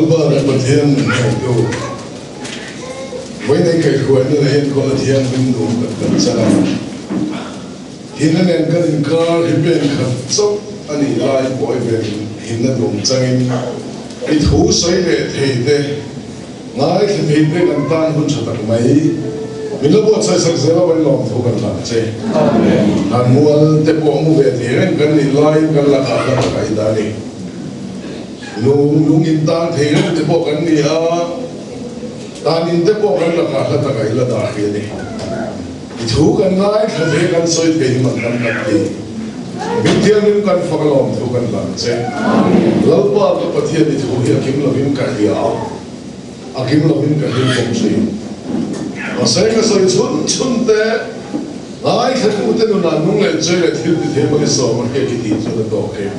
Lalpa kan Pathian min hmangaihtu, vawiin kaihhruaina leh enkawlna thianghlim nuam kan kan chan a. Himna nen kan inkar hi pen khat chauh a nih lai pawh i ven himna nuam changin i thu sawi leh thei te, ngaithla thei te kan tan hun tha tak mai. Min la buatsaih sak zel a vain lawmthu kan hlan che. Han mual te pawh mu ve thei reng kan nih laiin kan lakah hla tak a i dah a ni. Lung lung in tan thei reng te pawh kan ni a, tan in te pawh kan lakah hla tak a i la dah hi a ni. I thu kan ngaithla thei kan sawi thei hi man tam kan ti. Min thianghlim kan fak alawm thu kan hlan che. Lalpa ka Pathian i thu hi a kim lovin ka hria a, a kim lovin ka hlim bawk thin. Mahse ka sawi chhun chhun te, ngaithla tu te nunah nung leh chei leh thil ti thei mawni sawm a hriat i tih chuan a tawk em?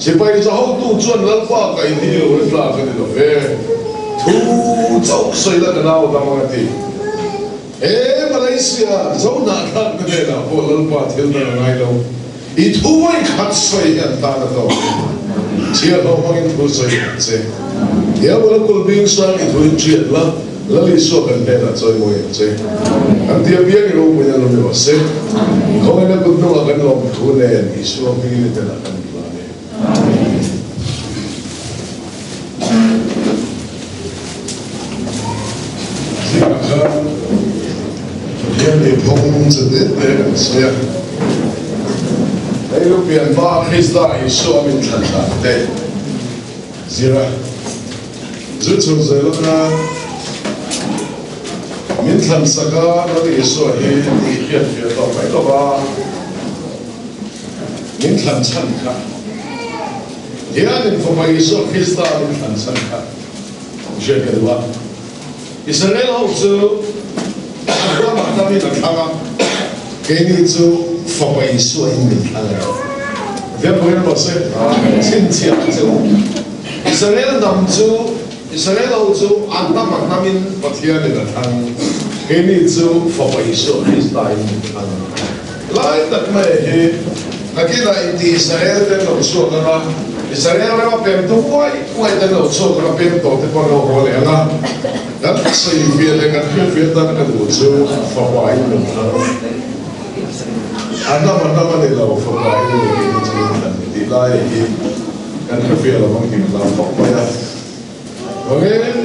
Sipai za hotu chuan Lalpa ka inhi lo le tlak a ni lo ve, thu chauh sawi la ka nau dam ang a ti. He Malaysia zo hnahthlakna hnenah pawh Lalpa thil dang a ngai lo, i thu vawi khat sawi hi an tan a tawk em? Chhiahhlawh hmangin thu sawi ang che. Diabola kul bing sang i thu in hriat la, Lal Isua kan hnenah chawimawi ang che. Kan tia biak i ropuina lo ni rawh se. Khawngin a kut hnungah kan lawm thu nen Isua hmingin i hnenah kan hlan e. Zingah khan Pathian nih phawng che te te kan sawi a. Hei lu pian hma Krista Isua min thlan dan te zir a. Zu chhun zel atanga min thlan sak a Lal Isua hi tih hriat fiah tawh mai lo va, min thlan chhan kha hianin Fapa Isua Krista min thlan chhan kha hriat ka duh a. Israel ho chu an ramah tamin a thlang a, keini chu Fapa Isua in min thlang a. Pathian pawhin a rawn sawi chhinchhiah che u. Israel hnam chu, Israel ho chu an hnam a hnamin Pathianin a thlang, keini chu Fapa Isua Krista in min thlang. Lai tak mai hi nakinah inti Israel te an lo chhuak ang a, Israel rama pem tu uai uai te an lo chhuak ang a, pem tawh te pawh an lo haw leh ang a, kan sawi fiah leh kan hriat fiah tan ka duh chu Fapa in min thlang. A hnam a hnam a ni lo, Fapa in ni keini chu min thlan ni tih lai hi kan hre fiah lo ang tih ka hlau khawp mai a. Vangin.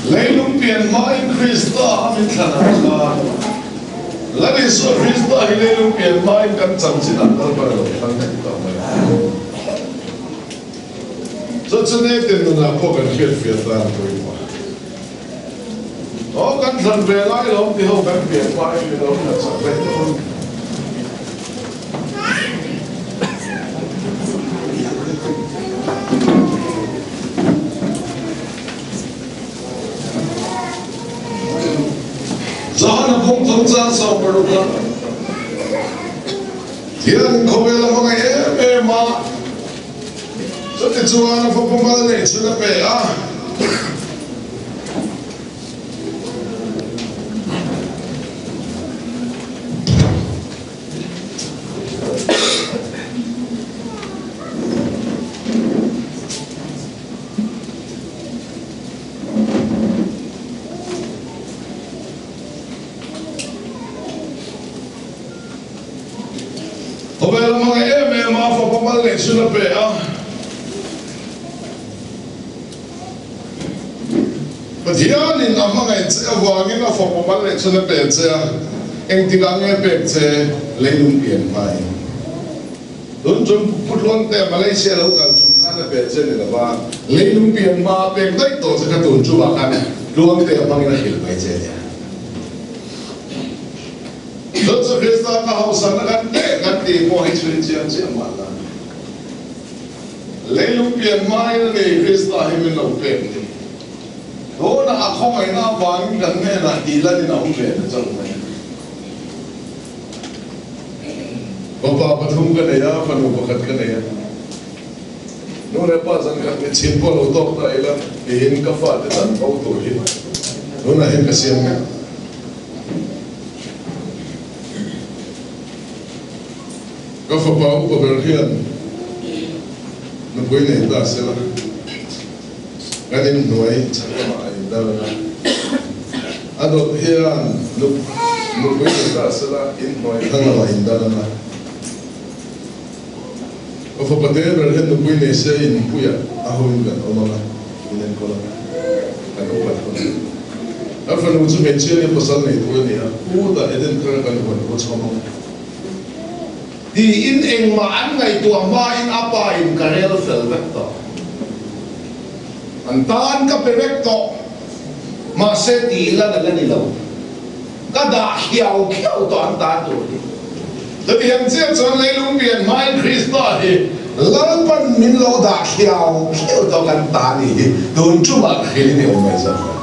Leilung pian hmain Krista a min thlan ang khan, Lal Isua Krista hi leilung pian hmain kan chanchin ah Lalpan a lo thlang daih tawh mai a. Chu chu nitin nunah pawh kan hriatfiah tan pawimawh a. Aw kan thlan ve lai lawm ti ho kan pian hmain min lo thlan sak daih tawh a. Johana phung thum chan 16 ah hian khawvel a hmangaih em em a, chutichuan a fapa mal neih chhun a pe a. Khawvel a hmangaih em em a, fapa mal neih chhun a pe a. Pathianin a hmangaih che avangin a fapa mal leh chhun a pe che a, engtikah nge pek che leilung pian hmain? Tun chung Putluang te Malaysia lo kal chung khan a pe che ni lova, leilung pian hma a pek daih tawh che kha tun chungah khan Tluang te a hmangin a hrilh mai che nia. Tun chu Krista ka hausa na kan teh kan tih pawh hi chhui chiang chiah mah la. Leilung pian hmain a nei Krista hi min lo pek ni. Tunah a khawngaihna avangin kan hnenah tih lanin a awm ve ta chauh mai. Fapa pathum ka nei a, fanu pakhat ka nei a. Nu leh pa zan khat mi chhim pawh lo tawk ta ila tiin ka fate chan tho tur hi tunah hian ka siam mek. Ka fapa upa ber hian. Nupui nei ta sela, kan inhnuai chhak lamah a indal ang a. A dawt hian nupui nei ta sela, inhnuai thlang lamah a indal ang a. Ka fapa te ber hian nupui nei se inpuiah a hoin kan awm ang a, min enkawl ang a, kan upat hun ang. Ka fanu chu hmeichhia nia pasal nei tur a ni a, u tah Eden thar kan huan pawh chhawm ang a. Tiin engmah an ngaihtuah hmain a pa in ka rel fel vek tawh. An tan ka pe vek tawh. Mahse tih lan a la ni lo. Ka dah khiau khiau tawh an tan tur hi. Chutiang chiah chuan leilung pian hmain Krista hi Lalpan min lo dah khiau khiau tawh kan ta ni hi tun tumah hrilh in i awm mai zawk a.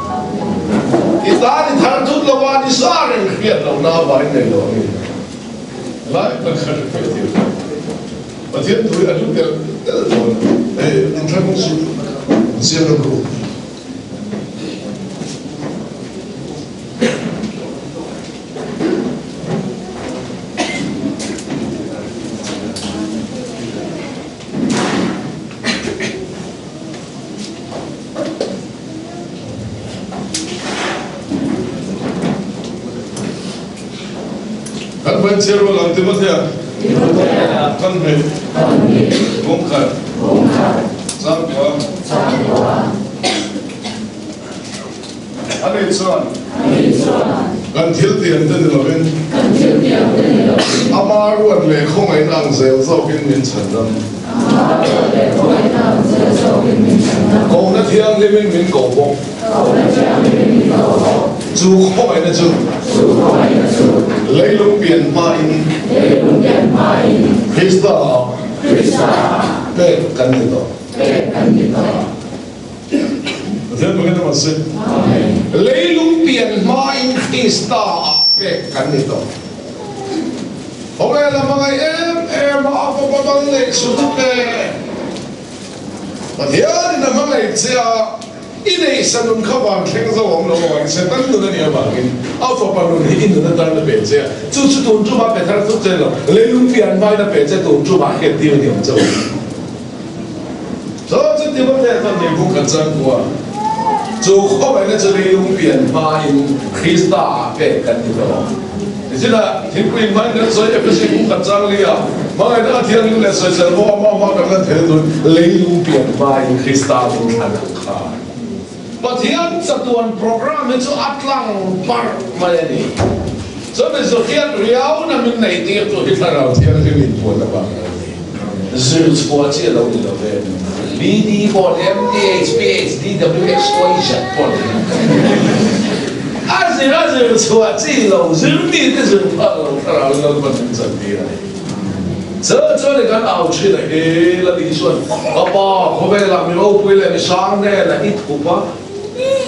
I ta ni thar thut lo a ni sa reng hriat lohna avangin nei lo ang i. Lai tak kha hre thei tir tawh. Pathian thu hi a hlu telh telh dawn a. Hei inthlakung suh siam ram ru. Kan vain chhiar rual ang Timothea kan hmeh bawngkhat changkua ani chuan kan thil tiam te ni lovin ama ruat leh khawngaihna ang zel zawkin min chhandam kohna thianghlimin min ko bawk. Chu khawngaihna chu leilung pian hmain Krista ah pek kan ni tawh. Pathian pakhat a mahse. Leilung pian hmain Krista ah pek kan ni tawh. Khawvel a hmangaih em em a, a fapa bang neih chhun a pe. Pathianin a hmangaih che a, i neihsa nun kha van thleng zo awm lo avangin Satan nun a nih avangin a fapa nun hi i nun atan a pe che a, chu chu tun tumah pe thar thut che lo, leilung pian hmain a pe che tun tumah hian tir ni awm che u. Chu chu Timothea chuan nei buk khat chuan hmu a, chu khawngaihna chu leilung pian hmain Krista ah pek kan ni tawh ang. Nichinah thingpui hmain kan sawi Ephesi buk khat chang li a, hmangaihna a thianghlim leh sawisel bo a hma hma kan lan theih chuan leilung pian hmain Krista min thlan ang kha. Pathian chatuan program hi chu a tlang parh mai a ni. Chuan Zurhiat riauna min neih tir tu hi Thlarau Thianghlim inpuan avang a ni. Zir chhuah chi a lo ni lo ve. BD pawh MTH, PHD, WXYZ pawh ni. A zir a zir chhuah chi lo, zir mite zir phak lo Thlarau in Lalpan min chan tir a ni. Chu chu ni kan au thin a hi la ni chuan ka pa khawvelah mi ropui leh mi sang hnenah i thup a,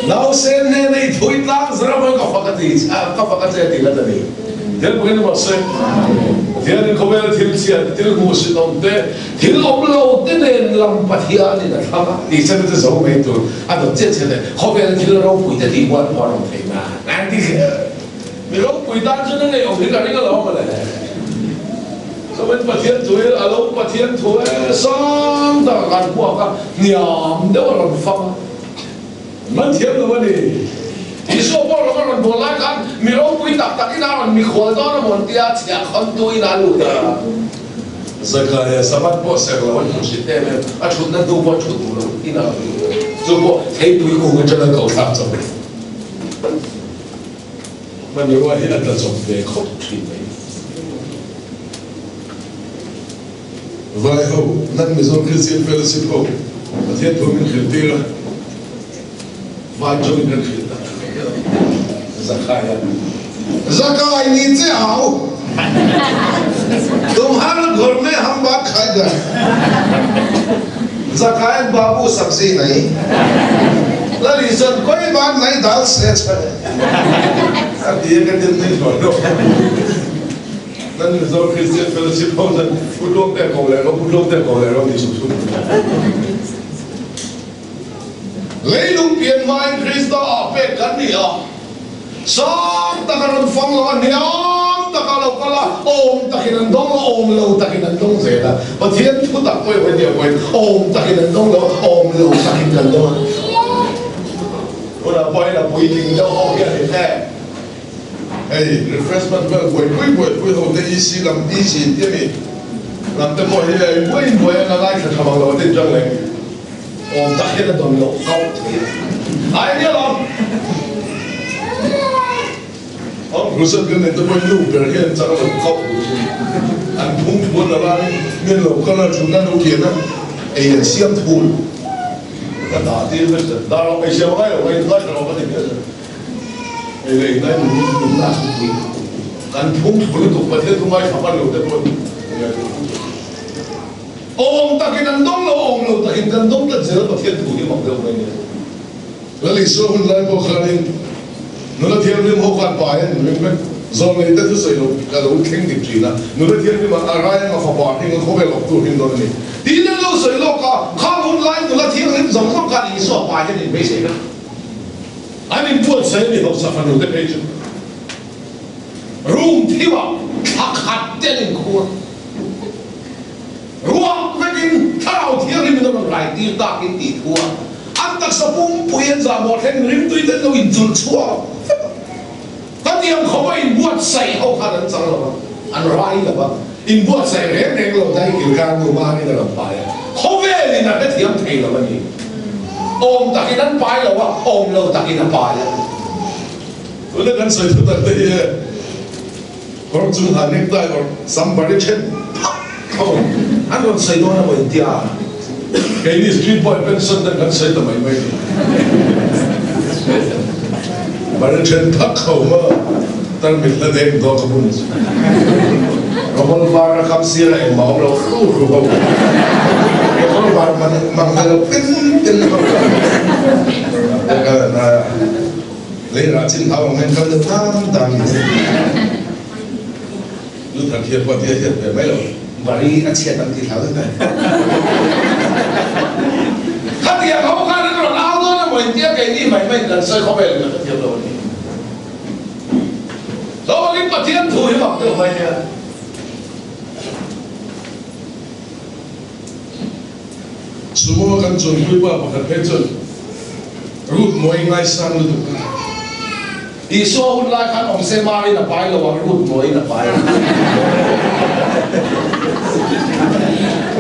nausen hnenah i thui tlang zara mawi ka fak a ti ka fak a che tih la ta ni. Thil pawhin mahse Pathianin khawvela thil chhiat thil hmuhsit awm te thil awm lo te nen lam Pathianin a thlang a tih chen chu zo mai tur a dawt chiah chiah le khawvela thil ropui te tih huan pawh an awm thei na an ti kher. Mi ropui tan chuan a ngei awm hi ka ring alawm mawle. Chuan Pathian thu hi a lo Pathian thu e sang tak a kan huak a, hniam deuh a rawn fang a, man thiam lo a ni. Isua pawh rawng a rawn bawl lai khan mi ropui tak tak in a rawn mikhual dawn a mawn tia chhiah khawn tu in a lut a. Zakaria Sabbath pawh ser lo a hmuhsit em em, a thutna hnu pawh thut duh lo in a rawn lut a, chu pawh theipui kung atanga ko thlak chauh. Hmanrua hi a tla chawp ve khawp thin mai. Vai ho, nan Mizo Christian Fellowship ho Pathian thu min hrilh tir a, vai tawngin kan hrilh tak tak hian Zakai a. Zakai ni che au, tumhar ghar mein hum baat khai gaye. Zakai babu sabzi nahi, lali chuan koi baat nahi dal se chhe. A ti a ka din mai hlawh lo. Nan Mizo Christian Fellowship ho chuan Pu Tluangte ko leh rawh, Pu Tluangte ko leh rawh ti sup sup. Leilung pian hmain Krista ah pek kan ni a, sang tak a rawn fang lo a, hniam tak a lo kal a, awm takin an dawng a, awm lo takin an dawng zel a. Pathian thu tak pawh i hawi nia pawhin awm takin an dawng lo a, awm lo takin kan dawng a. Tunah pawhin a puitling deuh ho hian in e. Hei refreshment vel buaipui buaipui ho te EC lam EC tih a mi lam te pawh hi hei buai buai an la ngaithla tha bang lo a tin chang leh awm tak hian a dawn loh kauh thei a ai nia lo. Awm Crusade kan nei te pawhin nu ber hian chang lo kauh duh chu an phung phun lo lai min lo kal a thutna lo lian a ei an siam thul ka dah tir vek zel dar lo ei siam ngai lo ngaithla lo ka ti miah zel. Hei leh inlai nun hi nunna a thupui kan phung thlu lutuk Pathian thu ngaithla hman lo te pawh hi nia chu phung thlu. Awm takin an dawng lo, awm lo takin kan dawng tlat zel Pathian thu hi mak deuh mai nia. Lal Isua hun lai pawh khanin nula thianghlim ho khan pa hian ring vek zawng nei te thusawi lo ka lo thleng dik thin a, nula thianghlim ah a rai anga fapa hring a khawvel awk tur hring dawn a ni. Tiin an lo sawi lawk a, khang hun lai nula thianghlim zawng zawng khan Isua pa hian inbeisei vek. An inbuatsaih a ni hausa fanu te phei chu room thimah thla khat te an inkhur ruak vekin Thlarau Thianghlim in a rawn rai tir takin tih thu a an taksa pumpui an zahmawh thleng rimtui te an lo inchulh chhuak vek a. Hetiang khawpa inbuatsaih ho khan an chang lo a, an rai lo a, inbuatsaih reng reng lo dai kilkar nu manin a rawn pai a, khawvelin a hrethiam thei lo a ni. Awm takin an pai lo a, awm lo takin a pai a. Tuna kan sawi thu tak te hi e, kawr chung ha necktie or sam bari then phak tho an rawn sawi dawn emaw intia. Keini street boy pension ten kan sawi ta mai mai ni. Bari then phak ho maw tarmit la deng dawk a bun chu. Rawmawlh var a kam sir a engmah awm lo hru hru ho. Rawmawlh var man mang hlel lo pin pin ho. Lei rah chin hau ang hian kal deuh tan tan ni se. Luther thian pawh tia hiat ve mai lo. Bari a chhiat ang tih hlau deuh mai. Khatiang ho khan an rawn au dawn emaw intia keini mai mai in kan sawi khawvel in ka thiam lo a ni. Chuvangin Pathian thu hi mak deuh mai nia. Sumo kan chunpui pa pakhat phei chuan Ruth mawi ngaisang lutuk a. Isua hun lai khan awm se Marin a pai lo ang, Ruth mawiin a pai ang.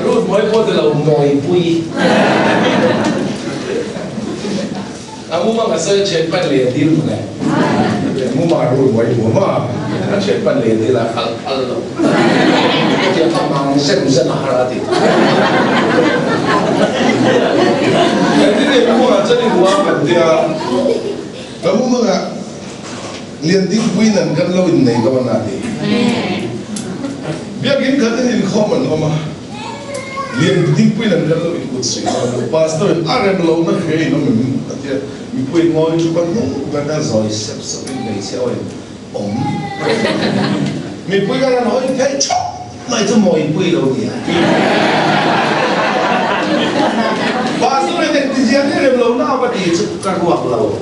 Ruth mawi pawh ti lo, mawipui. A mumang a sawi a thian pan leh a dil mawle. Mumang Ruth mawi hmu ma. A thian pan leh a dil a khal phal lo. Hetiang kha mang zen zen a har a ti. Engtin nge mumangah chuan i hmu a kan tia. Ka mumangah Liandingpuiin an kan lo innei dawn a ti. Biakinn khatin inkhawm an awm a, Liandingpuiin an kan lo inkut suih dawn a, Pastor in a rem lohna hria in awm em a ti a, mipui ngawi thup a hnung ber kha zawi sep sep in hmeichhe aw in awm mipui khan an hawi phei theuh mai chu mawipui lo nia. Pastor in engtizia nge rem lohna a va ti chu ka ruak lo.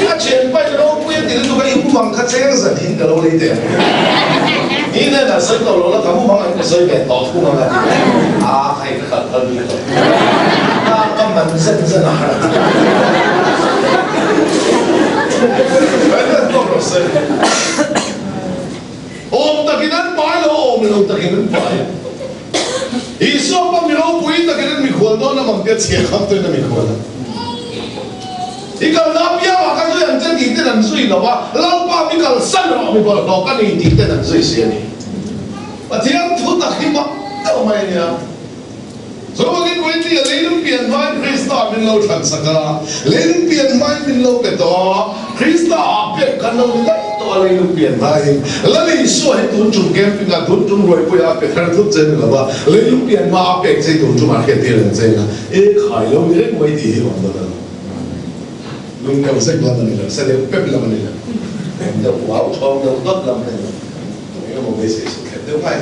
A thianpa in ropui a ti lutuk a, i mumang kha cheng zanin ka lo lei teh ang. Ni nen a sawi tawh lo la, ka mumang an ka sawi ve tawh thung ang a ti. A khai ka kal phal bik lo. A ka man zen zen a har a ti. Kan tawk rawh se. Awm takin an pai lo, awm lo takin an pai. Isua pawh mi ropui takin an mikhual dawn a mang tia chhiah kham tuin a mikhual a. I kalna apiangah ka zui ang che tih ten an zui lo a, Lalpa mi kalsan rawh mi bawlhhlawh ka ni tih ten an zui si a ni. Pathian thu tak hi mak deuh mai a nia. Chuvangin Vawitia leilung pian hmain Krista min lo thlan sak a, leilung pian hmain min lo pe tawh a, Krista ah pek kan lo ni daih tawh a leilung pian hmain. Lal Isua hi tun tum camping ah tun tum ruaipui ah a pe thar thut che ni lo va, leilung pian hma a pek che tun tum ah hriattir ang che ina e khai lo ni reng mai tih hi awm dawn a lo. Lung deuh zek lam a ni lo, sa deuh pep lam a ni lo, em deuh uau thawng deuh dawt lam a ni lo, engemaw beisei suh thlep deuh mai.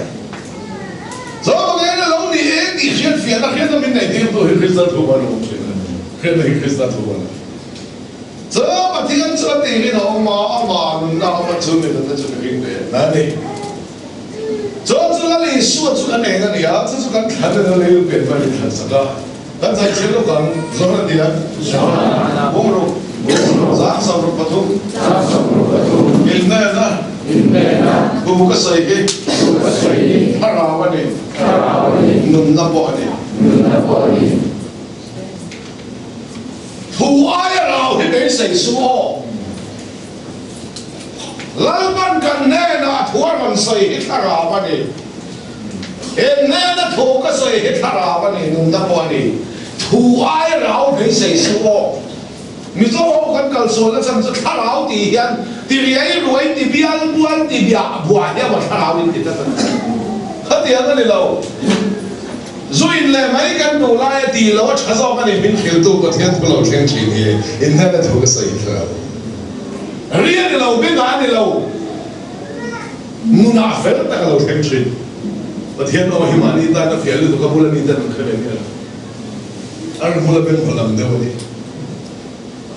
Zawng a lo ni e tih hriatfiahna hriatna min neih tirtu hi Krista thu a lo awm thin a, hriatna hi Krista thu a ni. Chu Pathian chu a tirin a awm a, amah nunna a awm a, chu mi nunna chu mihring ve a ni. Chu chu Lal Isua chu kan eng a ni a, chu chu kan thlan a ni, Lal pian hma min thlan sak a, kan zai chiang lawk ang, Johana ti ang, Bungruk, 63, Inhnena, thu ka sawi hi, thlarau a ni, nunna pawh a ni. Thu aia rau hi beisei suh aw. Lalpan kan hnenah thu a rawn sawi hi thlarau a ni. He hnena thu ka sawi hi thlarau a ni, nunna pawh a ni. Thu aia rau beisei suh aw. Mizo ho kan kal sualna chhan chu thlarau tih hian ti riai ruai, ti bial bual, ti biah buah hian maw thlarau in ti tlat a ni. Khatiang a ni lo. Zu in leh mai kan duh lai a tih loh a tha zawk a ni min hrilhtu Pathian thu lo thleng thin hi in hnena thu ka sawi thla lo. Ri a ni lo, bengah a ni lo, nunah fel tak a lo thleng thin. Pathian aw hi mahni tan a fiah lutuk a bula mite an hre ve miah lo. A ri bula beng haw lam deuh a ni.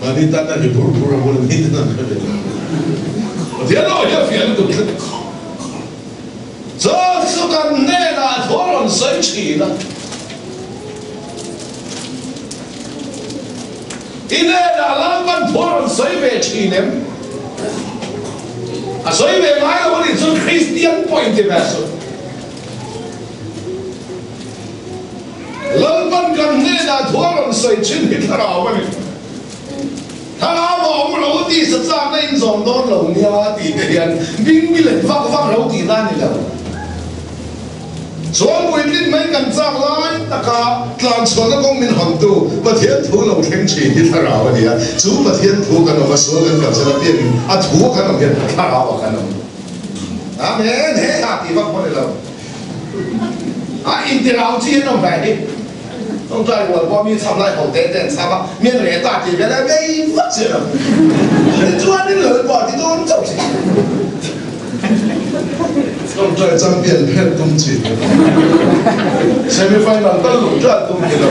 Mahni tan a ri bur bur a bula mite an hre ve lo. Pathian aw hi a fiah lutuk tlat. Chu chu kan hnenah thu a rawn sawi thin a. I hnenah Lalpan thu a rawn sawi ve thin em? A sawi ve ngai lo a nih chuan Kristian pawh inti ve suh. Lalpan kan hnenah thu a rawn sawi thin hi thlarau a ni. Thlarau a awm lo tih sa chakna in zawm dawn lo nia tih te hian bing mi let vak vak lo tihna a ni lo. Chuan puitlin mai kan chak lai taka tlan chhuahna kawng min hawntu Pathian thu lo thleng thin hi thlarau a ni a, chu Pathian thu kan awm a, sual kan kalsan apiangin a thu a kan awm hian thlarau a kan awm. Amen! He ha tih vak pawh a ni lo. A intirau chi an awm ve hi. Tawngtai rual pawh mi chham lai ho te te an chham a, mi an reh ta tih vel a bei vat che lo. Tichuan in lal pawh a ti dawn chauh chi. Tawngtai champion phet tum chi. Semi final tal luh ṭan tum chi lo.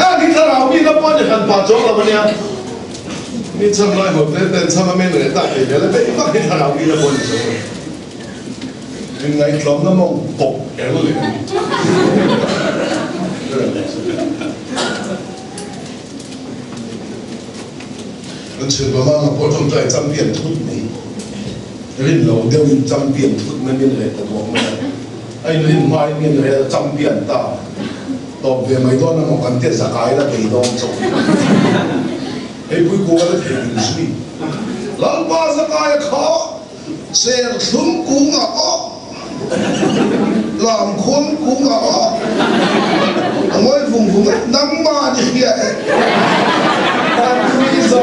Heng hi thlarau mi na pawh a ni hran pah chuang lo a nia. Mi chham lai ho te te an chham a, mi an reh ta tih vel a bei vak hi thlarau mi na pawh a ni chuang lo. Min ngaihtlawmna mawng pawp er leh a ni. Kan chhun bama nga pawh tawngtai champion thut mai. Rin lo deuhin champion thut mai min reh ta duak mai a. A inrin hmain min reh a champion ta. Tawp ve mai dawn emaw kan tia zakai la bei dawn chawp. Hei pui kual a thei in zui. Lalpa zakai a kha. Serthlum kungah pawh, Lamkhuang kungah pawh a ngawi vung vung a, nangmah ni hria e, kan nui zo.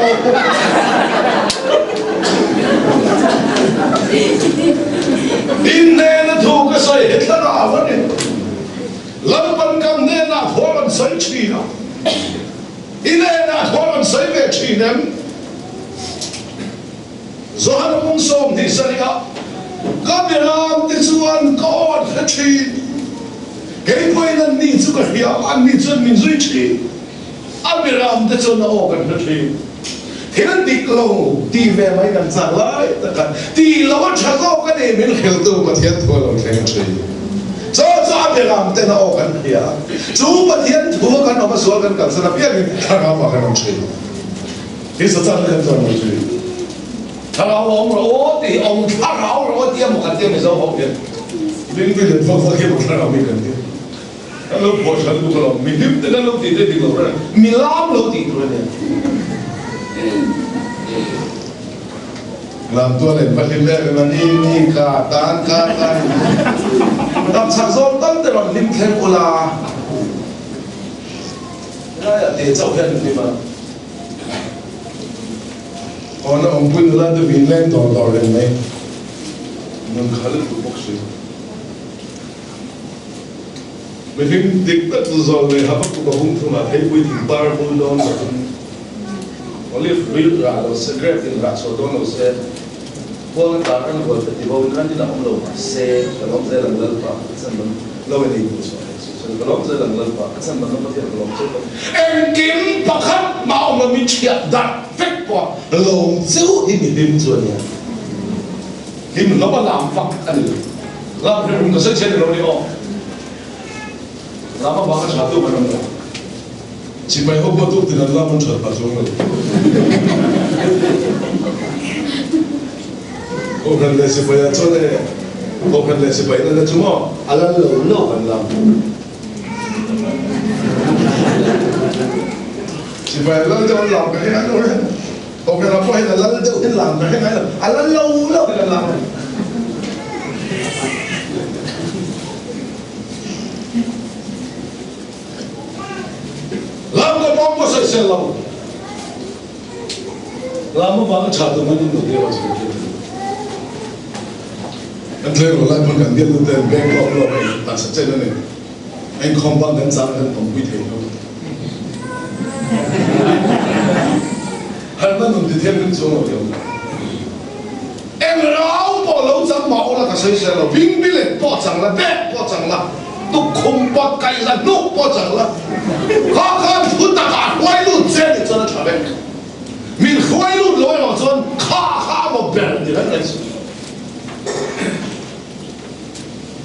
In hnena thu ka sawi hi thlarau a ni. Lalpan kan hnenah thu a rawn sawi thin a, i hnenah thu a rawn sawi ve thin em? Johan mung 20 sarih ka miram te chuan ka awt hre thin. Kei pawhin an ni chu ka hria a, an ni chuan min zui thin. A miram te chuan a aw kan hre thin. Thil dik lo tih ve mai kan chak lai tak a, tih lo a tha zawk a ni min hriltu Pathian thu a lo thleng thin. Chaw chu a miram ten a aw kan hria a, chu Pathian thu a kan awm a sual kan kalsan apiangin thlarau ah kan awm thin. Hi satan kan chuan lo zui. Thlarau awm rawh aw tih awm thlarau rawh aw tia maw kan tia Mizo ho hian. Bing bi let vak vak hi maw thlarau hi kan tia. Kan lo phuah hran tuk alawm. Mi hlim te kan lo tih te dik lo reng. Mi lam lo tih tur a nia. Lam tuan en va hlim em em a ni ni ka tan ka tan. Dam chak zawng tal te rawn hlim thleng ula. Helaiah te chauh hian hlim a. Awna awmpui nula te vin leng dawr dawr reng mai. Nun kha lutuk bawk si. Mihring dik tak chu zawl nei hap a kuk a bung thung a, theipui thing par bul dawn lovin olive ril rah lo se, grape in rah chhuah dawn lo se, khuang a tar an hual te ti bo in an inah awm lo mah se, ka lawm zel ang Lalpa ka chan ban lo in ei duh chhuah hek suh se, ka lawm zel ang Lalpa ka chan ban na Pathian ka lawm cheu ka. Engkim pakhat mah awm lo min chhiat darh vek. pawh lawm cheu hi mi hlim chu a nia. Hlim hlawm a lam vak a ni lo. Lam hrim hrim ka sawi chhe ni lo ni aw. Lam avanga tha tu kan awm lo. Sipai ho pawh tuk tin an lam an that pah chuang lo. Kohhran leh sipai ah chuan e, Kohhran leh sipai nana chu maw a lal lo lo kan lam. Sipai an lal deuh an lam ka hre ngai lo reng. Kohhran ah pawh hian a lal deuh hian lam ka hre ngai lo. A lal lo lo hi kan lam a ni. Lam ka pawng pawh sawisel lo. Lam avanga tha tum an awm lo tih erawh chu ka hriat theih. Kan tleirawl lai pawn kan bialnu ten bank lawk lawk a in taksa chen a nei. A inkhawm bang kan chang kan tawmpui thei lo. Harhna nun ti thiam ring chuang lo tih a awm lo. Eng rau pawh lo chang mah ula ka sawisel lo, bingbilet pawh chang la, bag pawh chang la, tukkhum pawt kaihza hnuk pawh chang la, kha khan thu takah hruai lut che nih chuan a tha vek. Min hruai lut lo erawh chuan kha kha a maw ber ti reng reng suh.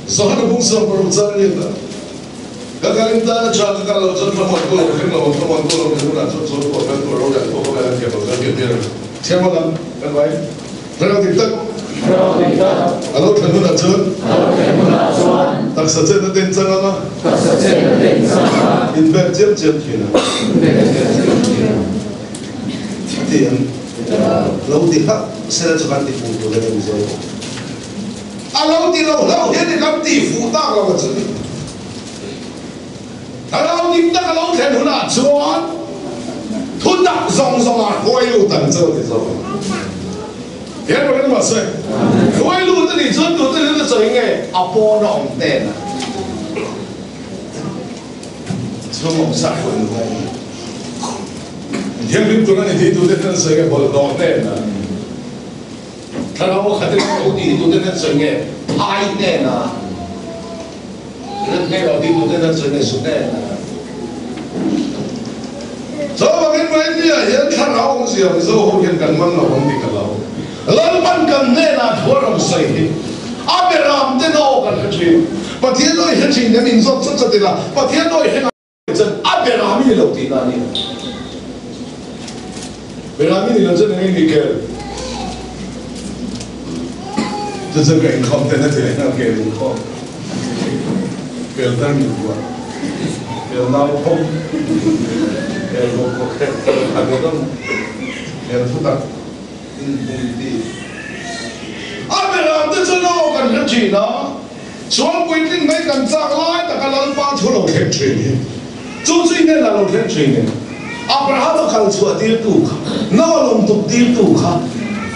Zohana bung sawm paruk chang riat a, Ka kal in tan a tha, ka kal loh chuan thlamuan tu lo thleng lo ang, thlamuan tu lo thleng hunah chuan chuan pawh kan tur rorel pawh ka vel an thiam lo chuan thiam tir ang. Thiam a lam kan vai thlarau dik tak a lo thlen hunah chuan taksa chetna te in chang ang a, in bek chiam chiam thin a, Ti ang lo ti hlauh sela chu kan ti fuh tur a ni Mizo pawh. A lo ti lo hlauh hian i kan ti fuh tak lo a chu ni. Thlarau dik tak a lo thlen hunah chuan thutak zawng zawngah hruai lut ang che u ti zawk ang. He rawh in mahse, hruai lut a nih chuan tute hi na sawi nge a pawn a awm hnenah chhung awm sak hruai lut a ni. Thianghlim tur a ni tih tute hian sawi nge bawlhhlawh hnenah Thlarau a khat in a lo tih tute hian sawi nge phai hnenah. Chuvangin Maimia hian thlarau awmzia Mizo ho hian kan man lo ang tih ka hlau. Lalpan kan hnenah thu a rawn sawi hi a beram ten a aw kan hre thin. Pathian awi hre thin em inzawt chat chat ila Pathian awi hre ngai chuan a beram i ni lo tihna a ni. Beram i ni lo chuan eng nge ni kel? Chu chuan ka inkhawm ten a ti leh nghal kel inkhawm. Kel tar min buah. Kel nau phawm. Kel bawk bawk hek kel khat bawk ang. Kel thutak in hmui ti. A beram te chuan aw kan hre thin a, chuan puitling mai kan chak lai taka Lalpa thu lo thleng thin hi. Chu chu inen a lo thleng thin em? Abrahama kal chhuah tirtu kha, Noah lawm tuk tirtu kha,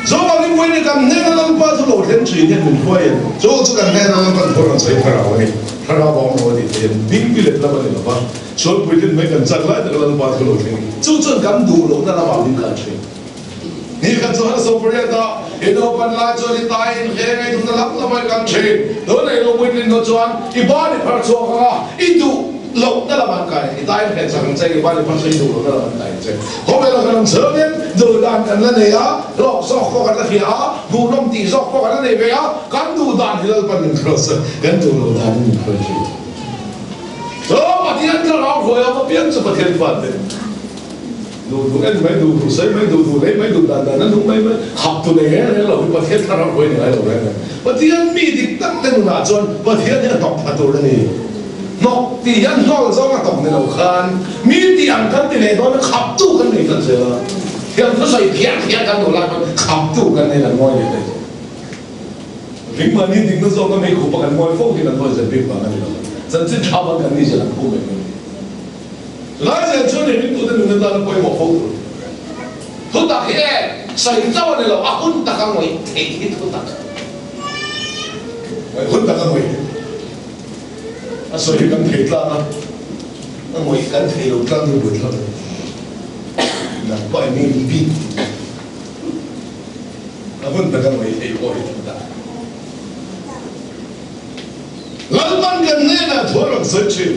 Chuvangin Puini kan hnena Lalpa chu lo thleng thin hian min hruai em? Chu chu kan hnena Lalpan thu rawn sawi thlarau a ni. Thlarau a awm lo a tih theih em? Bingbi let lam a ni lo va, sual puitlin mai kan chak lai taka Lalpa thu lo thleng hi. Chu chuan kan duh lohna lamah min kal thin. Ni khat chuan Sawmriat a i naupan lai chuan i tai in hle ngei duhna lam lamah i kal thin. Tun ei lo puitlin hnu chuan i ban i phar chhuak ang a, i duh lohna lam an kai. I tai in hle chak ang che, i ban i phar chhuak i duh lohna lam an kai ang che. Khawvel a kan awm chungin duh dan kan la nei a, hlawk zawk pawh kan la hria a, hmuhnawm tih zawk pawh kan la nei ve a, kan duh dan hi Lalpan min cross a, kan duh loh danin min hruai thin. Chu Pathian thlarau hruai awm apiang chu Pathian fate. Duh duh en mai, duh duh sawi mai, duh duh lei mai, duh dan dan a nung mai mai, hap tu nei reng reng lo hi Pathian thlarau hruai ni ngai lo reng reng. Pathian mi dik tak te nunah chuan Pathian hi a hnawk pha tur a ni. Hnawk tih hian hnawl zawng a hnawk ni lo khan mi tih ang kan ti leh dawn a, khap tu kan nei tlat zel a. Thiam thusawi phiah phiah kan duh lai pawn khap tu kan nei kan ngawi leh daih tawh. Ring mahni dikna zawk a mei khupa kan ngawi fo hian an ngawi zel bik vang a ni lo. Chanchin tha bang kan ni zel an phu mai mai. Lai zel chuan i ringtute nun atana pawimawh fo tur. Thutak hi e, sawi chauh a ni lo, a hun taka ngawih theih hi thutak. A hun taka ngawih hi a sawi hi kan thei tlang a, a ngawih kan thei lo tlang hi buaithlak a ni. Nang pawh i mi bik. A hun taka ngawih theih pawh hi thutak. Lalpan kan hnenah thu a rawn sawi thin.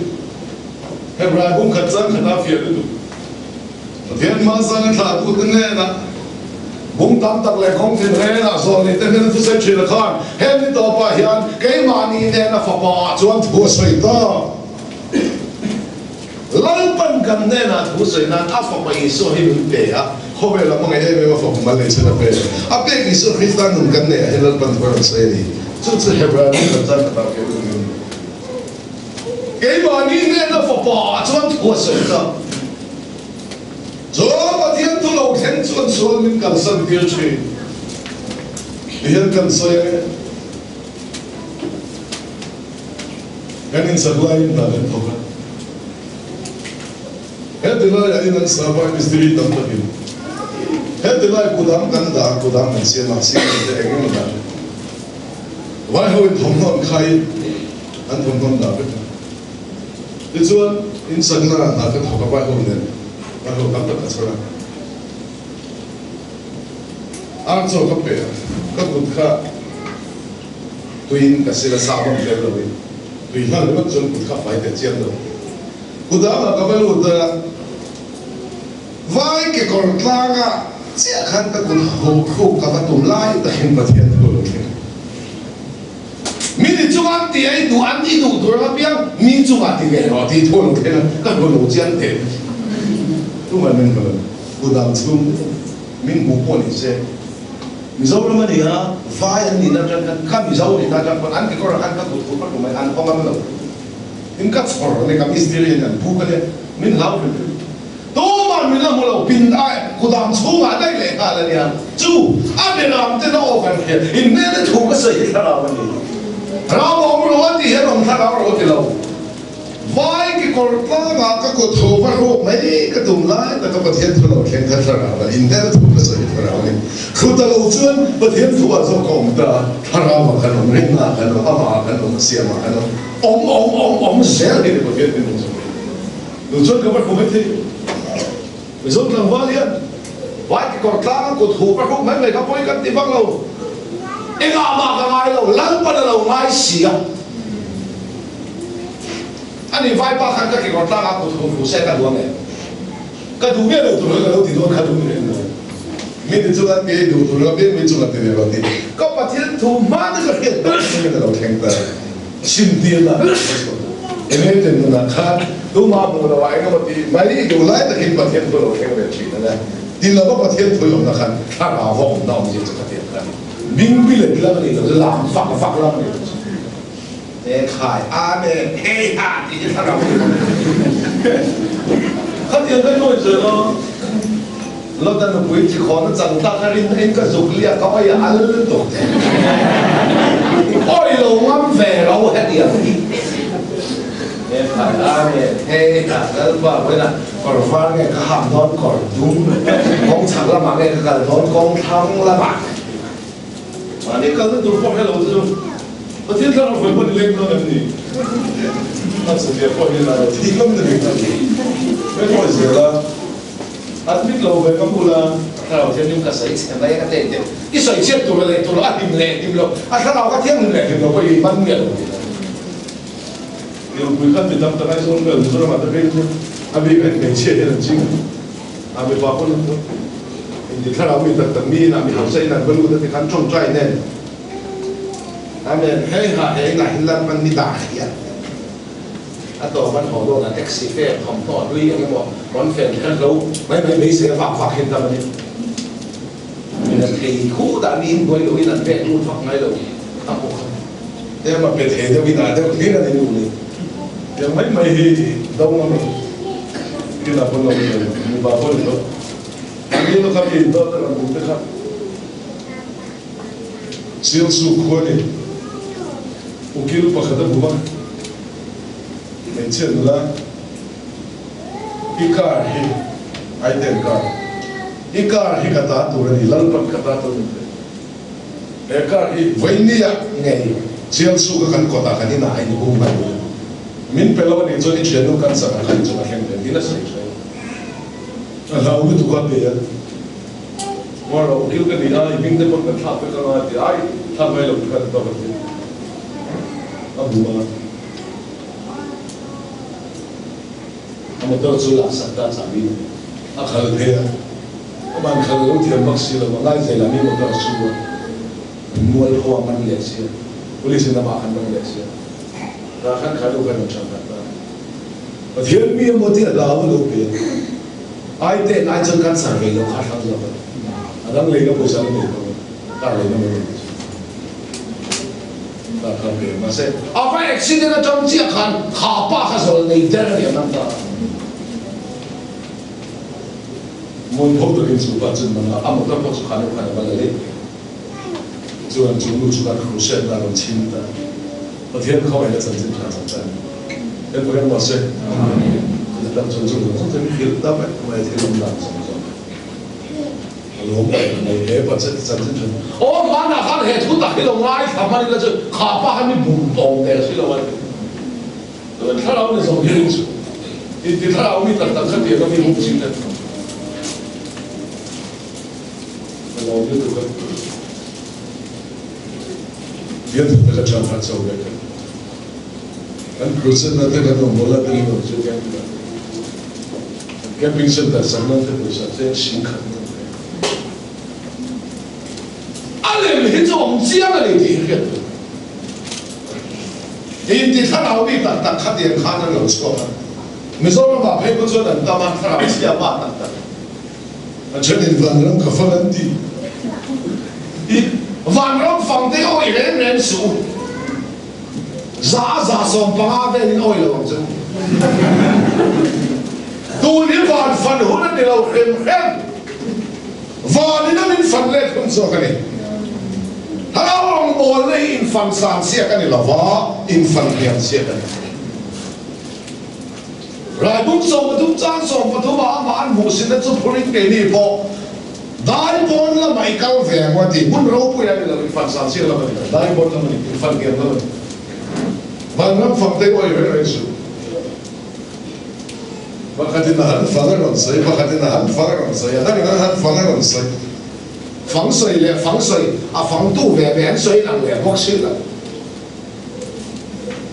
Hebrai bung khat chang khat a fiah lutuk. Pathian hmasanga thlahtute hnenah. tam tak leh kawng tinrengah zawlneite hnena thusawi thin a khan he ni tawpah hian keimahni nena fapa ah chuan thu a sawi ta. Lalpan kan hnenah thu sawi nan a fapa Isua hi min pe a, khawvel a hmangaih em em a fapa mal nei chhan a pe. A pek Isua Krista nun kan neih ah hian Lalpan thu a rawn sawi a ni. Chu chu Hebrai ram kan tan khatah keu tum in keimahni hnena fapa ah chuan thu a sawi ta. Chu Pathian thu lo thleng chuan sual min kalsan tir thin ti hian kan sawi ang e. Kan insak laiin hna kan thawk a, heti laiah in an sa vai mistiri tam takin heti lai kudam kan dah a, kudam kan siam a, siam te eng emaw dah vai ho in thawmhnaw an khai an thawmhnaw an dah vek a. Tichuan, in sakna ah hna ka thawk a, vai ho nen vai ho tam tak ka chhar a, ar chaw ka pe a, ka kut kha tuiin ka sil a, sa rawn tel loin tui hlan ringawt chuan kut kha fai teh chiang lo. Kudam ah ka va lut a, vai kekawr tlangah chiah khan ka kut huk hruk ka va tum lai takin Pathian thu a lo thleng. Mi ni chunga ti a i duh an i duh tur anga piang mi chungah ti ve rawh tih thu a lo thleng a, ka hmu lo chiang teh. Tumah min hmu lo, kudam chhung min hmuh pawh ni se. Mizoram a ni a, vai an nihna atang khan ka Mizo nihna atang pawn an kekawr ah khan ka kut kut ka hmu mai, an haw ngam lo. Tin ka chhawr a ni, ka mistiri hian an buk a nia, min hlau hrim hrim. Tumah min la hmu lo, pin a kudam chhungah daih leh nghal a nia. Chu a beram ten a aw kan hria, in hmel te thu ka sawi hi thlarau a ni. Rau awm rawh a tih hian awm thlarau rawh a ti lo. Vai kekawr tlangah ka kut ho va hruk mai ka tum lai taka Pathian thu lo thleng kha thlarau a ni. In hmel te thu ka sawi hi thlarau a ni. Thu ta lo chuan Pathian thu ah zawk ka awm ta, thlarau ah kan awm, rinna ah kan awm, amah ah kan awm, siamah kan awm, awm awm awm awm zel hi ni Pathian hi nung zawk hi. Nung chuan ka va hmu mai thei. Mizo tlangval hian vai kekawr tlanga kut huh ka hruk mai mai kha pawi kan ti vak lo. Engah mah ka ngai lo, Lalpan a lo ngai si a. Ani vai pa khan ka kekawr tlanga kut huh hru se ka duh ang em? Ka duh miah lo tur kha ka lo ti dawn kha duh ni reng lo. Mi ti chuan kei duh tur kha piang mi chunga ti ve lo ti. Ka Pathian thu hma te ka hriat tak chungin a lo thleng ta. Simtir na enge te nunah khan tumah hmuh loh ah engemaw tih mai duh lai takin Pathian thu lo thleng ve thin a nia. Ti lova Pathian thu i awmna khan thlarau va awmna awmzia chu khatiang kha a ni. Bingbi let lam a nih loh chu lam fak vak lam a nih loh chu. E khai Amen hei ha tih hi thlarau a ni. Khatiang kha i nawi zel a. Lota nupui chi khawn a chang tak a rin in ka zuk liak a oi a al lutuk. Oi lo ngam ve lo hetiang hi. He phai a nge hei a lalpa vawiin a kawr var nge ka hak dawn kawr dum kawng chhak lamah nge ka kal dawn kawng thlang lamah. Mahni kalna tur pawh hre lo te chu Pathian thlarau vawi pawh ni leng dawn em ni? A chhunzia pawh hi la thi ngam na ni. Hre pawh zel a. Admit lo ve ka hmu la. A thlarau thianghlim ka sawi chhe mai a ka teh teh. I sawi chhiat tur leh tur a hlim leh hlim lo. A thlarau ka thianghlim leh hlim lo pawh i man miah lo tih a ni. Nupui khan mi tam tak Aizawl vel Mizoram ah te phei chu a bik ah hmeichhia hian an ching a, mipa pawn an tawh. Inti thlarau mi tak tak mi inah mi hausa inah an va lut a ti khan tawngtai nen Amen. Hei ha he inah hin Lalpan mi dah hian. A tawp an haw dawn a taxi fare thawmhnaw a hlui eng emaw rawn fen kher hlo mai mai beisei a vak vak hin tam a ni. Min an thei khu dah niin buai loin an vek lut vak ngai lo a hmu kha. Tlem a pe thei deuh in ah deuh hlir a ni duh ni. Tiang mai mai hi do ngam lo. Rin ah pawn lo ni lo, mipa pawh ni lo. An ni lo kha mi dawt a rawn bum te kha. Sialsuk khua ni. Ukil pakhat a bum a, hmeichhia nula i car hi i-ten car, i car hi ka ta tur a ni, Lalpan ka ta tur a ni teh. He car hi Vainia ngei Sialsuk a kan kawtah kan inah a inhung hman a, min pe lo a nih chuan i thiannu cancer ang kha i chung a thleng ve tiin a sawi thin. A hlau lutuk a pe a. Mar lo ukil ka ni a, i hming te pawn kan thlak vek anga ti ai, thlak mai lo khan ka va ti. A bum a. A motor chu laksak ta chah in a khal phei a. Aman khalh a lo thiam bak si lo a, Ngaizel ah mi motor a su a, an mual pho a man leh si a, police in amah an man leh si a, tah khan kha nu khan an chhan khat ta. Pathian mi emaw tih a hlau a lo pe a, ai te ngai chuan cancer vei lo kha a hrang zawk a, a dang leina pawisa la nei lo a, car leina mai mai chu car kha pe a, mahse a va accident atang chiah khan kha pa kha zawl nei der a ni a man ta. Mawi pho takin chu pa chuan man a, a motor pawh chu khan deuh khan a va la let ve. Chuan chu nu chu khan crusade na a rawn chhim ta. Pathian khawngaihna chanchin tha chak ta a ni. Kan fak em mahse, chuti tak chuan chung zawng zawng chu min hrilh ta vek mai a, thil awm dan zawng zawng a lawm vek mai he pa chanchin tha. Aw hmanah khan he thu tak hi lo ngaithla hman ila chu kha pa khan mi bum tawm der si lo a ni. Chuan thlarau ni zawng hi chu inti thlarau mi tak tak kha tiang a mi hung chin a ka lawm lutuk a Bial thut te ka chang khan cho vek a kan crusade na te kan awm bawlh a te rinawm chu camping ah camping center sak nan te pawisa cheng 10,000 nan te a lem hi chu awm chiang a ni tih hi hriat tur. Inti thlarau mi tak tak khatiang khan an lo chhuak a, Mizoramah phei pawh chuan an tam a, thlarau chhia pa tak tak. A thenin vanram ka fang an ti. I vanram fang te awih reng reng suh u. Za a za 15 velin awih lo ang che u. Tun hi van fan hun a ni lo hrem hrem. Van in a min fan let hun zawk a ni. Thlarau rawngbawlna hi infan san siak a ni lo va, infan hniam siak a ni. Raibung 13 chang 13 ah amah an hmuhsitna chu phurin keini pawh daipawn lamah i kal ve ang a ti. Hmun ropui a ni lo, infan san siak lam a ni lo, daipawn lam a ni, infan hniam lam a ni. Vanram fang te awih reng reng suh. Pakhatin a han fang a rawn sawi, pakhatin a han fang a rawn sawi, a dangin an han fang a rawn sawi. Fang sawi leh fang sawi, a fangtu ve ve an sawi lang leh bawk si lo.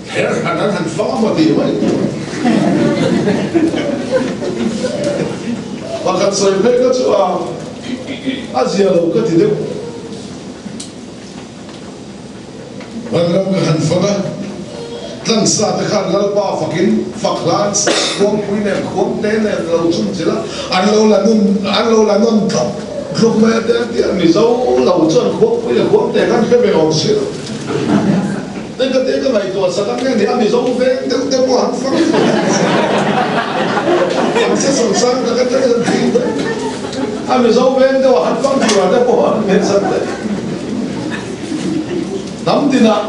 Kher hran an han fang a maw tih mai tur. Pakhat sawi phei kha chu a a zia lo ka ti deuh. Vanram ka han fang a, tlansa te khan Lalpa fakin fak hla an sa, khuangpui nen khuangte nen lo chum chilh a, an lo la nun an lo la nawn tlawk tlawk mai a te an ti a, Mizo lo chuan khuangpui leh khuangte khan hre ve awm si lo. Te ka te ka ngaihtuah sak ang nge ni a, Mizo veng deuh te pawh han fang fang se sawngsang tak atang an ti a, Mizo veng deuh a han fang tur ah te pawh an hmet sak daih. Hnam tinah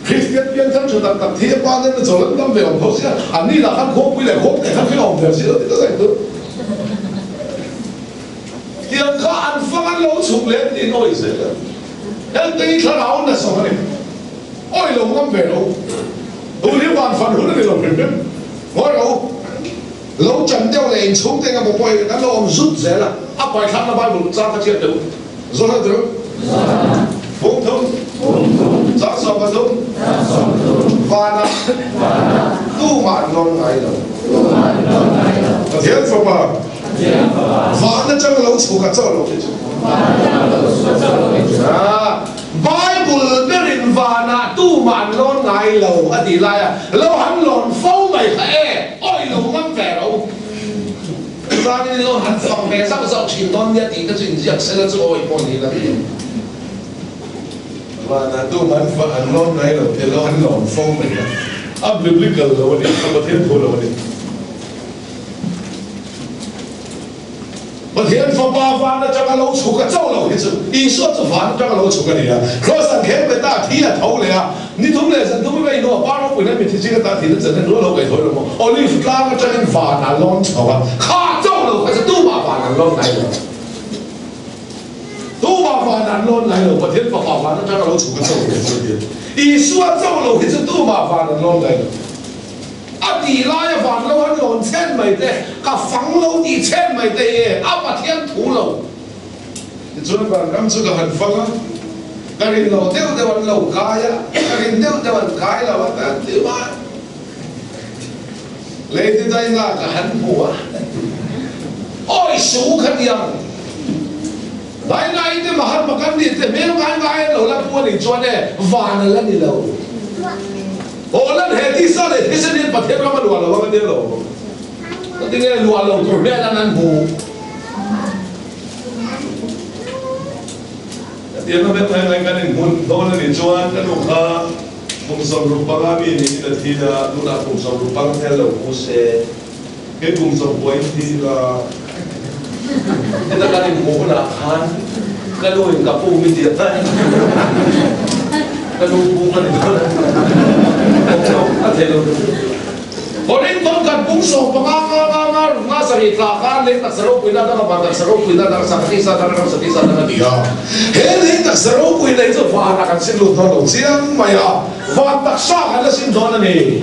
Kristian pianthar tha tak tak thi a pa nen a chawl an tam ve awm tho sia, an ni lah khan khawpui leh khawp te khan thil a awm ve si lo ti ka ngaih tur. Tiang kha an fang an lo chhuk leh an tiin awi zel a, hengte hi thlarau na sawm a ni. Awi lo ngam ve lo. Tun hi van fan hun a ni lo hrim hrim. Ngawi rawh u. Lo chan deuh leh inchhung te engemaw pawh hi kan lo awm zut zel a, a paithlakna Bible chang kha chhiat teh u. Zawhna chu? Bung thum. Chang 13. Vanah tumah an lawn ngai lo. Pathian Fapa van atang lo chhuk a chaw lo hi chu. Bible berin vanah tumah an lawn ngai lo a tih laia lo han lawn fo mai kha e, awih lo ngam ve ro. Zanin i lo han fak ve zauh zauh thin dawn nia tih te chu inziak sela chu awih pawh ni la ti. Vanah tum an fak an lawm ngai lo te lo an lawm fo mai a, a biblical lo a ni, a Pathian thu lo a ni. Pathian Fapa van atanga lo chhuk a chauh lo hi chu Isua chu van atanga lo chhuk a ni a, Kraws an khen ve ta, thi a tho leh a, ni thum leh zan thum vei hnuah Pa ropuina mi thi zing ata thihna chan hian rual ho kaihthawih lo maw? Olive tlang atangin van a lawn chho a, kha chauh lo kha chu tumah van an lawn ngai lo. Tumah van an lawn ngai lo, Pathian Fapa van atanga lo chhuk a chauh lo chu a ti a. Isua chauh lo hi chu tumah van an lawn ngai lo. A tih laia van lo an lawn chhen mai te, ka fang lo tih chhen mai te hi e, a Pathian thu lo. Tichuan vanram chu ka han fang a, ka rin lo deuh deuh an lo kai a, ka rin deuh deuh an kai lo a, ka han ti mai. Lady Dinah ka han hmu a, awi su khatiang. kan nih te hmel ngai ngai an lo la pu a nih chuan e van a la ni lo. Aw lan he tisa leh thisen hian Pathian ram a luah lo ang a nia lo. Ka ti nge luah lo tur hmel an an hmu. Ka ti ang a hmel ngai ngai kan inhmun dawn a nih chuan ka nu kha kum 65 mi niin a thi a, tunah kum 65 hmel lo pu se. Kei kum 90 in thi ila. Heta kan inhmuh hunah khan ka nu in ka pu mi tia daih ka nu pu ka ni dawn a a theih lo. Korinthon kan pung 15 nga nga nga ruk nga sarih tla khan lei taksa ropuina dang a van taksa ropuina dang sa ka tisa dang a ram sa tisa dang a ni a. He lei taksa ropuina hi chu vanah kan sin lut dawn lo chiang mai a, van taksa kan la sin dawn a ni.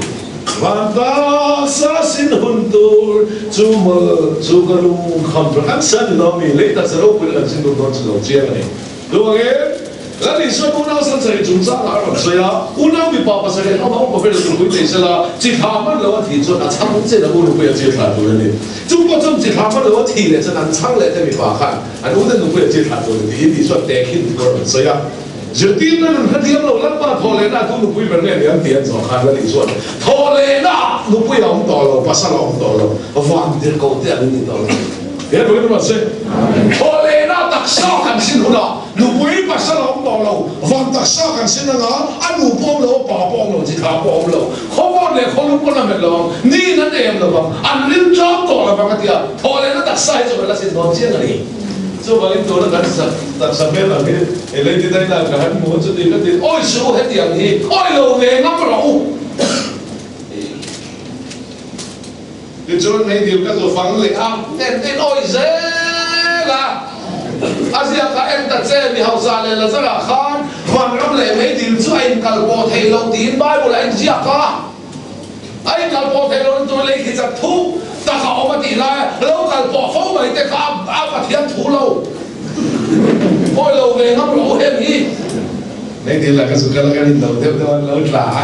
Van taksa sin hun tur chu maw chu ka lung kham rawh kan san ni lo mi lei taksa ropuina kan sin lut dawn chu lo chiang a ni. Chuvangin, Lal Isua unau san sarih chungchangah a rawn sawi a, unau mipa pasarih an awm a, upa ber chu nupui nei sela, chi thla hman lo a thih chuan a chhang chen a u nupui a chil thlah tur a ni. Chu pawh chuan chi thla hman lo a thih leh chuan an chhang leh te mipa khan an ute nupui a chil thlah tur a ni tiin Isua tehkhin thu a rawn sawi a. Zirtirna nun hla diam lo Lalpa thawh lehna tu nupui ber nge ni an tih an zawh khan Lal Isua'n thawh lehna nupui a awm tawh lo, pasal a awm tawh lo, van tirhkoh te an ni tawh lo. He ruin ruat se, thawhlehna taksa kan sin hunah nupui pasal a awm tawh lo, van taksa kan sin anga a nu pawh awm lo, a pa pawh awm lo, chithla pawh awm lo, khawvawt leh khawlum pawn a met lo ang, niin an em lo vang, an ril ṭam tawh lo vang a ti a, thawhlehna taksa hi chu kan la sin dawn chiang a ni. Chuvangin tuna kan taksa hmel ang hi he lei ti daihna ka han hmu a, chuti ka ti, Awi suh u hetiang hi, awi lo ve ngam rawh u. Tichuan meidil ka zu fang leh a, en en awi zel a. A ziak kha en ta che, mi hausa leh Lazara khan vanram leh meidil chu a inkal pawh thei lo tiin Bible a inziak a. A inkal pawh thei lo chu lei khi chat thu tak a awm a tih lai a, lo kal pawh fo mai te kha a Pathian thu lo. Awi lo ve ngam rawh u heng hi. Meidil lah ka zu kal a kan in lo deuh deuh an lo tla a.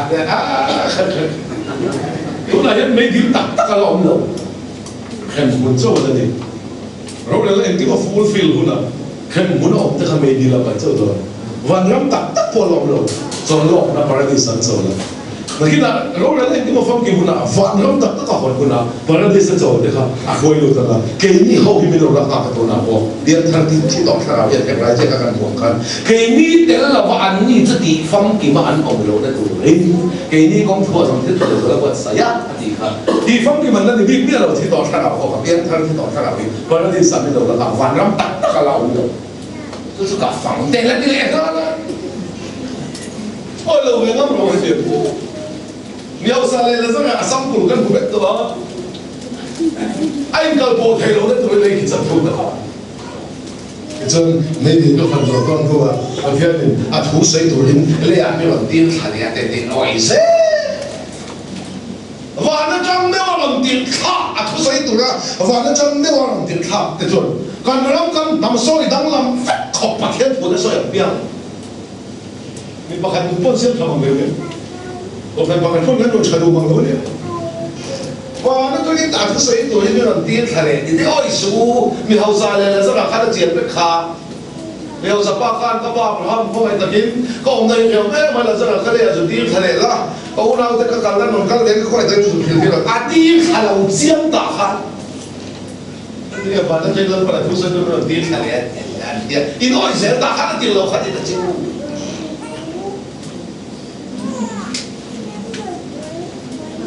Tunah hian meidil tak tak a la awm lo. Hrem hmun chauh a la ni. Rorel a engkim a fulfill hunah hrem hmun a awm te kha meidil a paih chauh dawn. Vanram tak tak pawh a la awm lo. Chawlhlawkna paradis an chawl a. Nakinah rorel a engkim a famkim hunah vanram tak tak a hawn hunah paradis a chawl te kha a hruai lut ang a. Keini ho hi min lo la nghak a tunah pawh pianthar tin thi tawh thlarau hian Hebrai ziaka kan hmuh ang khan keini tel lova anni chu tih famkima an awm lohna turin Keini kawng chhuah zawng thil tha lo la buatsaih a, a tih kha. Tih famkim an la ni bik miah lo, thi tawh thlarau pawh ka pianthar thi tawh thlarau hi Paradis ah min lo la nghak, vanram tak tak a la awm lo. Chu chu ka fang te la ti leh nghal a. Awi lo ve ngam rawh hetiang chu. Mi hausa leh la zangah a sample kan hmu vek tawh a, a inkal pawh thei lo na turin ei khi chan thung ta kha. Tichuan, Meidin ka fan zawh tawn hnuah Pathianin a thu sawi turin leiah mi rawn tir thla leh a teh tih nawi zel. Van atang deuh a rawn tir thla a thu sawi tura van atang deuh a rawn tir thlak te chuan kan ram kan hnam sawi danglam vek khawp Pathian thu te sawi ang piang. Mi pakhat duh pawn siam tha mang ve ve. Kohhran pakhat pawn kan rawn tha duh mang lo a nia. Vana turin a thusawi turin mi rawn tir thla leh ti te awi suh u, mi hausa leh Lazara khan a chian vek kha. Mi hausa pa khan ka pa Abraham khawngaih takin ka awmna hi hriam em a, Lazara kha leh a zu tir thla leh la, ka unaute ka kal nan rawn kal leh ka khawngaih takin zu thil tir ang. A tir thla lo chiang tah khan Nia vana turin Lalpan a thusawi turin rawn tir thla leh an tia, in awi zel tah khan a tir lo kha ti ta che u.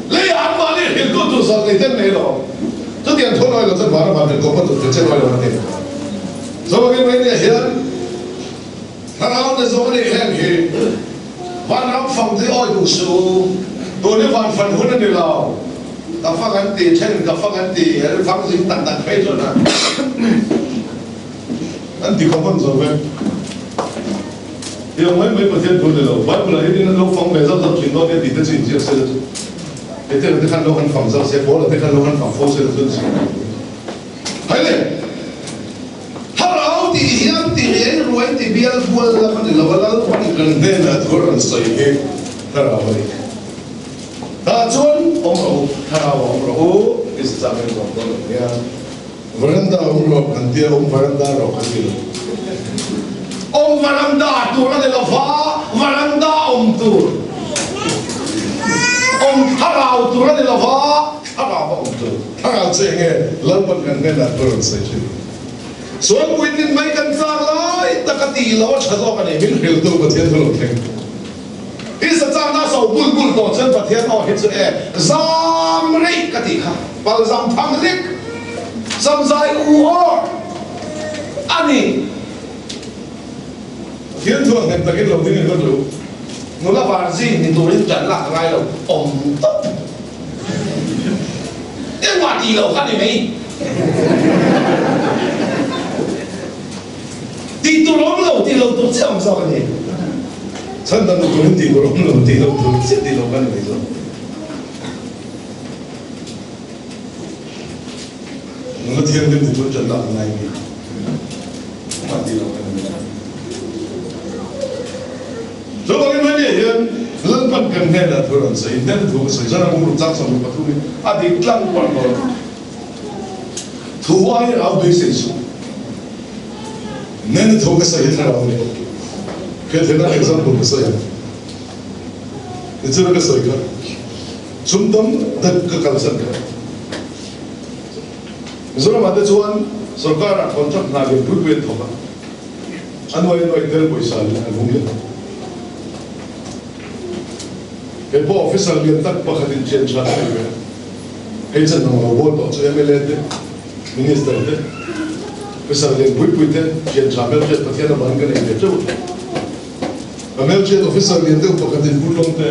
Leiah an mahni hriltu tur zawh nei ten nei lo. Chutiang thu nawi lo chuan vana van rilh kawp a duh tur che nawi lo an ti. Chuvangin mai nia hian thlarau na zawng a nih heng hi vanram fang tih awi duh suh u. Tun hi van fan hun a ni lo. Ka fang an ti then ka fang an ti an fang zing tak tak phei chuan a an ti khawp an zawh vek. Tiang mai mai Pathian thu ni lo. Bible ah hian in an lo fang ve zauh zauh thin dawn nia tih te chu inziak se la chu. Petera te khan lo han fang zauh se, Paula te khan lo han fang fo se la chu an zir thei dawn. Hai le! Thlarau tih hian ti riai ruai ti bial bual lam a ni lo a, Lalpan kan hnenah thu a rawn sawi hi Thlarau a ni. Tah chuan awm rawh u, Thlarau ah awm rawh u, ti sa chang in zawm dawn lo nia. Veranda awm rawh kan tia, awm veranda rawh kan ti lo. Awm varanda tur a ni lo va, varanda awm tur. Awm thlarau tur a ni lo va, thlarau a awm tur. Thlarau chu enge Lalpan kan hnenah thu a rawn sawi thin? Sual puitlin mai kan tlak lai tak a tih lo a tha zawk a ni. Min hrilhtu Pathian thu lo thleng. I sa chakna so bul bul tawh chuan Pathian aw hi chu e zam rei ka tih kha pal zam tham lik samzai u awr a ni. Pathian chuan nghet takin lo ding in ka duh. Nula virgin ni turin ṭan lak a ngai lo awm tawp. Engmah tih loh kha ni mai. Tih tur awm lo tih lo tur chiah awm zawk a ni. Chhan dang turin tih tur awm lo tih lo tur chiah tih lo kha ni mai zawk. Nula thianghlim ti tur ṭan lak a ngai mi. Engmah tih lo kha ni mai zawk. Chuvangin hmeichhia hian Lalpan kan hnenah thu rawn sawi, hnen thu ka sawi chuan a bungruk chak 23 hi a dik tlang parh dawn. Thu ai rau beisei suh. Nen thu ka sawi hi thlarau ni. He thil a example ka sawi ang. Tichuan ka sawi kha sum tam tak ka kalsan kha. Mizoram ah te chuan sorkar ah contract hna lian pui pui an thawk a. A nuai nuai tel pawisa in an hung leh. Kei pawh officer lian tak pakhat in thian tha ka nei ve. Hei chan ang lo bawl tawh chu mla te, Minister te, officer lian pui pui te thian tha hmelhriat Pathian avangin ka nei ve teuh a. Ka hmelhriat officer lian deuh pakhat in Pu Tlawng te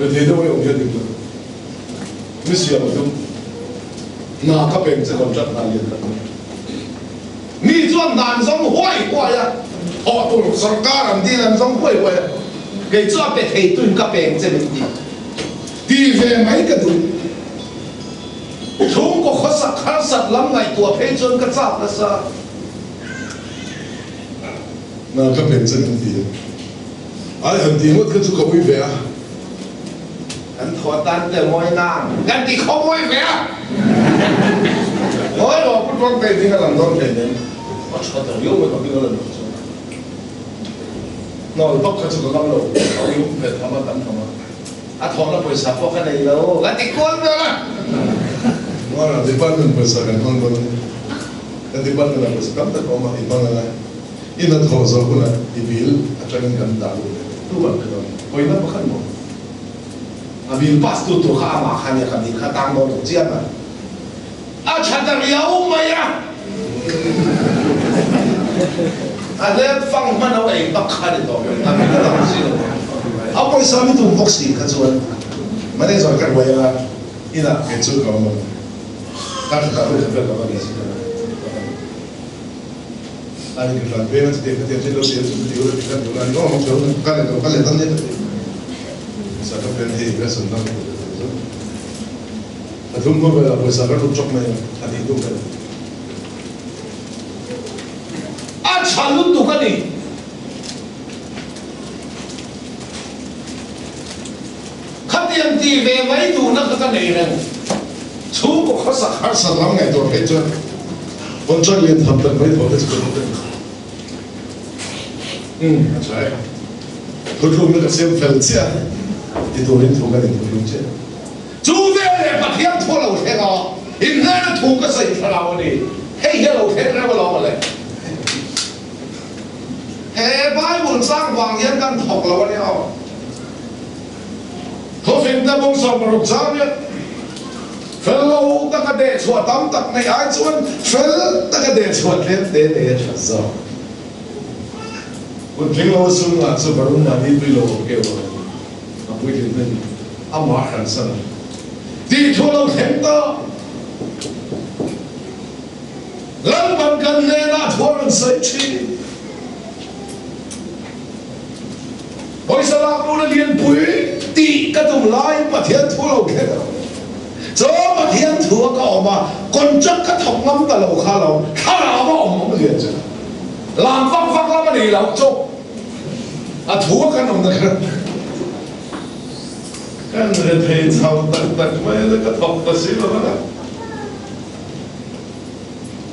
rethei deuh a awm hian dik lo. Mi siam a tum. Hna ka peng che contract hna lian tak mai. Mi chuan hna an zawng huai huai a, thawh tur sorkar an dil an zawng huai huai a, kei chu a pe thei tuin ka peng che min ti. Ti ve mai ka duh. Chhungkaw khawsak harsat lam ngaihtuah phei chuan ka chak nasa. Hna ka peng che min ti a, ai han tih ngawt kha chu ka ui ve a. Kan thawh tan te mawi nang kan ti kho mawi ve a. Mawi lo pu tuang te ding a lang dawn hle nen a tha ta riau mai ka hming a lan loh chuan Hnawl bak kha chu ka ngam lo a ui um ve tham a tam tham a. A thawhna pawisa pawh ka nei lo ka ti kual ber a. Mara department pawisa kan hmang dawn a ni. Kan department ah pawisa tam tak a awm a, i hmang anga i hna thawh zawh hunah i bill atangin kan dah lut leh tu an pe dawn. Pawina pakhat maw? A bill pass tu tur kha amah kha nia ka bill kha tang dawn lo chiang a. A tha ta riau mai a. A hlep fang hman ho ei bak kha ni tawh mai. A bill a dang si lo. A pawisa mi tum bawk si kha chuan manager ka ruai anga inah kei chu ka awm ang. Ka tha ta ru vel ka va ni si ka Ani ka tlan veng a chutiang khatiang thil lo ti a chu ti ula ti khan ula ni aw mak lo ka leh lo ka leh tan nia ka ti. Pawisa ka pen hei ka sawn dang ka ti chu. A thum khawp velah pawisa ka ruk chawk mai a, a tih tuk vel. A tha lutuk a ni. Khatiang ti ve mai duhna kha ka nei reng. Chhungkaw khawsak harsat lam ngaihtuah phei chuan contract lian tham tak mai thaw te chu ka lut a ni. Umm a tha e. Thuthlukna ka siam fel chiah a, ti turin thu ka ni thuthluk chiah. Chu veleh Pathian thu a lo thleng a, inhnena thu ka sawi thlarau a ni. Hei hi a lo thleng reuh alawm ale. He Bible chang vang hian kan thawk lo a nia aw. Thawhlimna bawng 60 chang hian fel lo taka deh chhuah tam tak neih ai chuan fel taka deh chhuah tlem te te a that zawk. Kut tling lo a sum ngah chu Varun mahni tui lo awm keu a a puitling na ni amah hransan a tih thu lo thleng ta. Lalpan kan hnenah thu a rawn sawi thin. Pawisa lak luna lianpui tih ka tum laiin Pathian thu lo thleng a. Chaw Pathian thu a ka awm a, contract ka thawk ngam ta lo kha lo thlarau a awm awm lian chu lam vak vak lam a ni lo chu a thu a kan awmna kha kan rethei chho tak tak mai a, ka thawk ta si lo a.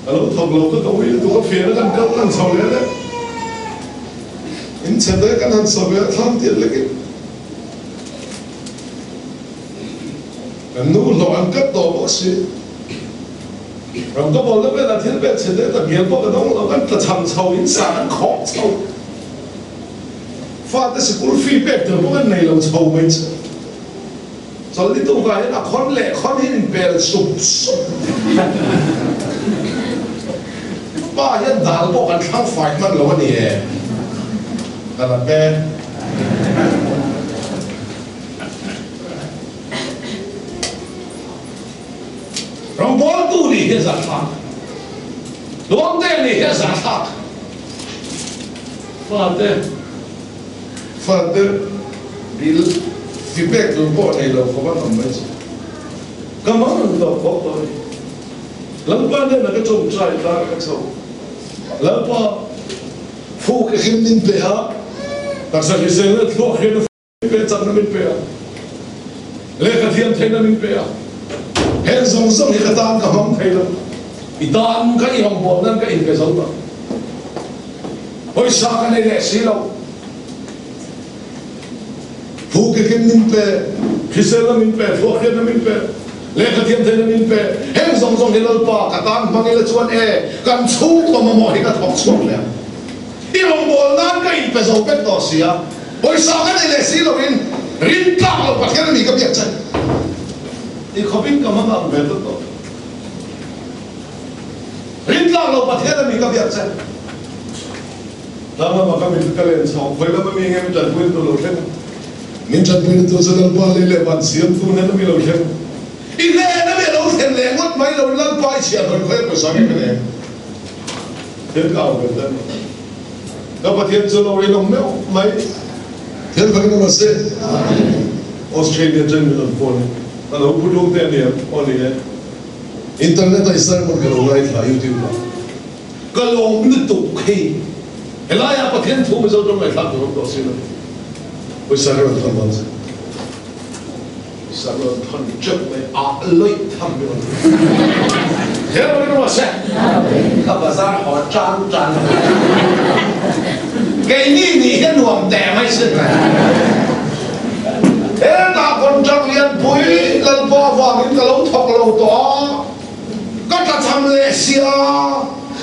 Ka lo thawk lo ka ka ui lutuk a fiahna kan kal kan chho leh leh. In chhe te kan han sa ve a thlam tiat lekin kan nu hlawh an kat tawh bawk si. Ram ka bawlna velah thil pek chhe te tak ngial pawh ka dawng lo, kan tla cham chho in sa kan khawk chho. Fate sikul fee pek tur pawh kan nei lo chho mai chu. Chawlhni tukah hian a khawn leh khawn hi in pel sup sup. Pa hian dal pawh kan thlang fai hman lo a ni e. Ka la pe. Rawngbawltu nih hi a zahthlak. Luangte nih hi a zahthlak. Fate. Fate bill fi pek tur pawh nei lo khawp an awm mai chu. Ka mang ang tawh khawp tawh a ni. Lalpa hnenah ka chawngchai tlang ka chho. Lalpa, Fu ka hrim min pe a, taksa hriselna thluak hian a pe chakna min pe a, lehkha thiam theihna min pe a. Heng zawng zawng hi ka tan ka hmang thei lo. I tan ka i rawngbawlh nan ka inpe zo ta. Pawisa ka nei leh si lo. Phu kekin min pe, hriselna min pe, thluakhriatna min pe, lehkha thiam theihna min pe. Heng zawng zawng hi Lalpa ka tan hmang ila chuan e, kan chhungkaw mamawh hi ka thawk chhuak leh ang. I rawngbâwl nân ka inpe zo vek tawh si a, pawisa ka nei leh si loin rin tlâk loh Pathian a ni ka biak che. Ti khawpin ka hmang ang ve tlat tawh. Rin tlâk loh Pathian a ni ka biak che. Tlang lama ka mit ka len chho, khawi lama mi nge min ṭanpuina tur lo thleng? Min ṭanpuina tur chu Lalpa lei leh van siamtu nen a mi lo thleng. I hnen a mi a lo thlen leh ngawt mai lo, Lalpa i chhiah hlawi khawi a pawisa nge ka nei? Thil ka au ber ta ni. Ka Pathian chu lo rinawm meuh mai. Thil ka rinawm a se. Australia chuan min rawn phone in, ka lo pu tlung te a ni em? Aw ni e. Internet a i sermon ka lo ngaithla YouTube ah. Ka lawm lutuk hei. Helaiah Pathian thu Mizo tawng ngaihthlak tur awm tawh si lo. Pawisa ka rawn thawn dawn che. Pawisa ka rawn thawn teuh mai a lawih tham mi rawn thawn. He rawn in ruah se. Ka bazar haw tan tan. Keini nih hi nuam teh mai sin. Hetah contract lianpui Lalpa avangin ka lo thawk lo tawh a. Ka tlachham leh sia,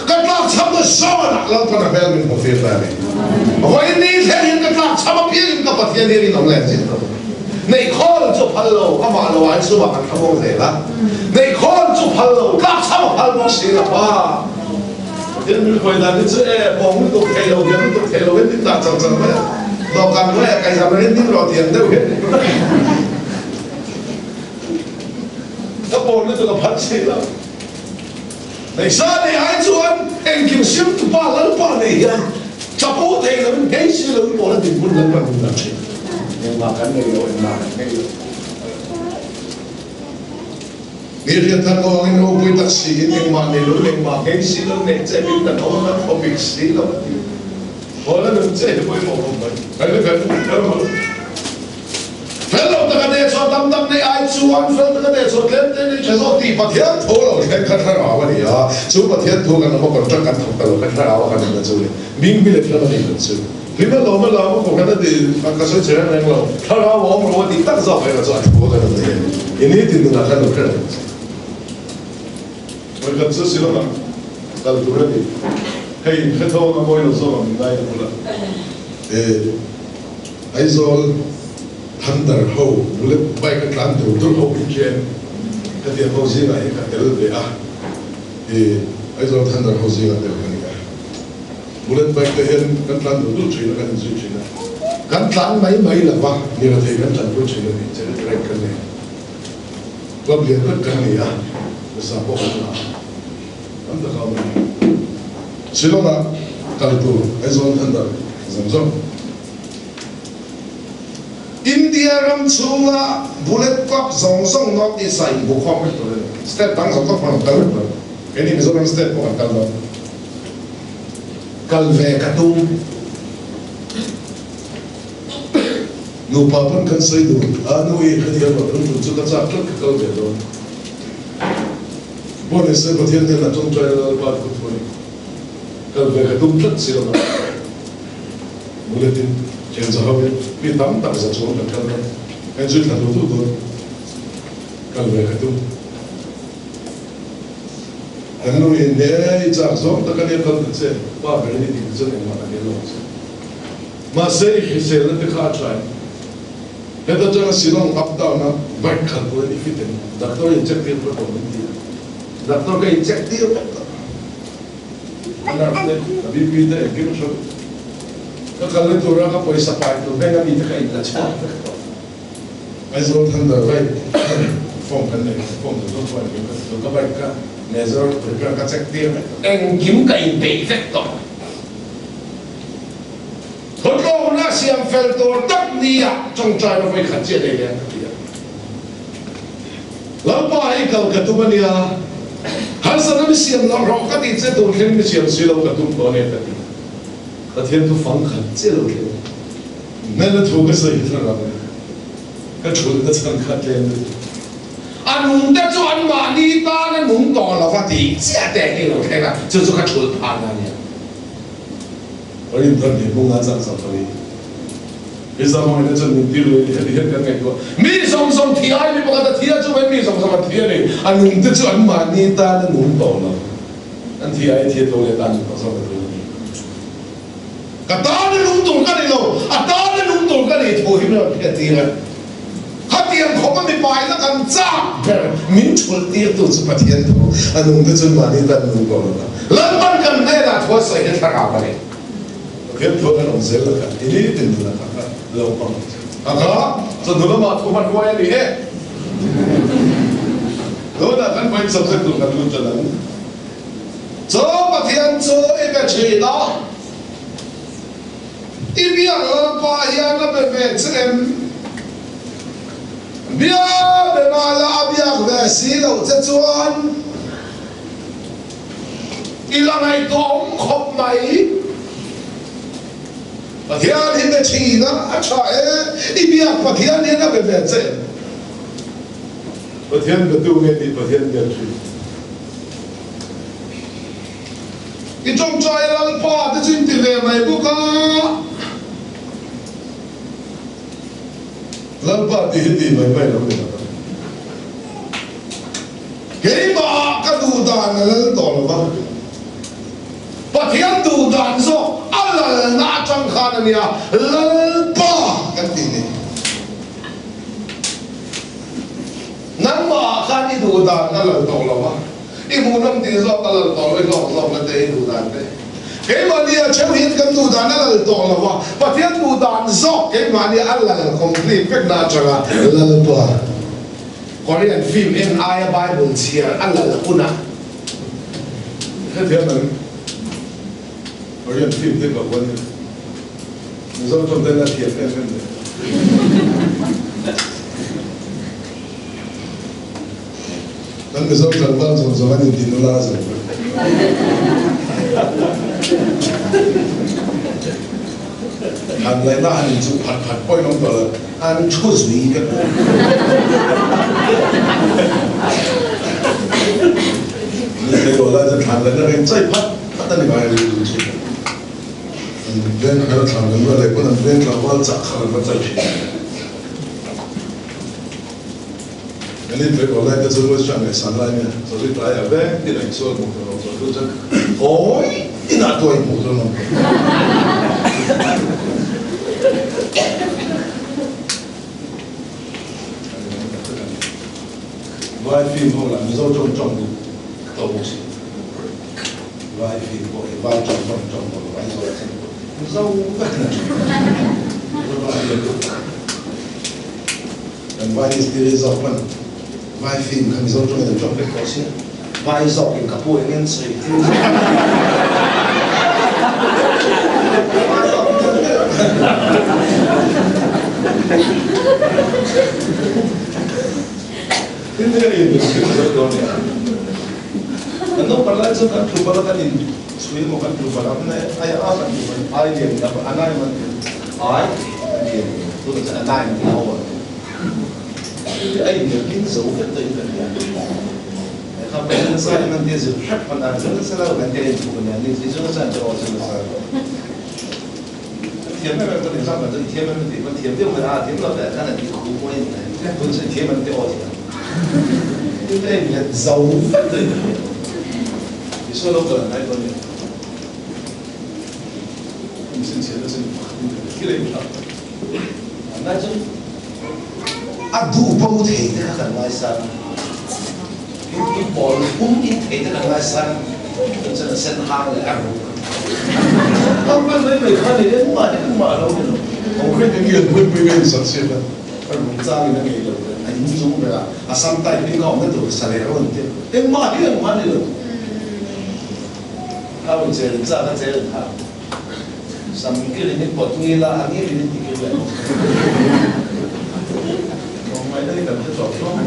ka tlakchham na zawnah Lalpan a hmel min hmu fir ta a ni. Vawiin ni thleng hian ka tlakchham apiangin ka Pathian hi rinawm leh zin lo. Neih khawl chu phal lo, amah lo ain sumah kan thlamuang zel a. Neih khawl chu phal lo, tlakchham a phal bawk si lo a. Pathian min hruai dan hi chu e, pawng lutuk thei lo, hiam lutuk thei lo hian min dah char char mai a. Dawhkan hnuaiah kaihzam rin ding rawh tih ang deuh hian. Ka pawn lutuk a phat si lo. Neihsa nei ai chuan engkim siamtu pa Lalpa nei hian chapo thei loin ngei si loin pawn a dinhmun Lalpa hmun dan thin. Engmah kan nei lo, engmah kan ngei lo. Mi rian thar ko angin ropui tak siin engmah nei loin engmah ngei si lo neih che min kan awm a kan khawpik si lo a ti. Hawla nun che hi pawimawh khawp mai. Kan la kan kan Fel lo taka te chuan tam tam nei ai chuan fel taka te chuan tlem te nei tha zawk tih Pathian thu lo thleng kha thlarau a ni a, chu Pathian thu kan awm a contract kan thawk ta lo kha thlarau a kan awm na chu le ming bi leh hlam a nei lo chu hlim a lawm a lam a kawng khan a ti a ka sawi che reng reng lo thlarau a awm lo a tih tak zawk erawh chu a thu a kan awm thei a ni i nitin nunah khan lo hre reng che. Vawikhat chu Shillong ah kal tur a ni hei inhretho anga mawi lo zawk ang min ngai ka bulah e. Aizawl Thunder ho bullet bike a tlan tur tur ho weekend ka tiang ho zingah hi ka tel ve a, i Aizawl Thunder ho zingah tel ka ni a. Bullet bike te hian kan tlan dur dur thin a, kan inzui thin a. Kan tlan mai mai lo va, mirathei kan tlanpui thin a ni, charity ride kan nei. Club lian tak kan ni a, za pawh kan la a, tam tak a awm a ni. Shillong-ah kal tur Aizawl Thunder zawng zawng. India ram chhunga bullet club zawng zawng North East ah inbu khawm vek tur a ni. State dang zawng zawng pawh an kal vek tur. Keini Mizoram state pawh kan kal dawn. Kal ve ka tum. Nupa pawn kan sawi dun a, nu i ka thiam loh thung tur chu ka chak tlat ka kal ve dawn. Pawh ni se Pathian hnenah tawngtai la Lalpa thu thu a ni. Kal ve ka tum tlat si lo a. Bullet-in thian za ho in mi tam tak za chuang kan kal dawn. Kan zui thla duh duh dawn. Kal ve ka tum. Kan nu in he i chak zawng tak a nia kal ta che, pa ber in i tih te chuan engmah ka tel lo ang che. Mahse i hriselna te kha a tha em? Heta tanga Shillong up down a bike khalh turin i fit em? Doctor in check tir phawt rawh min ti a. Doctor ka in check tir vek tawh. Ka nerve te, ka BP te engkim a hre vek. Ka kalna tura ka pawisa pai tur bank a mi te kha in la chhuak vek tawh. Aizawl Thunder bike form kan nei kha form tur zawk chuan engkim ka ti tawh. Ka bike kha major repair ka check tir vek tawh. Engkim ka inpeih vek tawh. Khawtlawmna siam fel tur tak nia tawngtaina vawi khat chiah nei nen ka ti a. Lalpa hei kal ka tum a nia, harsatna mi siam loh rawh ka tih che tur thleng mi siam si lo ka tum tawh a nia ka ti. Pathian thu fang khat chiah lo thleng. Hmel a thu ka sawi hi thlarau a nia, ka thulhna chhan kha tlem lutuk. A nungte chu anmahni tan a nung tawh lo va tih chiah te hi lo thleng a, chu chu ka thulh phahna a nia. Rin thar nih hmung a chak chak a ni. I zahmawina chuan min tir leh heti hian kan ngaihtuah. Mi zawng zawng thi ai mi pakhat a thi a, chuvangin mi zawng zawng an thi a ni. A nungte chu an mahni tan a nung tawh lo. An thi ai thi a tho leh tan nung tawh zawk a tul a ni. Ka tan a nung tur ka ni lo, a tan a nung tur ka ni thu hi min rawn hriat tir a. Khatiang khawp a mipaina kan chak ber min thulh tirtu chu Pathian thu a nungte chuan mahni tan nung tawh lo va. Lalpan kan hnenah thu a sawi hi thlarau a ni. Pathian thu a kan awm zel lakah i nitin nunah kha kha lo hmang ang che. A kha chawhnu lamah thu hman huai a ni e. Tunah kan vawiin subject tur kan lut tan ang. Chaw Pathian chu i be thin a. I biak Lalpa hian a be ve che em? Bia be mah la a biak ve si loh che chuan i la ngaihtuahawm khawp mai. Pathian hi be thin a, a tha e, i biak Pathian hian a be ve che em? Pathian betu nge tih Pathian biak thin. I tawngtai Lalpa te chu in ti ve mai bawk a. Lalpa tih hi tih mai mai lo ni lo. Keimah ka duh dan a lal tawh lo va. Pathian duh dan zawk a lalna atang khan a nia Lalpa kan tih ni. Nangmah khan i duh dan a lal tawh lo va. I hmuhnawm tih zawk a lal tawh lo, i hlawk zawkna te, i duh dan te. Keimahni a theuh hian kan duh dan a lal tawh lo va, Pathian duh dan zawk keimahni a lal complete vekna atanga Lalpa. Korean film en aia Bible chhiar a lal hunah. Hetiang an Korean film te ka huan hi Mizo tawng ten a thiam em em le. Kan Mizo tlangval zawng zawng an inti nula zo vek. Han ngaihna han inchuh phat phat pawhin awm tawh lo, an thu zui vek. Ni tlei lai chuan thlan laihna reng chai phat phat a ni ngai a rilru chu. An veng kher thlan laihna leh pawn an veng tlangval chak kha an va chai thin. Kan in tlei lai te chu West Ham leh San lai nia Sorry tlai ah veng tin a insual hmuh tur a awm chuan chu chuan hawi tin ah tuai hmuh tur an awm tawh. Vai film ho lah Mizo tawng tawng duh tawh bawk si. Vai film pawh hi vai tawng tawng tawng tawh lo Aizawl ah chuan Mizo vek an tawng. Mizo tawng a lian lutuk. Kan vai mistiri zawk hman vai film kha Mizo tawngin an tawng vek tawh sia. Vai zawkin ka pu eng en sawi tir zawk. Vai zawkin kan vel. Tin hi a in thil zo dawn nia. Kan naupang lai chuan kan tlu bala kan in chhui emaw kan tlu bala ai a kan tlu bala ai lian a nai man ai lian Tunah chuan a nine tih a awm ang. Thil hi a inhnial zo vek tawhin ka hria. Kha pawh nasa in an tia zir hrep hman a, zir nasa lo kan tia inthup a nia, ni zir nasa an tia aw zir nasa. Thiam em em ka ni zam kan chu i thiam em tih pawn thiam deuh khan a thiam lo leh khan an ti khu pawh in tun chu i thiam an ti aw thiam tin ka in let zo vek daih ka hria Isua lo kal an ngai dawn nia kum sin chhiat a chin pakhat in ka thil a in thlak an ngai chu a duh bo thei te kha kan ngaisang In pawl pum in thei te kan ngaisang tun chuan a sen hang leh a ruk ang vel mai mai kha ni engmah hi engmah a lo ni lo. Concrete in lian pui pui in sak siam a. A ruk chang in a ngei lo te a in chung ber a a sam type in ka awmna tur sa leh rawn te engmah hi engmah a ni lo. Kha rawn chel in chak a chel in ha sam kil in i pawt ngil a a ngil in i ti kil leh bawk. Tlawmngaihna hi kan hre tawh hlawm.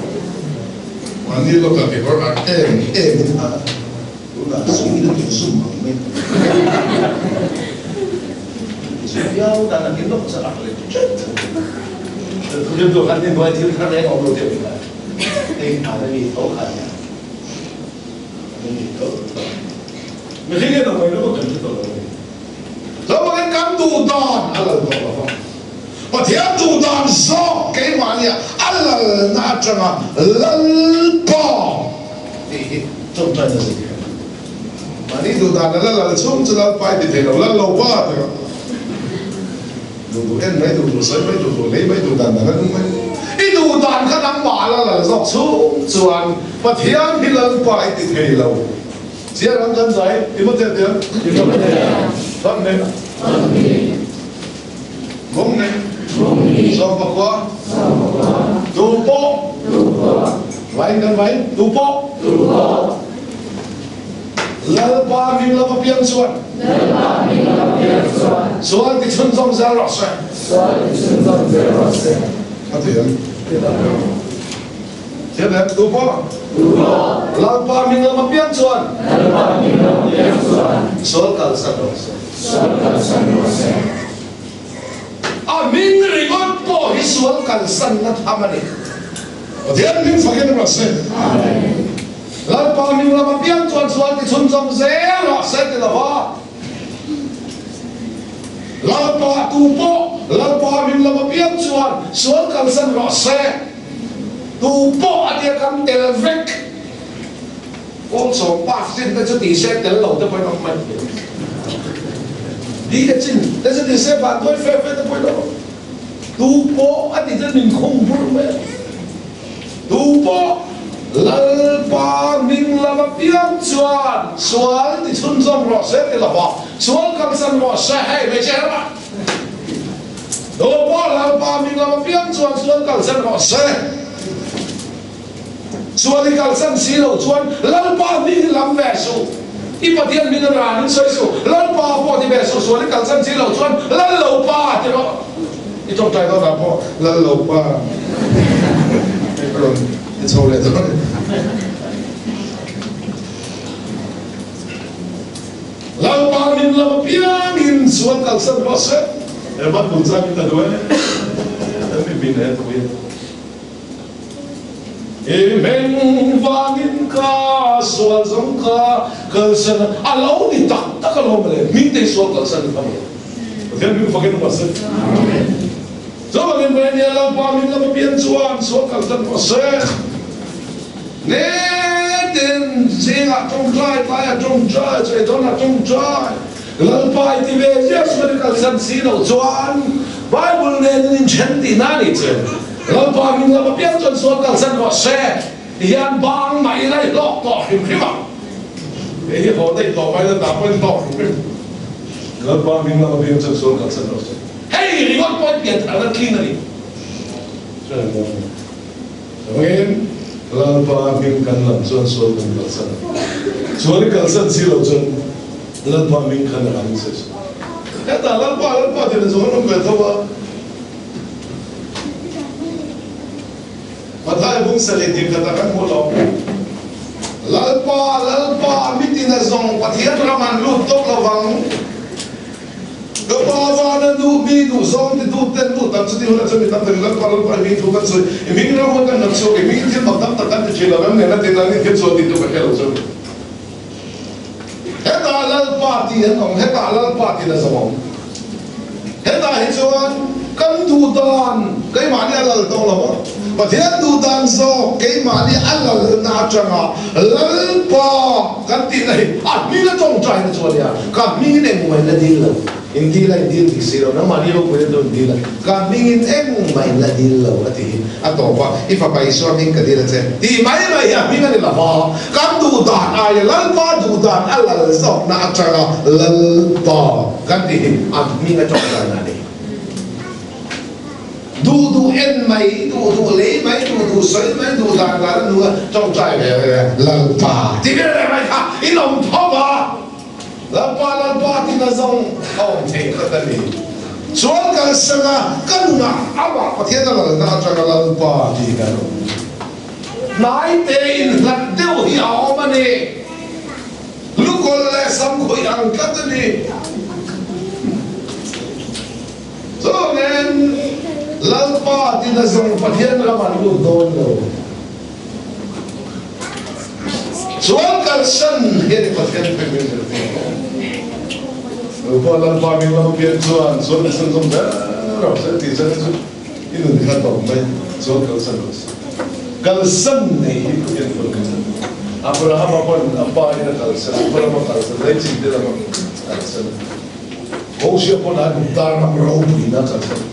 Mahni lawka kekawr ak em em in a tunah sum in a tih zum ang mai ti zum viau dan a ngil lawk chuan ak leh tep thung. Thu rim tur khan hnim buai thil thar reng a awm lo deuh kha hei an a mi tho kha nia an a mi tho tho mihring hian a ngaih lawk a kan hre tawh lo a ni. Zovakin kan duh dan a lal tawh lo va. Pathian duh dan zawk keimahnia a lalna atanga Lalpa tih hi tawngtaina zirtir a ni. Mahni duh dan a la lal chhung chu Lalpa i ti thei lo, Lal lo pa ti rawh. Duh duh en mai, duh duh sawi mai, duh duh lei mai, duh dan dan a nung mai. I duh dan kha nangmah a la lal zawk chhung chuan Pathian hi Lalpa i ti thei lo. Chiar ang kan zai, Timothea tiang? Timothea. Thawmhne. Thawmhne. Bawng nei. Sawmpakua. Tu pawh. Vain kan vain. Tu pawh. Lalpa hming lama piang chuan. Sual ti chhunzawm zel rawh se. A ti em? Thiam em? Tu pawh. Lalpa hming lama piang chuan. Sual kalsan rawh se. A hming ringawt pawh hi sual kalsanna tham a ni. Pathian hming fakin rawh se. Lalpa hming lama piang chuan sual ti chhunzawm zel rawh se ti lova Lalpa tu pawh Lalpa hming lama piang chuan sual kalsan rawh se. Tu pawh a tia kan tel vek. Kawng sawm pass chin te chu ti se tel lo te pawhin awm mai thei. Di te chin te chu ti se vanduai fe fe te pawhin awm. Tu pawh a ti chu min khung bur mai a. Tu pawh Lalpa hming lam apiang chuan sual ti chhunzawm rawh se ti lova sual kalsan rawh se hei hmeichhe ramah. Tu pawh Lalpa hming lam apiang chuan sual kalsan rawh se. Sual i kalsan si lo chuan Lalpa hming hi lam ve suh. I Pathian hming a ran in sawi suh. Lalpa pawh ti ve suh. Sual i kalsan si lo chuan Lal lo pa ti rawh. I tawngtai dawn ah pawh Lal lo pa rawn ti chho leh dawn. Lalpa hming lam apiangin sual kalsan rawh se. He van bul changin ta duai an mi bin he thu hi. I hming vangin ka sual zawng ka kalsan a, a lo ni tak tak alawm le, hming te hi sual kalsan ni tham lo. Pathian hming fakin rawh se. Chuvangin Vainia Lalpa min lam apiang chuan sual kalsan rawh se. Nitin zingah tawngtai, tlaiah tawngtai, cheidawnah tawngtai, Lalpa i ti ve ziah sual i kalsan si loh chuan Bible nen in inthen tihna a nih che. Lalpa min lam apiang chuan sual kalsan rawh se ti hian bang mah ila i hlawk tawh hrim hrim ang. Hei hi haw daih tawh mai la dah pawhin hlawk hrim hrim. Lalpa min lam apiang chuan sual kalsan rawh se. Hei ringawt pawhin piantharna tling a ni. Chuvangin Lalpa hming kan lam chuan sual kan kalsan a, sual i kalsan si lo chuan Lalpa hming khan a lam se suh. Hetah Lalpa, Lalpa tih na zawng an awm ve tho a. Mathai bung sarih tih khatah kan hmu lo. Lalpa, Lalpa, mitin a zawng Pathian ram an lut tawp lo vang. Ka pa vana duh mi duh zawng ti tu ten duh tak chuti hunah chuan mi tam takin Lalpa Lalpa i hming thu kan sawi, i hming ram hun kan hnam chhuak, i hming thil mak tam tak kan ti thin lo em nena tin an inthil chhuah tih tu ka hre lo chu. Hetah Lalpa tih an awm, hetah Lalpa tih na zawng awm. Hetah hian. chuan kan duh dan keimahni a lal tawh lo a, Pathian duh dan zawk keimahni a lalna atanga Lalpa kan tihna hi a hming a tawngtaina chu a nia, ka hmingin engmah in la dil lo. In dil a in dil dik si lo, nangmahni ropui na chu in dil a, ka hmingin engmah in la dil lo a ti hi a tawp a, i fapa Isua hming ka dil a che tih mai mai hi a hming a ni lo va, kan duh dan aia Lalpa duh dan a lal zawkna atanga Lalpa kan tih hi a hming a tawk dan a ni. Duh duh en mai, duh duh lei mai, duh duh sawi mai, duh dan dan a nu a tawngtai ve ve Lalpa tih vel reng mai kha in awm tho va. Lalpa, Lalpa tina zawng a awm thei tlat a ni. Chuan kalsan a, ka nunah amah Pathian a lalna atanga Lalpa tih kan awm. Hnai tein hlat deuh hi a awm a ni. Lukawlh leh samkhawih ang tlat a ni. Chuvangin Lalpa tina zawng Pathian ram an lut dawn lo. Chuan kalsan hian i Pathian pek min zirtir tawh. Lalpa Lalpa min lo pian chuan chuan i san zawm zel rawh se tih chuan chu i nun kha tawp mai chuan kalsan rawh se. Kalsan nei hi Pathian pawn kan ni. Abrahama pawn a pa in a kalsan, Abrahama kalsan, leichin te lama kalsan. Mosia pawn a Gupta ram ropuina a kalsan.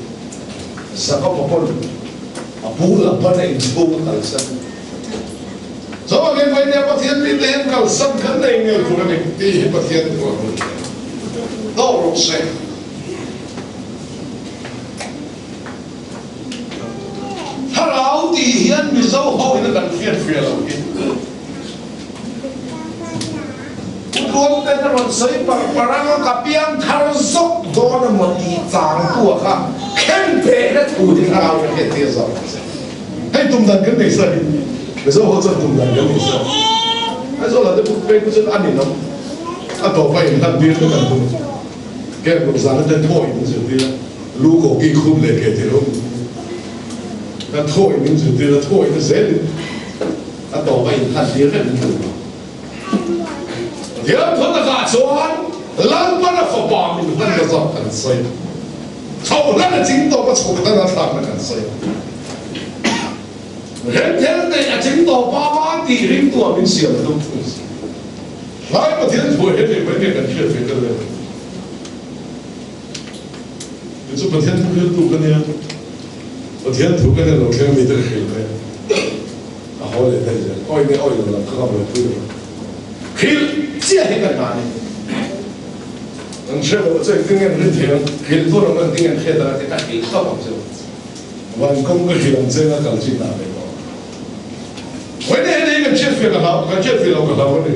Jakoba pawn a pu Labana inchhung a kalsan. Chuvangin Vainia Pathian mite hian kalsan kan nei ngei tur a ni tih hi Pathian thu a hmu thei tawh rawh se. Thlarau tih hian Mizo ho in a kan hriat hria lo hi. Pu Tluangten a rawn sawi par par ang a, ka piang thar zawk dawn emaw tih chang tu a kha khen phehna thu hi thlarau ka hriat tir zawk ang che. Hei tum dan kan nei sa hi, Mizo ho chuan tum dan kan nei sa. Aizawl ah te puk phei khu chuan a ninawm, a tawp a inhlan tir te kan tum. Camp ruk zan te thawi min zirtir a, lu koki khum leh ke ti rum. Kan thawi min zirtir a, thawi na zelin a tawp a inhlan tir vek min tum a. Pathian thu takah chuan Lalpan a fapa min hlan na zawk kan sawi. Chho hlan a ching tawp a chhuk hlan a thlakna kan sawi. Remthel neih a ching tawp a va tih ringtu ah min siam tum thung si. Lai Pathian thu he leh mai nge kan hriat ve tel em? Kei chu Pathian thu hriltu ka nia. Pathian thu ka nia lo thleng mi te ka hrilh mai a. A haw leh daih zel. Awi nge awi lo lam kha ka buaipui lo. Hrilh chiah hi ka hna a ni. An hre lo chu engtin nge an rin thei ang? Hrilh tur ang engtin nge an hriat ang a ti ka hrilh tawp ang chu. Van kawng ka hrilh ang che nga kal chin ah ve tawh. Vawiin hei hi kan hriat fiah ka hlau, kan hriat fiah lo ka hlau a ni.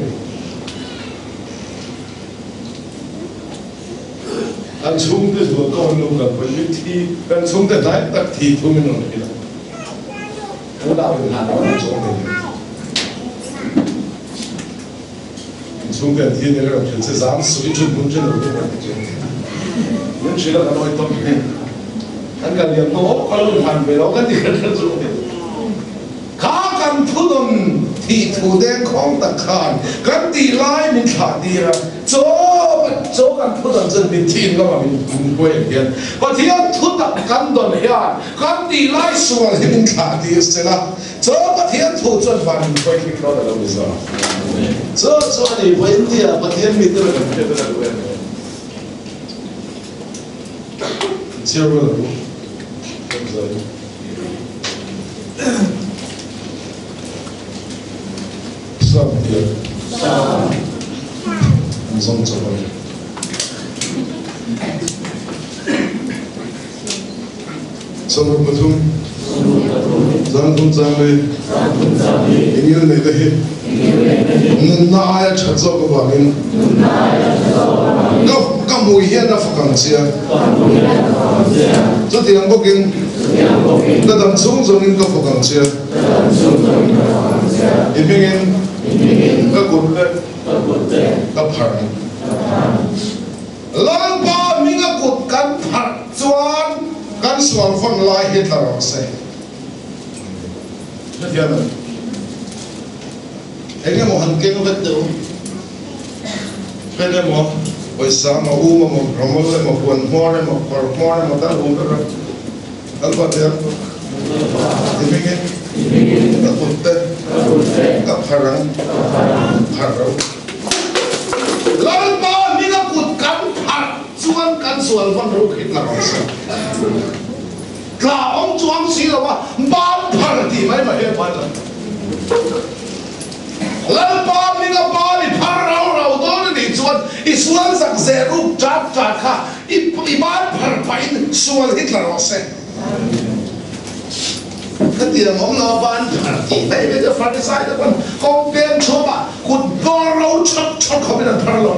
An chhungte zual ka hawn lo kan pawi mit thi, kan chhungte hnai tak thi thum in rawn hrilh ang. Unau in hlan lo chu awm eng In chhungte an thi ania ka rawn hrilh che zam suh i thut hmun ṭhen lo chu kan ti ṭhin. Min hrilh a kan awi tawp hi. Kan kal liam hnu awk ka lo inhlan ve lo ka ti kha ṭhen chu awm eng. Kha kan thunawn thih thu dengkhawng tak khan kan tih lai min thlah tir a, chaw chaw kan thunawn chuan min thi in lamah min hruai ang hian Pathian thutak kan dawn hian Kan tih lai sual hi min thlah tir se la, chaw Pathian thu chuan van min hruai thik dawn a lo ni zawk. Chaw chu a ni pawh India Pathian mite la kan hriat a lo em em. Chhiar rual ang u. Kan zai. Sam tiang. Sam. An zawng chawp a ni. Sawmruk pathum, Zangthum changli, Ingil neih te hi nunna aia that zawk avangin ka ka hmui hian a fak ang che a, chutiang bawkin ka dam chhung zawngin ka fak ang che a, i hmingin ka kut te ka pharh ang. Lalpa hminga kut kan pharh chuan kan sual fawn lai hi tla rawh se. Hrethiam em? Eng emaw han keng vet deuh? Pen emaw? Pawisa emaw, um emaw, rawmawl emaw, huan hmawr emaw, kawr hmawr emaw tal um ber a. Lalpa tiang i hmingin ka kut te ka phar ang, phar ro. Lalpa hminga kut kan phar chuan kan sual hman ro khit la rawh se. Tla awm chuang si lo a, ban phar tih mai mai hi a phai lo. Lalpa hminga ban i phar rau rau dawn a nih chuan i sual zak zeh ruk chat chat kha i i ban phar pahin sual hi tla rawh se. Khatiang awm lo a ban phar tih mai mai chu Farisai te pawn kawng peng chhuam ah kut bawr ro chhawt chhawt khawpin an phar lo.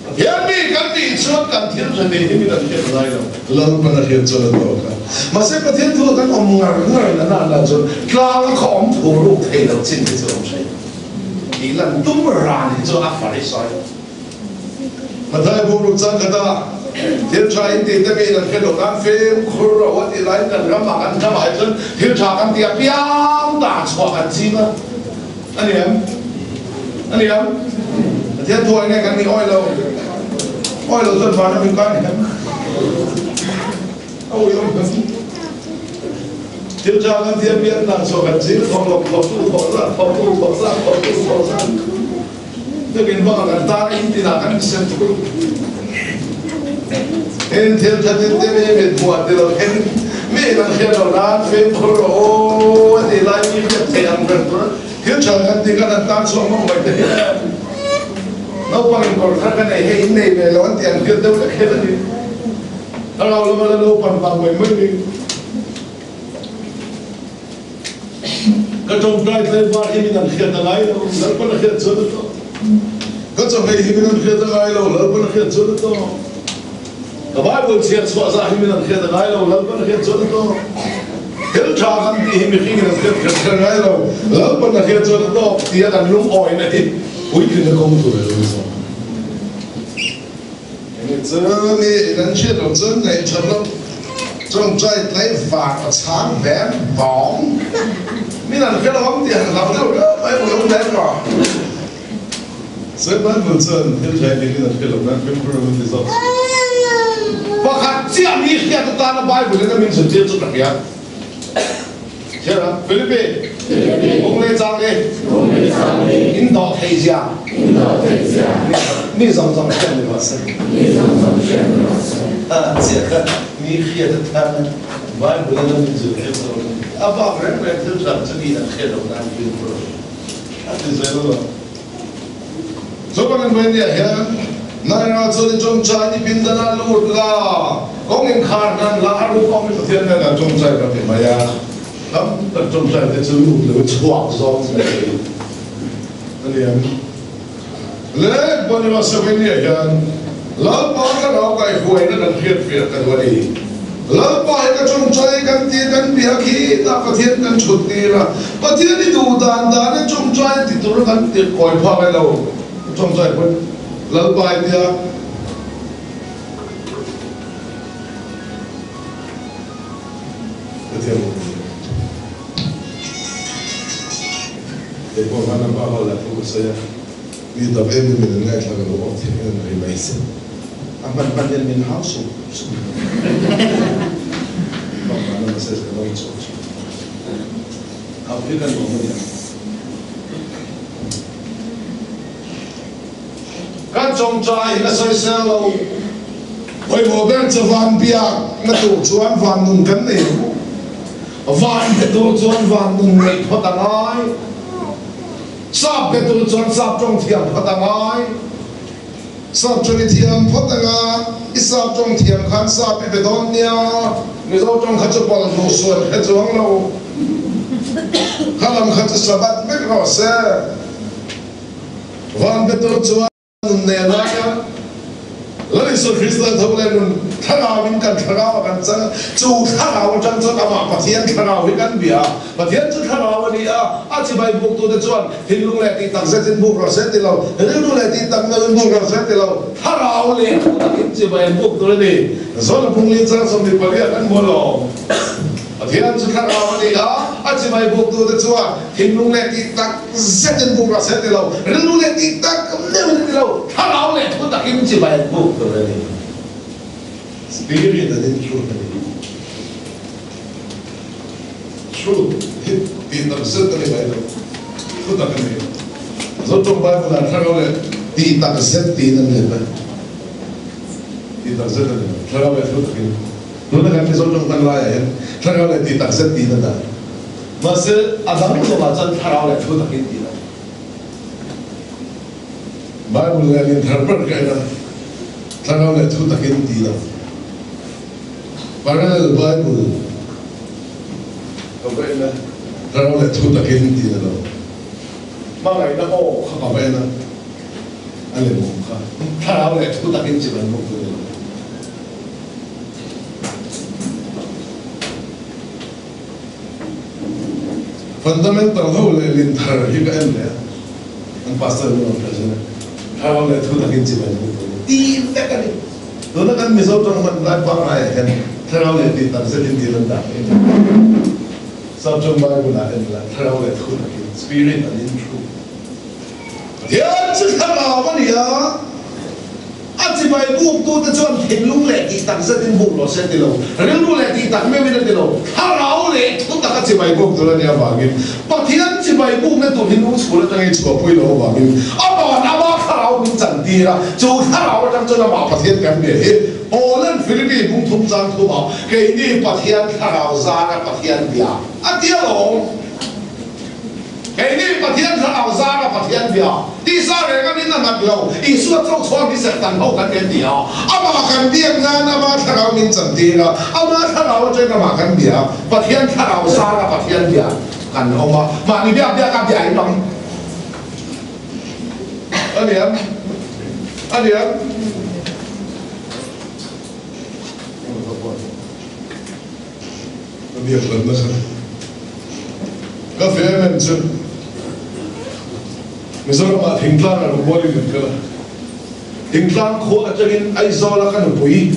Pathian mi kan tih chuan kan thil tha nei hi min an hriat ngai lo. Lalpan a hriat chuan a tawk a. Mahse Pathian thu kan awm ngar ngar na na lah chuan tlang a khaw awm thu ruk thei lo chin hi chu awm hre tih lan tum ran hi chu a Farisai lo. Mathai bu ruk chang khat a, thil tha in tih te mi in an hriat loh nan fimkhur ro a tih laiin kan ram ah kan hnam ah hi chuan thil tha kan tih apiang dah chhuah kan ching a. A ni em? A ni em? Pathian thu ai nge kan nih awi lo? Awi lo chuan van a min kai ni em? A ui awm em? Thil tha kan thiam biak dan chhuah kan zir thawk lo, thawk tu thawk zat, thawk tu thawk zat, thawk tu thawk zat. Biakinn bangah kan tan a, in tinah kan insem thul. Heng thil tha tin te mi mit hmuh ti lo in mi in an hriat lo nan fimkhur rawh aw a ti lai mi hriat theih ang ber tur thil tha kan ti kan han tan chhuak mawng mai te hian naupang in kawr thar ka nei hei in nei ve lo an ti ang hriat deuh lek hian a ni. Thlarau lama la naupan vang mai mai ni. Ka tawngtai tlaivar hi min an hriat a ngai lo, Lalpan a hriat chuan a tawh. Ka chawhmeh hi min an hriat a ngai lo, Lalpan a hriat chuan a tawh. Ka Bible chhiar chhuah zah hi min an hriat a ngai lo, Lalpan a hriat chuan a tawh. Thil tha kan tih hi mihringin an hriat kher kher ngai lo, Lalpan a hriat chuan a tawk tia kan lungawina hi puitlin a kawng tur a lo ni zawk. Enge chu mi in an hriat loh chuan ngaihṭhat loh tawngtai tlai vang a chhang veng vawng. Min an hre lo ang tih han hlau deuh reuh mai ui awm leh rawh. Sawi Bible chuan thil thlai nih in an hre lo nan fimkhur an ti zawk si. Pakhat chiah mi hriat atana Bible in a min zirtir chu ka hria. Hria Philippe, Kung le chang le, in dawh thei zia, mi zawng zawng hriat ni rawh se. Chiah kha mi hriat atan Bible in a min zirtir chu a bak reng reng thil hran chu mi an hriat loh nan fimkhur a ti zel lo. Chuvangin Vainia hian Naira chuan i tawngtai i pindan ah lut la, kawng inkhar nan la a ruk awm i Pathian hnenah tawngtai ka ti mai a, tam tak tawngtai te chu lut lo i chhuak zawng mai a ni ang. Le Boniva Vainia hian Lalpa thlarau kaihhuaina kan hriatfiah ka duh a ni. Lalpa hi ka tawngtai kan ti kan biak hi tah Pathian kan thut tir a, Pathian i duh dan dan i tawngtai ti tur kan tirh kawi phak e lo. Tawngtai pawn Lalpa i tia. Pathian lo ni. Kei pawh khan a pa hall ah thu ka sawi a, mi tam em em in an ngaithla ka lo awk theih in an ri mai se. A hman hman hian min hau sup sup. Bak vana message ka dawng chhuak thin. Hau hi ka nuam a nia. Kan tawngtai a sawisel lo. Pawimawh ber chu van biak na tur chuan van nun kan nei ang. Van be tur chuan van nun neih phawt a ngai. Sap be tur chuan sap tawng thiam phawt a ngai. Sap tawng i thiam phawt anga i sap tawng thiam khan sap i be dawn nia. Mizo tawng kha chu pawlh hmuh sual hre chuang lo. Kha lam kha chu Sabbath vek rawh se. Van be tur chuan nun nei a lai a, Lal Isua Krista tho leh nun thlarau in kan thlarau a kan chang a, chu thlarau atang chuan amah Pathian thlarau hi kan bia a, Pathian chu thlarau a ni a, a chibai buk tute chuan thinlung leh tih tak zetin buk rawh se ti lo, rilru leh tih tak meuhin buk rawh se ti lo, thlarau leh thu takin chibai an buk tur a ni. Zawn a pungli chang 28 an hmu alawm. Pathian chu thlarau a ni a, A chibai buktute chuan thinlung leh tih tak zetin buk rawh se a ti lo, rilru leh tih tak meuhin a ti lo, thlarau leh thu takin chibai an buk tur a ni. Spirit an in truth a ni. Truth hi tih tak zet a ni mai lo, thu tak a ni. Zotawng Bible-ah thlarau leh tih tak zet tiin an let a, tih tak zet a ni lo, thlarau leh thu takin. Tuna kan Mizo tawng hman laiah hian thlarau leh tih tak zet tiin a dah. Mahse, a dang zawngah chuan thlarau leh thu takin tih lo. Bible leh an inthar ber ka en a, thlarau leh thu takin tih lo. Parallel Bible ka va en a, thlarau leh thu takin tih a lo. Hmangaihna aw kha ka va en a, a lem awm kha. Thlarau leh thu takin chi kan bawk tur a ni lo. Fundamental ho leh lin thar hi ka en leh a, an pastor min rawn present a, thlarau leh thu takin chi mai bawk tur ti vek a ni. Tuna kan Mizo tawng hman lai pangngai ah hian thlarau leh tih tak zetin thil an dah mai a ni. Sap chuan Bible ah en la, thlarau leh thu takin, spirit and in truth. Pathian chu thlarau a ni a. A chibai buktute chuan thinlung leh tih tak zetin buk rawh se a ti lo, rilru leh tih tak meuhin a ti lo, thlarau leh thu taka chibai buk tur a nih avangin Pathian chibai bukna tur hi nu chhul atangin chhuahpui loh avangin Aman ama thlarau min chantir a, chu thlarau atang chuan amah Pathian kan bia hi Poland Philippi bung thum chang thumah keini Pathian thlarau zara Pathian bia a ti alawm. Keini Pathian thlarau zara Pathian bia tisa reng a min a ngat lo, Isua cho chhuak hi Satan ho kan en ti a, amah kan biak nan ama thlarau min chantir a, ama thlarau atangin amah kan bia a, Pathian thlarau zara Pathian bia kan awm a, mahni biak biak a bia in awm a niang a niang. Ka biak lam nasa. Ka ve em em chu Mizoram ah thingtlang ah ka kual in kan kal a, thingtlang khua atangin Aizawl a ka nupui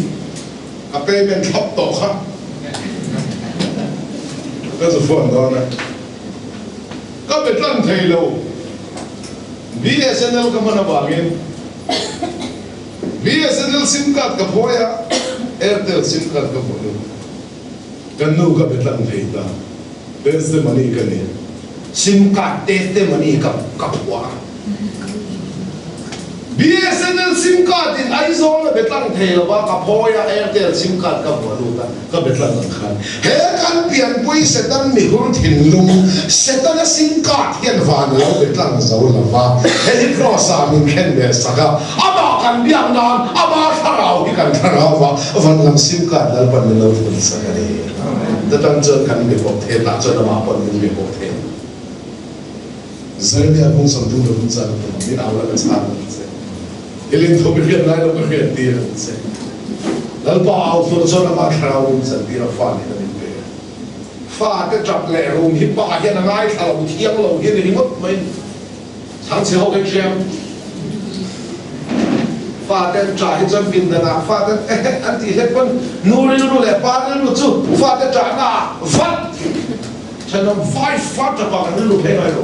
ka payment thlap tawh kha ka zu phone dawn a, ka be tlang thei lo. BSNL ka hman avangin BSNL sim card ka phawi a, Airtel sim card ka phawi lo. Kan nu ka be tlang thei ta, testimony ka ni. Sim card testimony ka ka phuah a. BSNL sim card in Aizawl a be tlang thei lo va, ka phawi a, Airtel sim card ka vuah lut a, ka be tlang ang khan. He kan pianpui Satan mihur thinlung, Setana sim card hian van a lo be tlang zo lo va, he hi Kross ah min khen ve sak a, Amah kan biak nan ama thlarau hi kan thlarau va, van lam sim card Lalpan min lo thun sak a ni. Chutang chuan kan mi bawk thei tah chuan amah pawn min mi bawk thei. Zermia kung sawmthum leh hmun chan tum min au la ka chhan ang che. I linthu ka hriat lai lo ka hriat tir ang che. Lalpa au tur chuan ama thlarau min chan tir a fa nih na min pe. Fa te tap leh rum hi pa hian a ngaithla lo thiang lo hi a ni ringawt mai. Chhangchhe ho kan hriam. Fate an ṭah hi chuan pindanah fate an ehe an tih hlek pawn nu rilru leh pa rilru chu fate ṭahna ah vat thenawm vai fa ṭapa kan rilru phei ngai lo.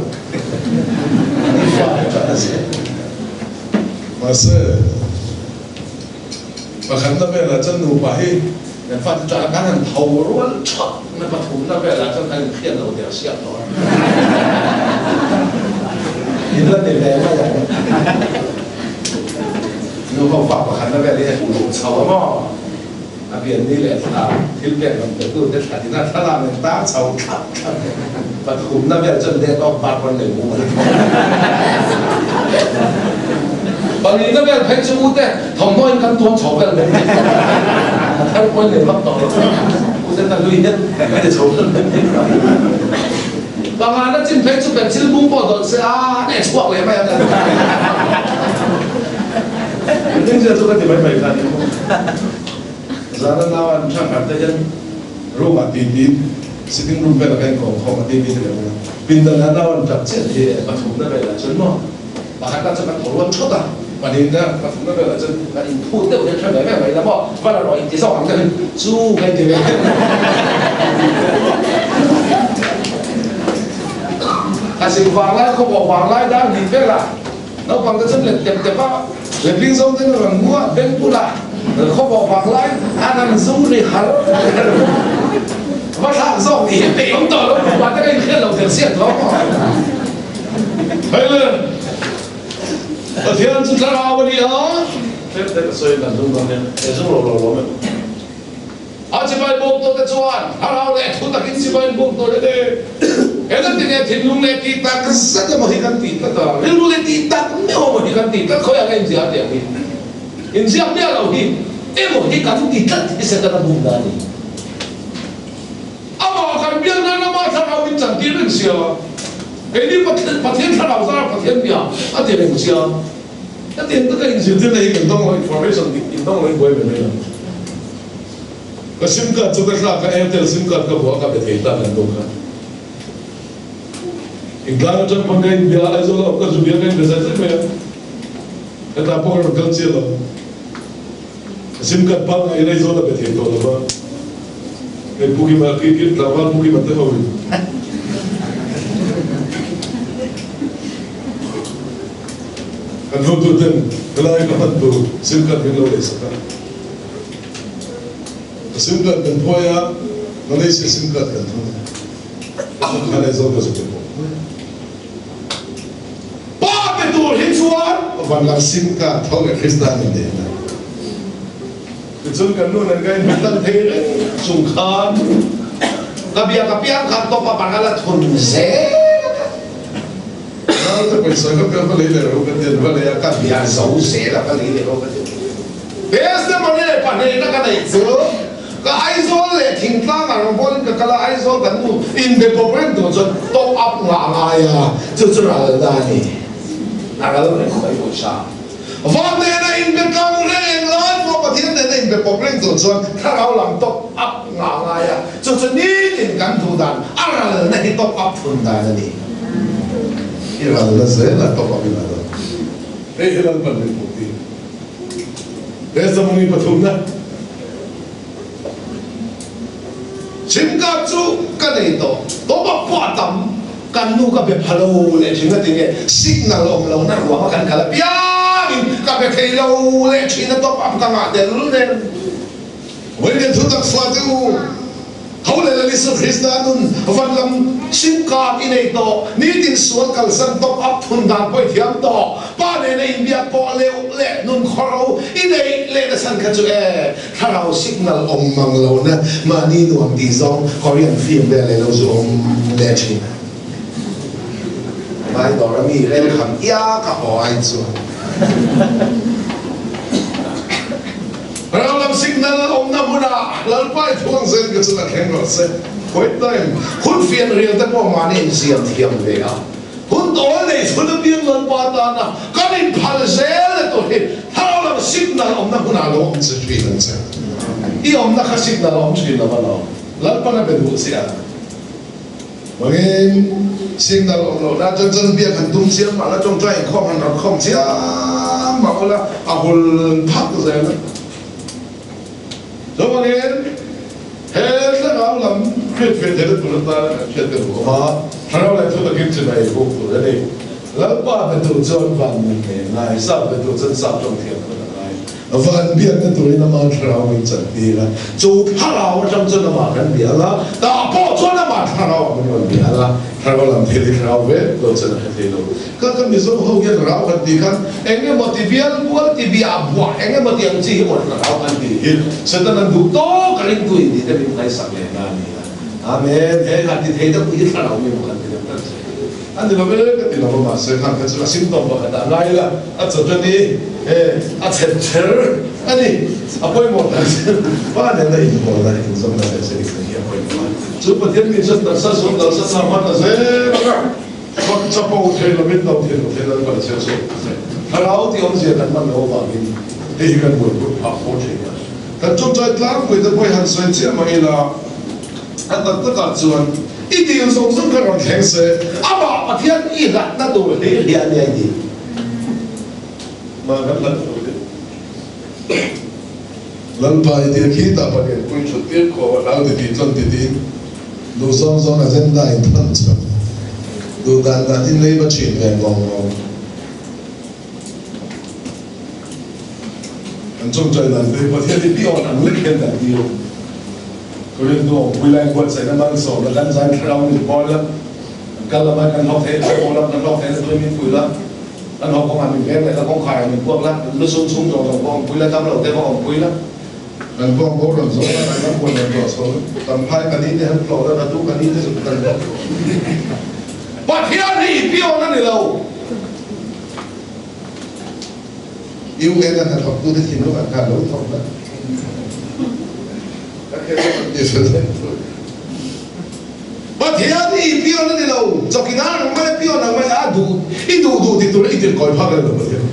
Ni fate ṭahna si. Mahse, pakhatna velah chuan nupa hi kan fate ṭahna kan han tho rual ṭhap na pathumna velah chuan kan inhriat lo der siak tawh a. In la ni ve mai ang. Nu ho fa pakhatna vel hi a hmuh chho a maw? A pianni leh thla thil pek rawn pe tu te thla tina thlalak in tar chho thlap thlap e. Pathumna vel chuan date of birth rawn nei mumal tawh. Palina vel phei chu ute thawmhnaw in kan tuam chho vel mai mai. A thar pawh in nei vak tawh lo. Ute ta lui hian a ti chho vel mai mai. Pangana chin phei chu pencil bung pawh dawlh se a ne chhuak leh mai ang. Engtin zia chu ka ti mai mai kha ni maw. Zana nau an tha khat te hian room ah ti tiin sitting room velah ka inkawm khawm a TV te kan en a. Pindan ah nau an tap chiah hi pathumna velah chuan maw pakhat ah chuan kan thaw rual thawt a, pahnihna pathumna velah chuan kan inphut deuh hian hre ve ve mai la maw va la rawh inti zawk ang deuhin chu ka inti ve. Thlasik vanglai, khawpawh vanglai dar hnih velah naupang te chuan let tep tep a, letling zawng ten a rawn hmu a, beng bulah khawpawh vanglai an han zu ri har har va thlak zawk tih hi peih awm tawh lo, nupa te ka inhriat lo der siak hlawm maw? Hei le, Pathian chu thlarau a ni a, tlem te ka sawi dan zung dawn nia, he zung lo lo lawm em? A chibai bawk tawhte chuan thlarau leh thu takin chibai an bawk tawh le. Engati nge thinlung leh tih tak zet emaw hi kan tih tlat a, rilru leh tih tak meuh emaw hi kan tih tlat khawiah nge inziah a tiang hi? Inziak miah lo hi emaw hi kan ti tlat hi Setana bumna a ni. Amah kan biak nan amah thlarau min chantir reng sia, keini Pathian thlarau zara Pathian bia a ti reng sia. Hetiang taka inzirtirna hi kan dawng lo, information dik in dawng lo hi buai ve mai lo. Ka sim card chu ka thlak a, Airtel sim card ka vuah a, ka be thei ta kan dawng kha. Intlai atang pawn ka inbia a, Aizawl a awm ka zu bia ka inbe zai zai mai a, hetah pawh ka rawn kal chiah lo. Ka sim card pangngai in Aizawl a be thei tawh lo va, hei Pu Kima, tlangval Pu Kima te ho in. Kan hotu ten helai ka hman tur sim card min lo lei sak a. Ka sim card kan phuai a, Malaysia sim card kan thun a. Ka khan Aizawl ka zu pe pawh. Pa pe tur hi chuan vanlam sim card tho leh Krista min nei a. Tichuan kan nu nen ka inhmu tan thei reng chung khan ka biak apiang khan top up an la thun zel a. Naute pawisa ka pe a, va lei leh rawh ka ti a, va lei a, ka bia zo zel a, va lei leh rawh ka ti. Testimony pahnihna ka neih chu ka Aizawl leh Thingtlang ah rawn bawlin ka kal a, Aizawl kan nu inbe pawp reng tur chuan top up ngah ngai a, chu chu ralna a ni, a ral reng mai pawisa. Van nena inbe tlang reng lai pawh Pathian nena inbe pawp reng tur chuan thlarau lam top up ngah ngai a, chu chu nitin kan duh dan a ralna hi top up thun dan a ni. I ralna zel a top up in a ral. Hei hi Lalpan min hmuh tir. He Zamuni pathumna Sim card chu ka nei tawh, top up pawh a tam. Kan nu ka be pha lo leh thin a ti nge signal awm lo na ruang a kan kal apiangin ka be thei lo leh thin a top up ka ngah tel nen. Vawiin thu tak fate u, ho leh Lal Isu Krista nun van lam sim card i nei tawh, nitin sual kalsan top up thun dan pawh i thiam tawh, pa nena inbiak pawh leuh leh nun khawro i neih leh na chhan kha chu e. Thlarau signal awm mang lo na mahni nuam tih zawng Korean film vel leh lo zu awm leh thin a. Vai dawr a mi rel kham ia ka haw ai chuan. Thlarau lam signal awmna hmunah Lalpa i thuang zel ka chungah thleng rawh se. Quiet time hun fian rial te pawh mahni insiam thiam ve a. Hun tawl nei chhun apiang Lalpa tana kan inphal zel na tur hi thlarau lam signal awmna hmunah lo awm che thin ang che. I awmna kha signal a awm thin lo a lo. Lalpan a be duh che a. Mangin signal awm loh na chuan chuan biak han tum chiam mah la tawngtai inkhawm han rawn khawm chiam mah ula a hul phak zel a. Chuvangin, he thlarau lam hriatfiah theihna tur atana kan hriat ka duh awm a, thlarau leh thu takin chibai buk tur a ni. Lalpa be tur chuan van nun ngei a ngai, sap be tur chuan sap tawng thiam phun a ngai. Van biakna turin ama thlarau min chantir a, chu thlarau atang chuan amah kan bia ang a, tah pawh chuan amah thlarau ah min rawn bia ang a, thlarau lam thil hi thlarau vek lo chuan a hre thei lo. Ka ka Mizo ho hian rau kan tih khan eng emaw ti bial bual ti biah buah eng emaw ti ang chi hi maw rau kan tih hi Satan an duh tawk a ringtu in tih te min ngaihsak leh na a ni a. Amen. He han ti thei deuh hi thlarau mi maw kan ti deuh tak che. A ni lo e ka ti lo a mahse khan kha chu a symptom pakhat ah ngai ila a chawt a ni e a chhet cher a ni a pawimawh tak chu pa nena inpawlna inzawmna leh zirikna hi a pawimawh a chu Pathian mi chuan taksa zuam taksa sa hman a zel a. Fak chapo thei lovin lo thei lo thei Lalpa chhiar chhuak ta che. Thlarau tih awmzia kan hman loh avangin hei hi kan buaipui phah fo thin a. Kan tawngtai tlangpui te pawh hi han sawi chiah mai ila, a tak takah chuan i dil zawng zawng kha rawn thleng se, amah Pathian i hlatna tur hlir hi a nia i dil. Mah kan hlat tur hi. Lalpa i dil khi tah Pathian pui thut tir khawp a hlau ti tih chuan ti tiin. Duh zawng zawng agenda in than chho. Duh dan dan in lei va thin ve ngawng ngawng. Kan chawngchai dan te Pathian hi piawn ang lek hian kan ti lo. Korinth nu awmpui lai buatsaihna malsawmna kan zai thlarau min pawl la, kan kal lamah kan hlawk thei, kan haw lam kan hlawk theihna turin min pui la, kan haw kawngah min veng leh la, kawngkhar ah min puak la, lusum chhung zawng zawng pawh awmpui la, damlo te pawh awmpui la. Kan kawng boral zawng a, kan ram buai lo tawh chho la, kan phai ka ni te han tlawh la, ka tu ka ni te zuk kan tlawh. Pathian hi i piawn a ni lo. UN a hnathawktute thinlung an khan lo thawk na. Ka kher lo an ti fel daih thung. Pathian hi i piawn a ni lo. Chawkina ang mai a piawn ang mai a duh i duh duh ti tur i tirhkawi phak a ni lo Pathian.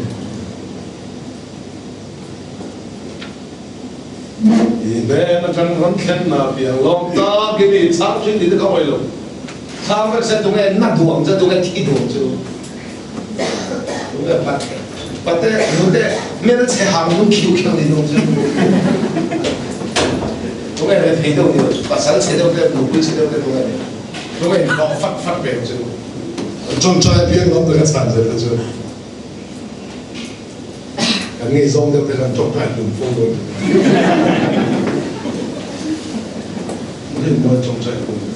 I hnen atang rawn thlen na piang lawm tak i ni chhang thin tih te ka awih lo. Chhang vek se tunge na duh ang che tunge thi duh ang che u. Tunge pate pate nute hmelchhe hang lung khiu khiau ni duh ang che u. Tunge re thei deuh ni lo pasal chhe deuh te nupui chhe deuh te tunge ni tunge inhlawh fat fat ve ang che u. Tawngtai piang lawm taka chhan zel te chu. Kan ngaihzawng deuh te khan tawngtai hlum fo dawn ni. Rinmuan tawngtai hlum.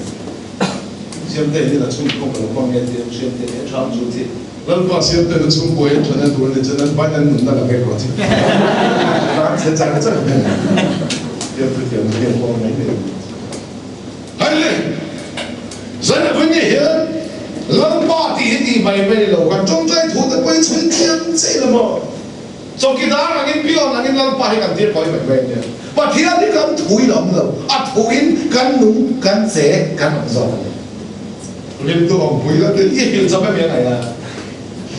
Siamte hian a chhungkaw ka lo hmang nge tia Siamte hi a ṭham chu thi. Lalpa Siamte na chhungkua hi ṭhana tur a ni chuan an pain an nunna la vek rawh thi. Ram chhe char char hian Siamte thiam hian kawng mai mai. Hei le, Zaina Vini hian Lalpa tih hi tih mai mai lo, kan tawngtai thu te pawh hi chhui thiam chiah lo maw? Chawkidar angin pion angin Lalpa hi kan tir kawi mai mai ania. Pathian hi kan thuin a awm lo, a thuin kan nung, kan che, kan awm zawk a ni. Rintu awmpui la te. I hrilh chawp em i a ngaih a?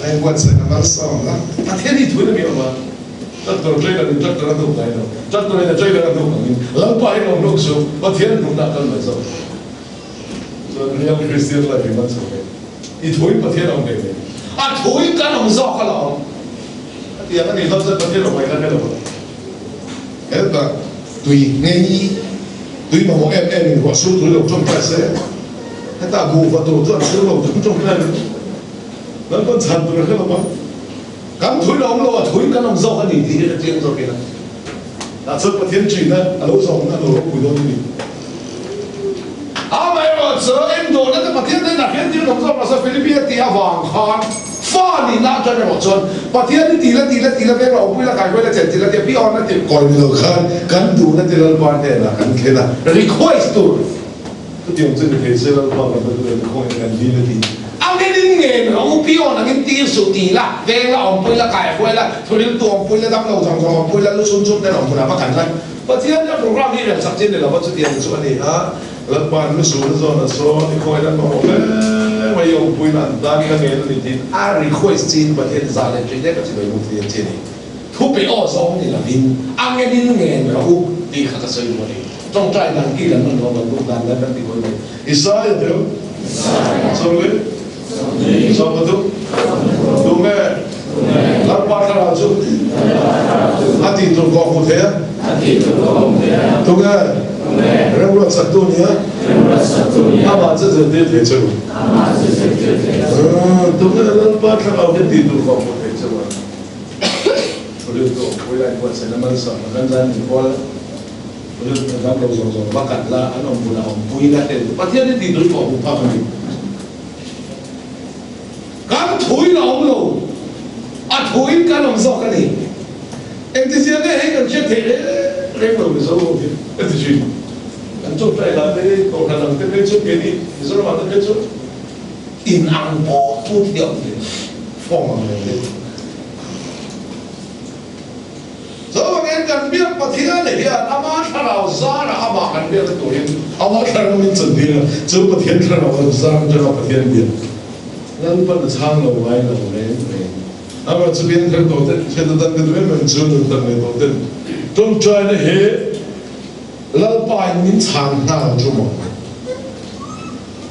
Hei buatsaihna malsawm la. Pathian hi thuin a mi awm a. Tractor trailer in tractor a hnuk ngai lo. Tractor in a trailer a hnuk angin Lalpa hi lo hnuk suh, Pathian hnukna a kal mai zawk. Chuan real Christian life hi man chho ve. I thuin Pathian a awm ve ve. A thuin kan awm zawk a la awm. A tiang a nih hlauh chuan Pathian awm ngaihna hre lo ang. Helta tui ngei, tui mamawh em em in ruah sur tui lo tawngtai se, heta buhva tur chu an sur lo tum tawngtai lo. Lalpan chhan tur a hre lo ang. Kan thui lo awm lo a, thui kan awm zawk a ni tih hi ka chiang zawk ila. Tah chuan Pathian ṭihna a lo zawmna a lo ropui dawn a ni. Amaherawhchu, endawhna te Pathian hnenah hian thil awm zawk lo se, Philipia tih avang khan fa nihna atang erawh chuan Pathian hi tih la tih la tih la veng la awmpui la kaihruai la chen tih la tia pi awn a ti kawi ni lo khan kan duhna te Lalpa hnenah kan thlen a, request tur. Chutiang chu ni thei se Lalpa kan va duh em khawngaih kan dil a ti. Angin in ngen rawh u pion angin tir suh ti la, veng la awmpui la, kai huai la, thuril tu awmpui la, damlo zawng zawng awmpui la, lu chhun chhun ten awm hunah va kan la. Pathian hian program hi rel chak chin ni lova chutiang chu a ni a, Lalpa'n lu suhna zawn a sawn i khawngaih nan mamawh hle mai i awmpui na an tan ka ngen a ni tiin a request chin Pathian zah leh ṭih hle ka chibai bawk ti a chi a ni. Thu pe aw zawng ni lovin angin in ngen rawh u tih kha ka sawi duh a ni. Tawngtai dan ki kan hman lo kan duh dan dan kan ti kawi mai. Isaiah deuh Sawmli Sawmpathu Tunge Lalpa thlarau chu a tih tur kawh hmu thei a Tunge Remruat saktu a nia Amah chu zirtir thei che u Tunge Lalpa thlarau hi tih tur kawh hmu thei che u a Rilru awmpui lai buatsaihna malsawmna kan zan min pawl a. Rilru dang lo zawng zawng va kat la, an awm bulah awmpui la tel Pathian hi tih tui pawh hmu phak a ni. Kan thuin a awm lo, a thuin kan awm zawk a ni. Engtizia nge hei kan hriat theih reng reng lo Mizo ho hi a ti thin. Kan tawngtai lah te, kohhran ang te phei chu keini Mizoramah te phei chu in ang pawh put hi a awm thei form ang reng te. Chuvangin kan biak Pathian hian ama thlarau zarah amah kan biakna turin ama thlarau min chantir a, chu Pathian thlarau an zar atanga Pathian biak Lalpan a chhang lo ngai lo reng reng. Amah chu biak thar tawh ten hriat atan ka duh em em chu nun tak nei tawh ten tawngtaina hi Lalpa in min chhan nghal chu maw?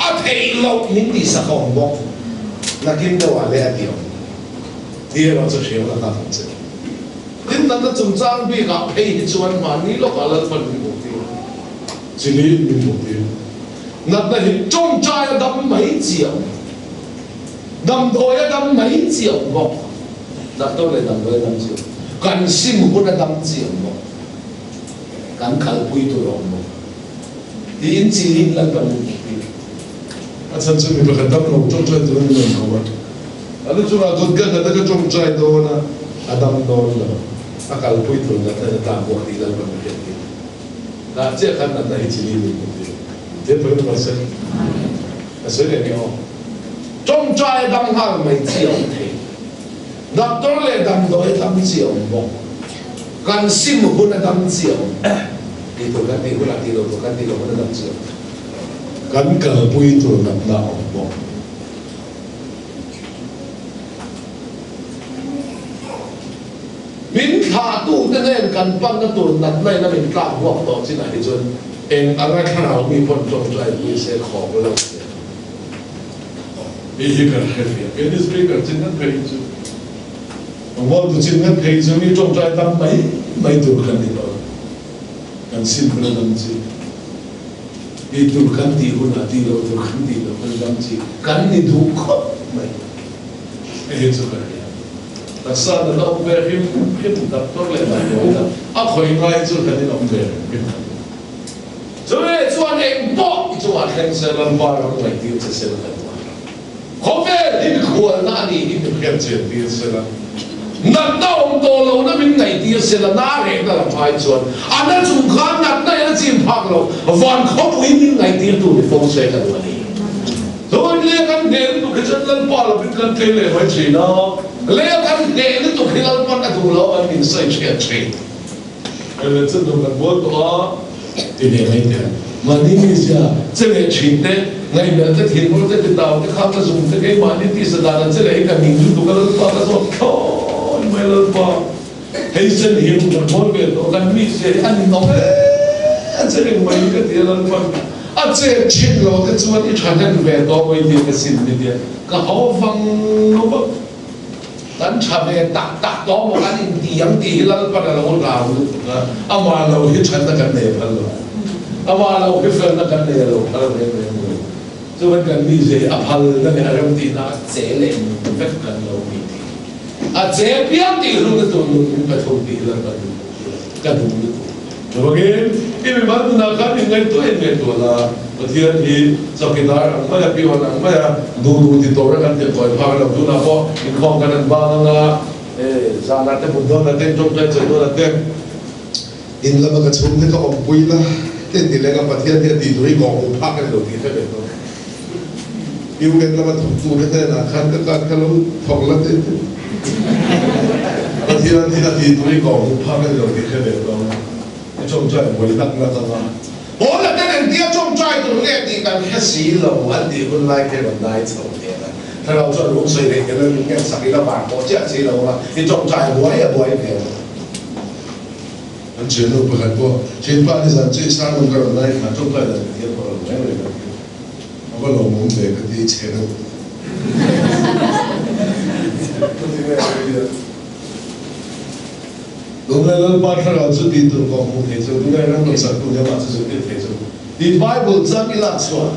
A theih loh min tihsak a awm bawk. Nakin deuh ah leh a ti awm. Ti erawh chu hriau la nghak ang che. Tin, natna chungchang bikah phei hi chuan mahni lawkah Lalpan min hmuh tir a, chiliin min hmuh tir. Natna hi tawngtai a dam mai chi a awm. Damdawi a dam mai chi a awm bawk. Doctor leh damdawi a dam chi a awm. Kan sim hun a dam chi a awm bawk. Kan kalpui tur a awm bawk. Tiin chi in Lalpan min hmuhtir. A chhan chu mi pakhat dam lo tawngtai tur a ni rawn ko a. A lu chungah kut ka nghat a ka tawngtai dawn a, a dam dawn lo. A kalpui tur natna in a tlak buak tih Lalpan min hriattir. Dah chiah khan natna hi chi li min hmuhtir. Tiang takin a kalsan. Ka sawi leh nge aw. Tawngtai a dam nghal mai chi a awm thei. Doctor leh damdawi a dam chi a awm bawk. Kan sim hun a dam chi a awm. Tih tur kan tih hunah tih loh tur kan tih loh hun a dam chi a awm. Kan kalpui tur natna a awm bawk. Min thlahtute nen kan panna tur natna in a min tlak buak tawh chinah hi chuan eng anga thlarau mi pawn tawngtai pui se khawk lo se. Hei hi kan hre fiah. Keini speaker chin ngat phei hi chu Mongol tu chin ngat phei hi chu mi tawngtai tam mai mai tur kan ni lo. Kan sim hun a dam chi. Tih tur kan tih hunah tih loh tur kan tih loh kan dam chi. Kan ni duh khawp mai. Hei hi chu ka hria. Taksa natna awm ve hrim hrim doctor leh damdawi la a khawi ngai chu kan inawm ve reng hrim ang. Chumi chuan eng pawh i chungah thleng se Lalpa ram ngaihtir che sela kan duh ang. Khawvel hi mikhualna a nih hi min hriat chian tir sela. Natna awm tawh lohna min ngaihtir sela na rehna lam ai chuan a na chung khan natna in a chim phak lo van khawpui min ngaihtir tur ni fo se ka duh a ni. Chuan leh kan hneh lutuk hi chuan Lalpa lovin kan tlei leh mai thin a, leh kan hneh lutuk hi Lalpan a duh lo an min sawi thian thin. Hei leh chen tur kan bual tawh a. Ti leh mai teh ang. Mahni mizia che leh thin te, ngaihmelh te, thinur te, titau te, khak te, zung te, keimahni tisa dan an che leh hi ka ning lutuk a Lalpa ka zawt thlawi mai Lalpa. Hei chen hi kan bual ve tawh kan mizia hi a ninawm e a che reng mai hi ka ti a Lalpan a chet thin lo te chuan i thahnem ve tawh mai tih ka sim ni tia ka hau vang vang. Kan tha ve tak tak tawh maw kan inti ang tih hi Lalpan a lo hlau lutuk a, amah lo hi thatna kan nei phal lo, amah lo hi felna kan nei lo phal reng reng lo. Chuan kan mizia hi a phalna leh a remtihna a che leh vek kan lo ni tih a che piang tih hlutna tur nun min pe thung tih hi Lalpan min hmuh tir a, ka duh lutuk. Chuvangin, i mimal nunah khan inngaihtuah inngaihtuah la, Pathian hi chawkidar ang maia, pion ang maia duh duh ti tura kan tirh tawi phak a lo. Tunah pawh inkhawm kan han bang ang a, zanah te, mut dawnah te, tawngtai chawi dawnah te, in lama ka chhungte ka awmpui la te ti leng a, Pathian hi a tih tur hi kawng hmuh phak a ni lo tih hre ve tawh. UN lama thawktute hnenah khan ka kar kha lo thawk la te ti. Pathian hi a tih tur hi kawng hmuh phak a ni lo tih hre ve tawh. I tawngtai buai nak nak ang a. Paula ten engtia tawngtai tur nge tih kan hre si lo an tih hun lai kha i rawn dai chho nen a. Thlarau chuan lung sawi leh tel a lung ngen sak ila var pawh chiah si lo ang a, i tawngtai buai a buai ve lo. An thiannu pakhat pawh, Thianpa nizan chu i sermon ka rawn dai kha tawngtai dan ka thiam tawh lo reng reng a ti. A va lawmawm ve ka ti chhe deuh. Ka ti nge ka ti a. Tunlai Lalpa thlarau chu tih tur kawng hmuh thei chu, tunlai ram rawn sak tu hian mah chu zirtir thei chu. Tih Bible chang i lak chhuah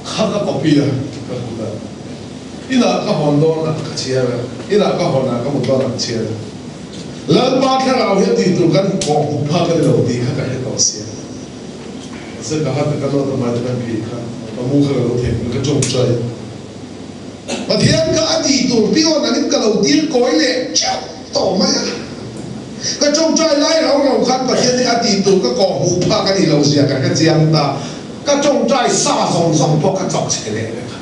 kha ka copy a, ka hmu ta. Inah ka hawn dawn ah ka chhiar a, inah ka hawn ah ka hmu dawn ah ka chhiar a. Lalpa thlarau hian tih tur kan kawng hmuh phak a ni lo tih kha ka hre tawh sia. Mahse ka hat a ka nawt a hmai te kan phih kha ka mu kha ka lo thei ka tawngtai a. Pathian kha a tih tur pion angin ka lo tir kawi leh teuh tawh mai a. Ka tawngtai lai rau rau khan Pathian hi a tih tur ka kawh hmuh phak a nih loh zia ka hre chiang ta. Ka tawngtai sa zawng zawng pawh ka chawk chhe leh vek a.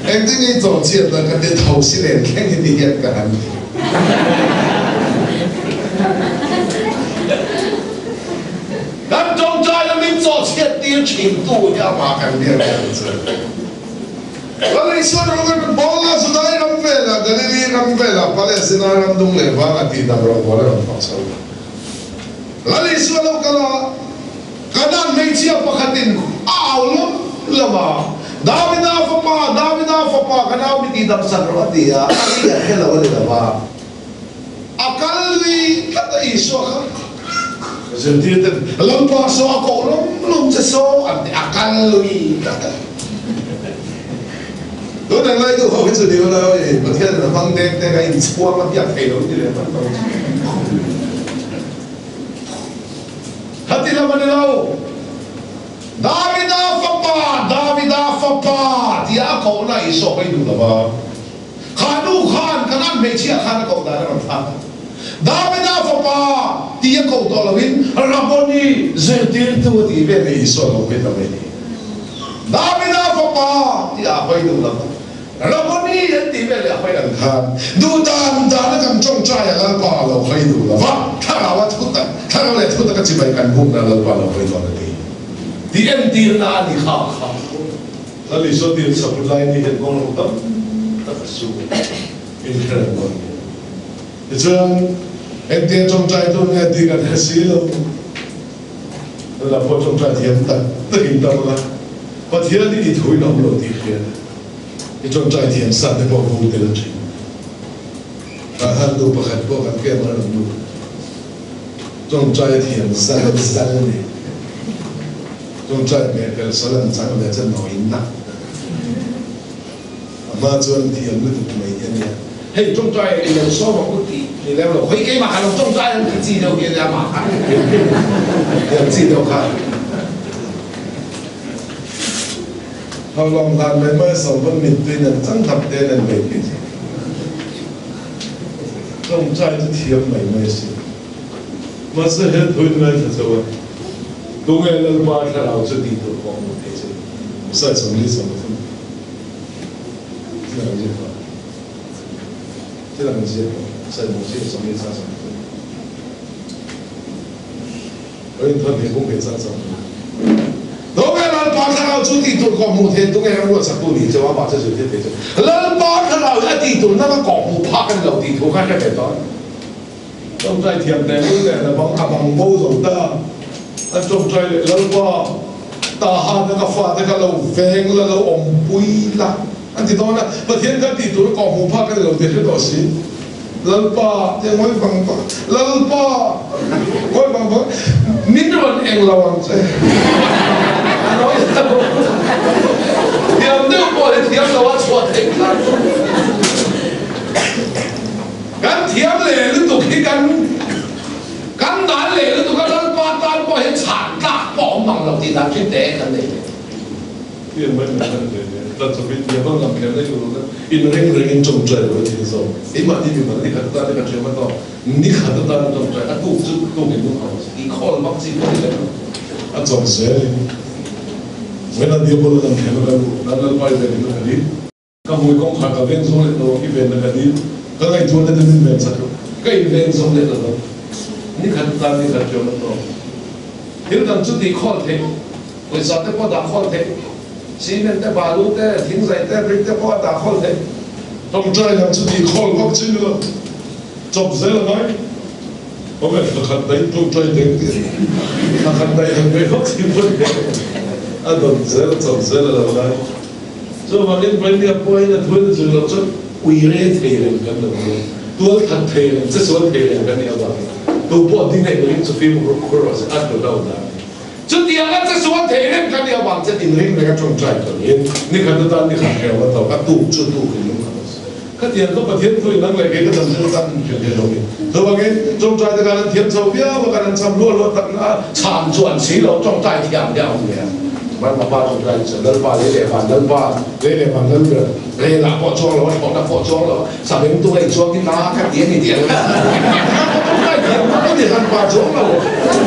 Engtin nge i chawh chhiat a ka ti tho si nen thleng hi ti hian ka han ti. Kan tawngtaina min chawh chhiat tir thin tu hi amah kan biak hian a che. Lal Isua rawng a rawn bawl a, Judai ram velah, Galili ram velah, Palestina ram dung leh vangah tihdam rawngbawl a rawn thawk chho. Lal Isua lo kal a, Kanan hmeichhia pakhatin a au lawm lawm a, Davida fapa, Davida fapa, ka nau mi tihdam sak rawh a ti a, a ri a hre lo a ni lo va. A kal lui tlat a Isua kha. Zirtir ten, Lalpa saw a koh lawm lawm che saw an ti, a kal lui tlat a. Tun ang lai duh ho hi chu ni ula oi Pathian in a hmang dek dek a inchhuang a biak thei lo ti leh hman lo. Khati lam a ni lo. Davida fapa, Davida fapa tia a kohna Isua hawi duh lo va. Kha nu khan Kanan hmeichhia khan a koh dan a rawn thlak a. Davida fapa tia koh tawh loin Rabboni zirtirtu a tih vel hi Isua lo hawi ta mai a ni. Davida fapa tia a hawi duh lo va, Rabboni an tih vel leh a hawi ang khan duh dan dan a kan tawngtai a Lalpa a lo hawi duh lo va, thlarau a thu tak, thlarau leh thu taka chibai kan bukna Lalpa a lo hawi dawn a ti. Tih entirna a ni kha kha. Lal Isua tir chhaput lai ni hian kawng lo tam tak a su in hre reng dawn nia. Tichuan, engtia tawngtai tur nge tih kan hre si lo. Tunah pawh tawngtai thiam tak takin tam ula, Pathian hi i thuin a awm lo tih hria la, i tawngtai thiam sa te pawh vung tel a thin. Tah khan nu pakhat pawh kan camp a rawn lut. Tawngtai thiam zal zal nen. Tawngtai hmeh pel sal an chang ve chuan nawi nak a hma chuan thiam lutuk mai hi a nia. Hei tawngtai i lo sawm ang u tih ni lem lo, hei keimah ka lo tawngtai ang ti chi deuh hi a nia amah kha thiam chi deuh kha. Haulawng hlan mai mai sawm pawn mittui nan chang thap te nan bei thei che. Tawngtai chu thiam mai mai a si. Mahse he thuin ngaithla chauh a, Tunge Lalpa thlarau chu tih tur pawh hmuh theih che Sai 43 Thil ang ziak pawh Thil ang ziak pawh Sai Moses 43 30 Rin thar thei kung thei chang chang Tunge Lalpa thlarau chu tih tur kawh hmuh theih tunge ram ruatsak tu nih chauh amah chu zirtir thei che Lalpa thlarau hi a tih tur nanga kawh hmuh phak a ni lo tih thu kha hre ve tawh. Tawngtai thiam teh lul nen a bang a bang bo zo ta. An tawngtai leh Lalpa, Tahan a ka fate kha lo veng la, lo awmpui la an ti dawn a. Pathian kha tih tur a kawhhmuh phak a ni lo tih hre tawh si. Lalpa tia ngawi vang vang, Lalpa ngawi vang vang, min rawn eng lo ang che. A nawi lo. Thiam deuh pawh hi thiam lo a chhuah theih tlat. Kan thiam leh lutuk hi kan kan dan leh lutuk a, Lalpa tan pawh hian chhan tlak pawh awm mang lo tih dan khi te kan nei ve. Thiam mai mai kan nei ve. Tlat chawpin thiam ang lam kher daih lo na in reng reng in tawngtai lo a thin zawk. Keimahni mi mal ni khat atan ka thiam a tawk. Ni khat atan a tawngtai a tuk chu tuk in lung hauh i khawl vak chi pawh ni lem lo. A chawp zel in Vena Diabol a lam kher na kan Lalpa i ven in a ka dil. Ka hmui kawngkhar ka veng zawng leh lo, i venna ka dil. Ka ngaihtuahna te min ven chak lo, ka inven zawng leh lo lo. Ni khat tan ni khat ṭiau na tawk. Thil dang chu tih khawl theih, pawisa te pawh dah khawl theih, cement te, balu te, thingzai te, brick te pawh a dah khawl theih. Tawngtai lam chu tih khawl vak chi ni lo, chawp zel a ngai. Awm e, thla khat daih tawngtai deng tih thla khat daih han bei vak chi pawh ni a dawn zel, chawp zel a lo ngai. Chuvangin Vaimia pawhin a thuin a zir loh chuan ui re thei reng kan lo ni a, tual that thei reng, che sual thei reng kan nih avangin tu pawh ding leh ring chu fimkhur khur rawh se, a hlu lo dan a ni. Chutiang a che sual thei reng kan nih avang chuan inring reng a tawngtai tawhin ni khat atan ni khat hreu a tawk a, tuk chu tuk in lung khat a sawi. Khatiang kha Pathian thuin nang leh kei ka dam zel tan inhrilh thei lo ni. Chuvangin tawngtai te khan an thiam chho viau a, kan an cham luah luah tak na a, chhan chu an si lo, tawngtai thiam hi a awm ve a. Van Papa tawngtai chu Lalpa lei leh van Lalpa, lei leh van Lal ber, rel ah pawh chuang lo a, thlawhna pawh chuang lo a, sabeng tu ngei chuang hi na ka ti a ni tih a lo ni. Nang pawh tawngtai thiam tak i ni han pa chuang lo.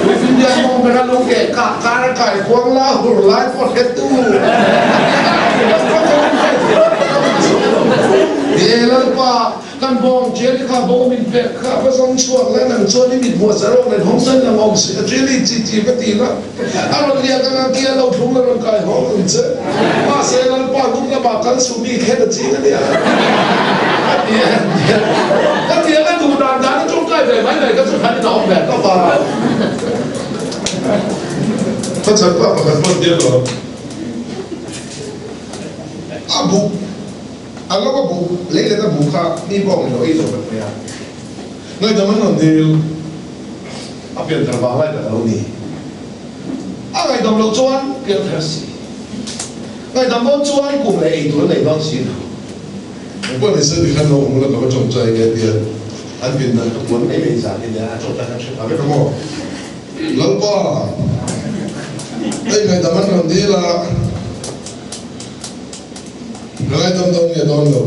Tuifinriat mawng ber a lung keh kah kar a kai kuang la hur lai pawh hre tu. He Lalpa, kan bawng Jeli kha bo min pek kha va zawng chhuak la, nang chuan i mit hmuh sa rawk nen hawng san lang awm si a, Jeli chi chi va ti la, a rawn liak anga kia lo thlung la rawn kai hawng ang che. Mahse Lalpa hnung lamah kal suh mi khen a ching a nia. A ti a, a ti a, ka duh dan dan a tawngtai ve mai mai ka chu khan in a awm ve tawp a. Ka chhan pa pakhat pawh tia lo. A buk, a lo a buk, lei let a buk kha mi bawng in lo ei zo vek mai a. Ngaihdam an rawn dil, a pianthar vang lai tak a lo ni. A ngaihdam loh chuan pianthar si. Ngaihdam dawn chuan kum leh ei tur a nei dawn si lo. Engpawh nise tikhan lo awm la ka va tawngtai nge tia an pindan ka puan mai mai zan hi nia a tawngtai kan hre pha vek a maw? Lalpa, hei ngaihdam an rawn dil a, ka ngaidam dawn nge dawn lo?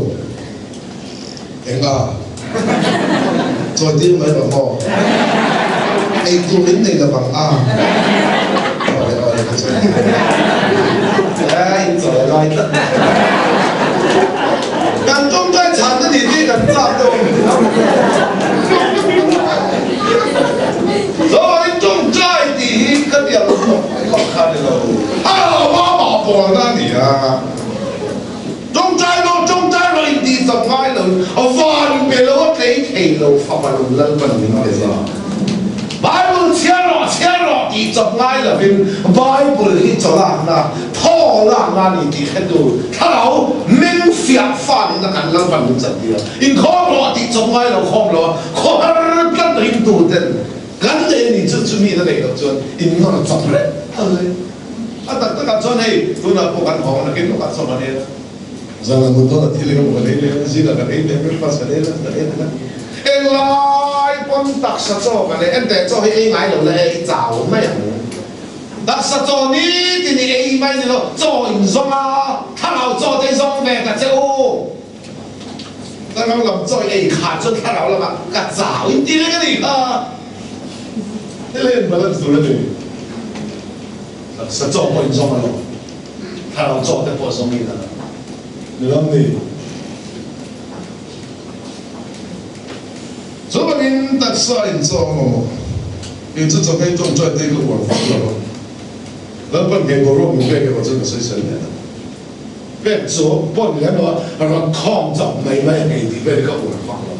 Eng a? Chawi tir mai rawh maw? Ei tur in nei lovang a? Awle awle ka chawi tir mai. A in chawi a lai tlat mai. Kan tawngtai chhan na nih tih kan chak deuh ang tih a. Zawi tawngtai tih hi ka biak lawk lawk kha ni lo. A lo a mah pawlna a ni a. Tawngtai lo, tawngtai lo intih chak ngai lo in van pe lo a tlei thei lo fapa lo Lalpan min pe zia. Bible chhiar rawh, chhiar rawh tih chak ngai lo in Bible hi chaw lakna, thaw lakna a ni tih hretu thlarau meng fiah fan in a kan Lalpan min chan tir. Inkhawm rawh tih chak ngai lo khawm lo a khawhar tlat ringtu ten kan nei a ni chu chumi na neih loh chuan in nawr chak reng a. A tak takah chuan hei tunah pawh kan hawng nakin lawkah chawm a nia. Zan a mut dawn a thil engemaw kan ei leh a, zingah kan ei leh breakfast kan ei la, kan ei leh a. Englai pawn taksa chaw kan ei, enteh chaw hi ei ngai lo la e i chau mai ang. Taksa chaw nitin i ei mai ni lo, chaw in zawng a, thlarau chaw te i zawng ve ta che u. Thlarau lam chaw i ei kha chuan thlarau lamah ka chau in ti reng a nih kha. Thil hi in balance tur a ni. Taksa chaw pawh in zawng a lo, thlarau chaw te pawh zawng in a lo. Ni lam ni. Chuvangin taksa in chaw a mamawh. Kei chu chawhmeh tawngtai te ka uar vak lo a. Lalpan ngei boruak min pek erawh chuan ka sawi sel hle a. Pek chu pawn lem lo a, rawn khawm chawp mai mai a ngei tih vel hi ka uar vak lo.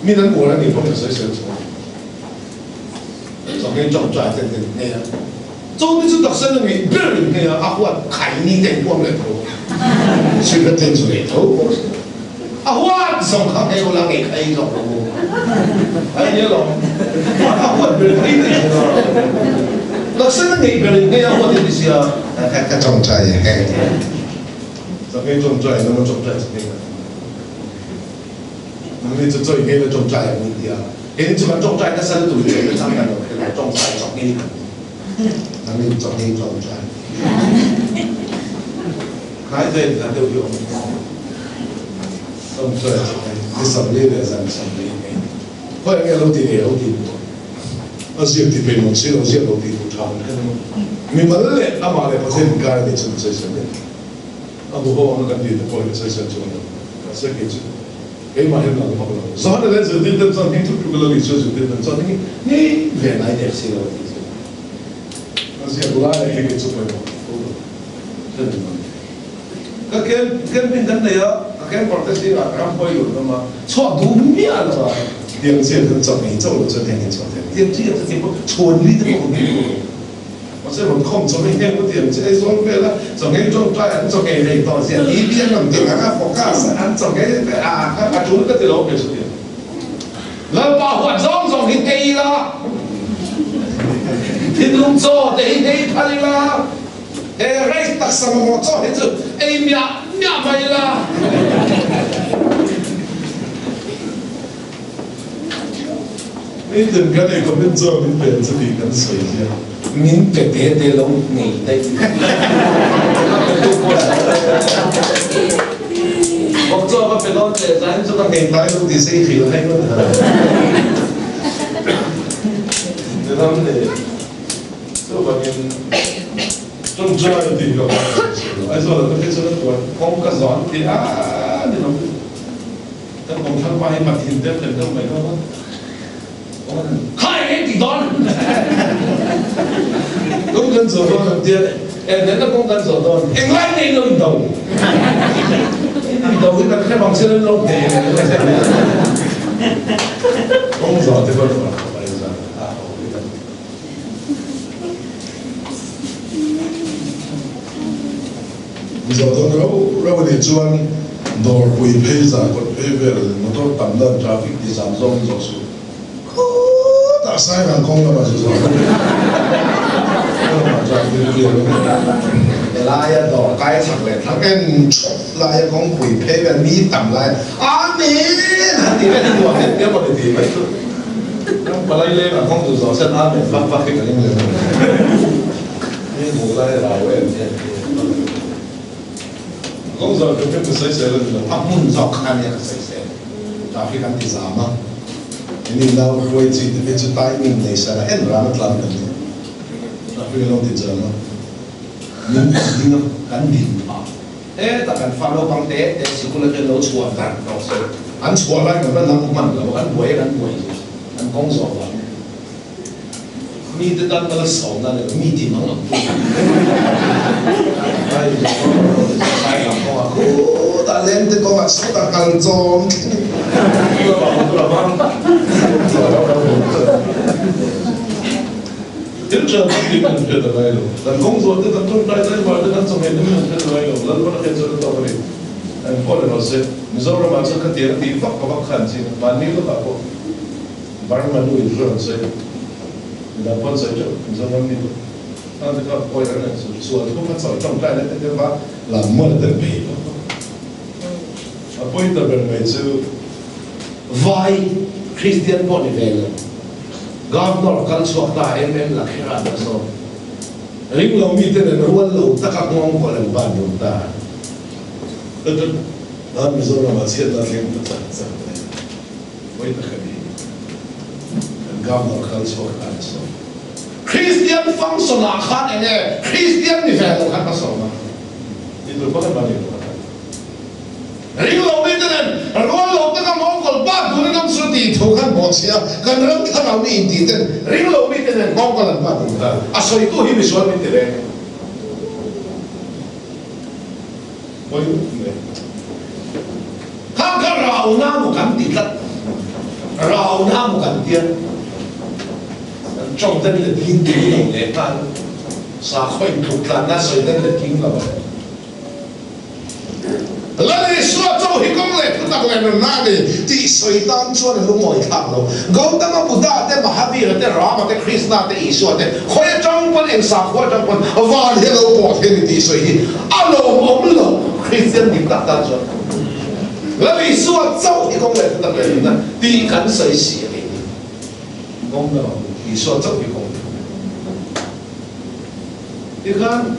Min an uar a nih pawh ka sawi sel chu. Chawhmeh tawngtai te an nghei a. Chawhmeh chu taksa na ngei ber in nghei a, a huat khai ni te in huam leh tho. Sikret te in chu ngei tho bawk si. A huat zawng kha nghei ula ngei kha ei zawk lo u. A nia lo. A huat ber in ei daih zel a. Taksa na ngei ber in nghei a huat in ti sia. Ka tawngtai e. Chawhmeh tawngtai in a tawngtai chawhmeh ka ti. Nangni chu chaw i nghei la tawngtai ang in ti a. Keini chu kan tawngtai nasa lutuk in chaw na chang kan lo khelh a, tawngtai chaw nghei kan ti. Nangni chaw nghei tawngtai. Hnai vel dan deuh hi awm. Tawngtai chaw nghei, ni 40 leh zan 40 nghei. Khawi enge lo ti ve lo ti duh a ziak ti peih lo si lo ziak lo tih duh tha an khen emaw mimal leh amah leh Pathian inkar a nih chuan ka sawi sel leh a bu ho anga kan tih te pawh hi ka sawi sel chuan lo mahse kei chu keimah hian lang vak lo Johana leh zirtir ten chuan hming tluk tluk a lo nih chuan zirtir ten chuan hei hi ve ngai der si lo a tih chu a ziak lai ah hi kei chu pawimawh tho lo hre ni mai. Ka camping kan nei a, ka camper te zingah ram hawi lut awm a, chhuak duh miah lo a. Tiang chiah chuan chawp ngei chauh lo chuan heng hi chhuah theih. Tiang chiah chu tiang pawh chhuan li te pawh kan hmu lo. Mahse rawn khawm chawp hi heng tiang chiah ei zawn vel a, chaw ngei tawngtai an chaw ngei rei tawh zia ni biang lam tiang anga focus a an chaw ngei vel a, a tul ka ti lo kei chu tiang. Lalpa huat zawng zawng hi nghei ila, thinlung chaw te hi nghei phal ila. He rice taksa mamawh chaw hi chu ei miah miah mai la. Nitin kan ei khawpin chaw min pe chu tih kan sawi hian. Min pe te te lo ngei daih. Vawk chaw ka pe dawn che zain chu ka ngei tlai lo tih se i hrilh hai ngawt a. Nilam leh. Chuvangin tawngtai tih ka hman a ni lo. Aizawl ah ka phei chuan a tuan kawng ka zawn tih a ni lo. Kan kawng thlang pa hi pathin deuh leh deuh mai dawn a. Kha eng eng tih dawn? Kawng kan zawh dawn ang tia eng nen na kawng kan zawh dawn? Englai nge in lo indo? Indo hi kan hre bang sia lo hneh em em. Kawng zawh te pawh a tha mai zan a ho hi kan. Mizo dawn rau rau a nih chuan dawrpui phei zan kawt phei vel motor tam dan traffic ti zam zawng zawh suh khutah Sairang kawng lamah zu zawh lamah traffic clear a ni. Helaia dawr kai chak leh thlang en thawp laia kawngpui phei vel mi tam lai Amen han tih vel hi nuam em em a ni tih mai chu ram palai lengah kawng zu zawh sen Amen vak vak hi ka ring lem lo. Mi hmuh lai rau em em hi. Kawng zawh tur hi ka sawi sel a ni lo. A hmun zawk kha ania ka sawi sel. Traffic an ti zam a. Ini nau hruai chi te phei chu timing nei sana en ran a tlan kan ni. Traffic an lo ti zam a. Min ti ding a, kan din phah. Hetah kan fa naupang te te sikul atangin lo chhuah darh tawh se. An chhuah lai kan va nam hman lo a, kan buai a kan buai chu an kawng zawh vang. Mite tan malsawmna leh mi ti mang ang tu ai sai lam kawngah khutah lengte kawngah sawtah kal chawm thleng Thil tha tak hi kan hriat a ngai lo. Kan kawng zual te, kan tawngtai tlaivar te, kan chawhmeh te min han hriat a ngai lo. Lalpan a hriat chuan a tawk a ni. Engpawh ni rawh se, Mizoramah chuan khatiang a tih vak vak kha an ching a, mahni lawkah pawh. Burma nu in rawn sawi a, midang pawn sawi teuh Mizoram mi pawh tan te kha pawi an rawn sawi sual thu kha chawi tawngtai na te deuh a lam mual a tel phei vak vak a pawi ta ber mai chu Vai Kristian pawh ni ve lo Governor kal chhuak ta em em Lakhera an la sawm ring lo mi te nen rual lo taka nghawng kawl an ban dun ta. Tan Mizoram ah chhiatna thleng ta chak chak mai. Vawi pakhat hi kan Governor kal chhuak ta ni sawi. Kristian function ah khan enge Kristian ni ve lo khan ka sawm a. Ti tur pakhat mah ni lo kha. Ring lo mi te nen rual lo taka mawngkawl bat dun in awm chu tih thu khan bawhchhia kan ram thlarau mi intih ten ring lo mi te nen mawngkawl an bat dun ta. A sawitu hi misual min ti reng e. Pawi mai. Khang kha rauna maw kan ti tlat, rauna maw kan tia, kan tawng dan let ling tling lo leh nghal, sakhaw intluk tlanna sawi dan let ling lo a. Lal Isua chauh hi kawng leh thutak leh nunna a ni tih sawi tan chuan a lungawi thlak lo. Gautama Buddha te, Mahavira te, Rama te, Krishna te, Isua te, khawi atang pawn eng sakhua atang pawn van hi a lo pawh thei a ni tih sawi hi a lawmawm lo Kristian dik tak tan chuan. Lal Isua chauh hi kawng leh thutak leh nunna tih kan sawi si a ni. Kawng na lo, Isua chauh hi kawng leh thutak. Tikhan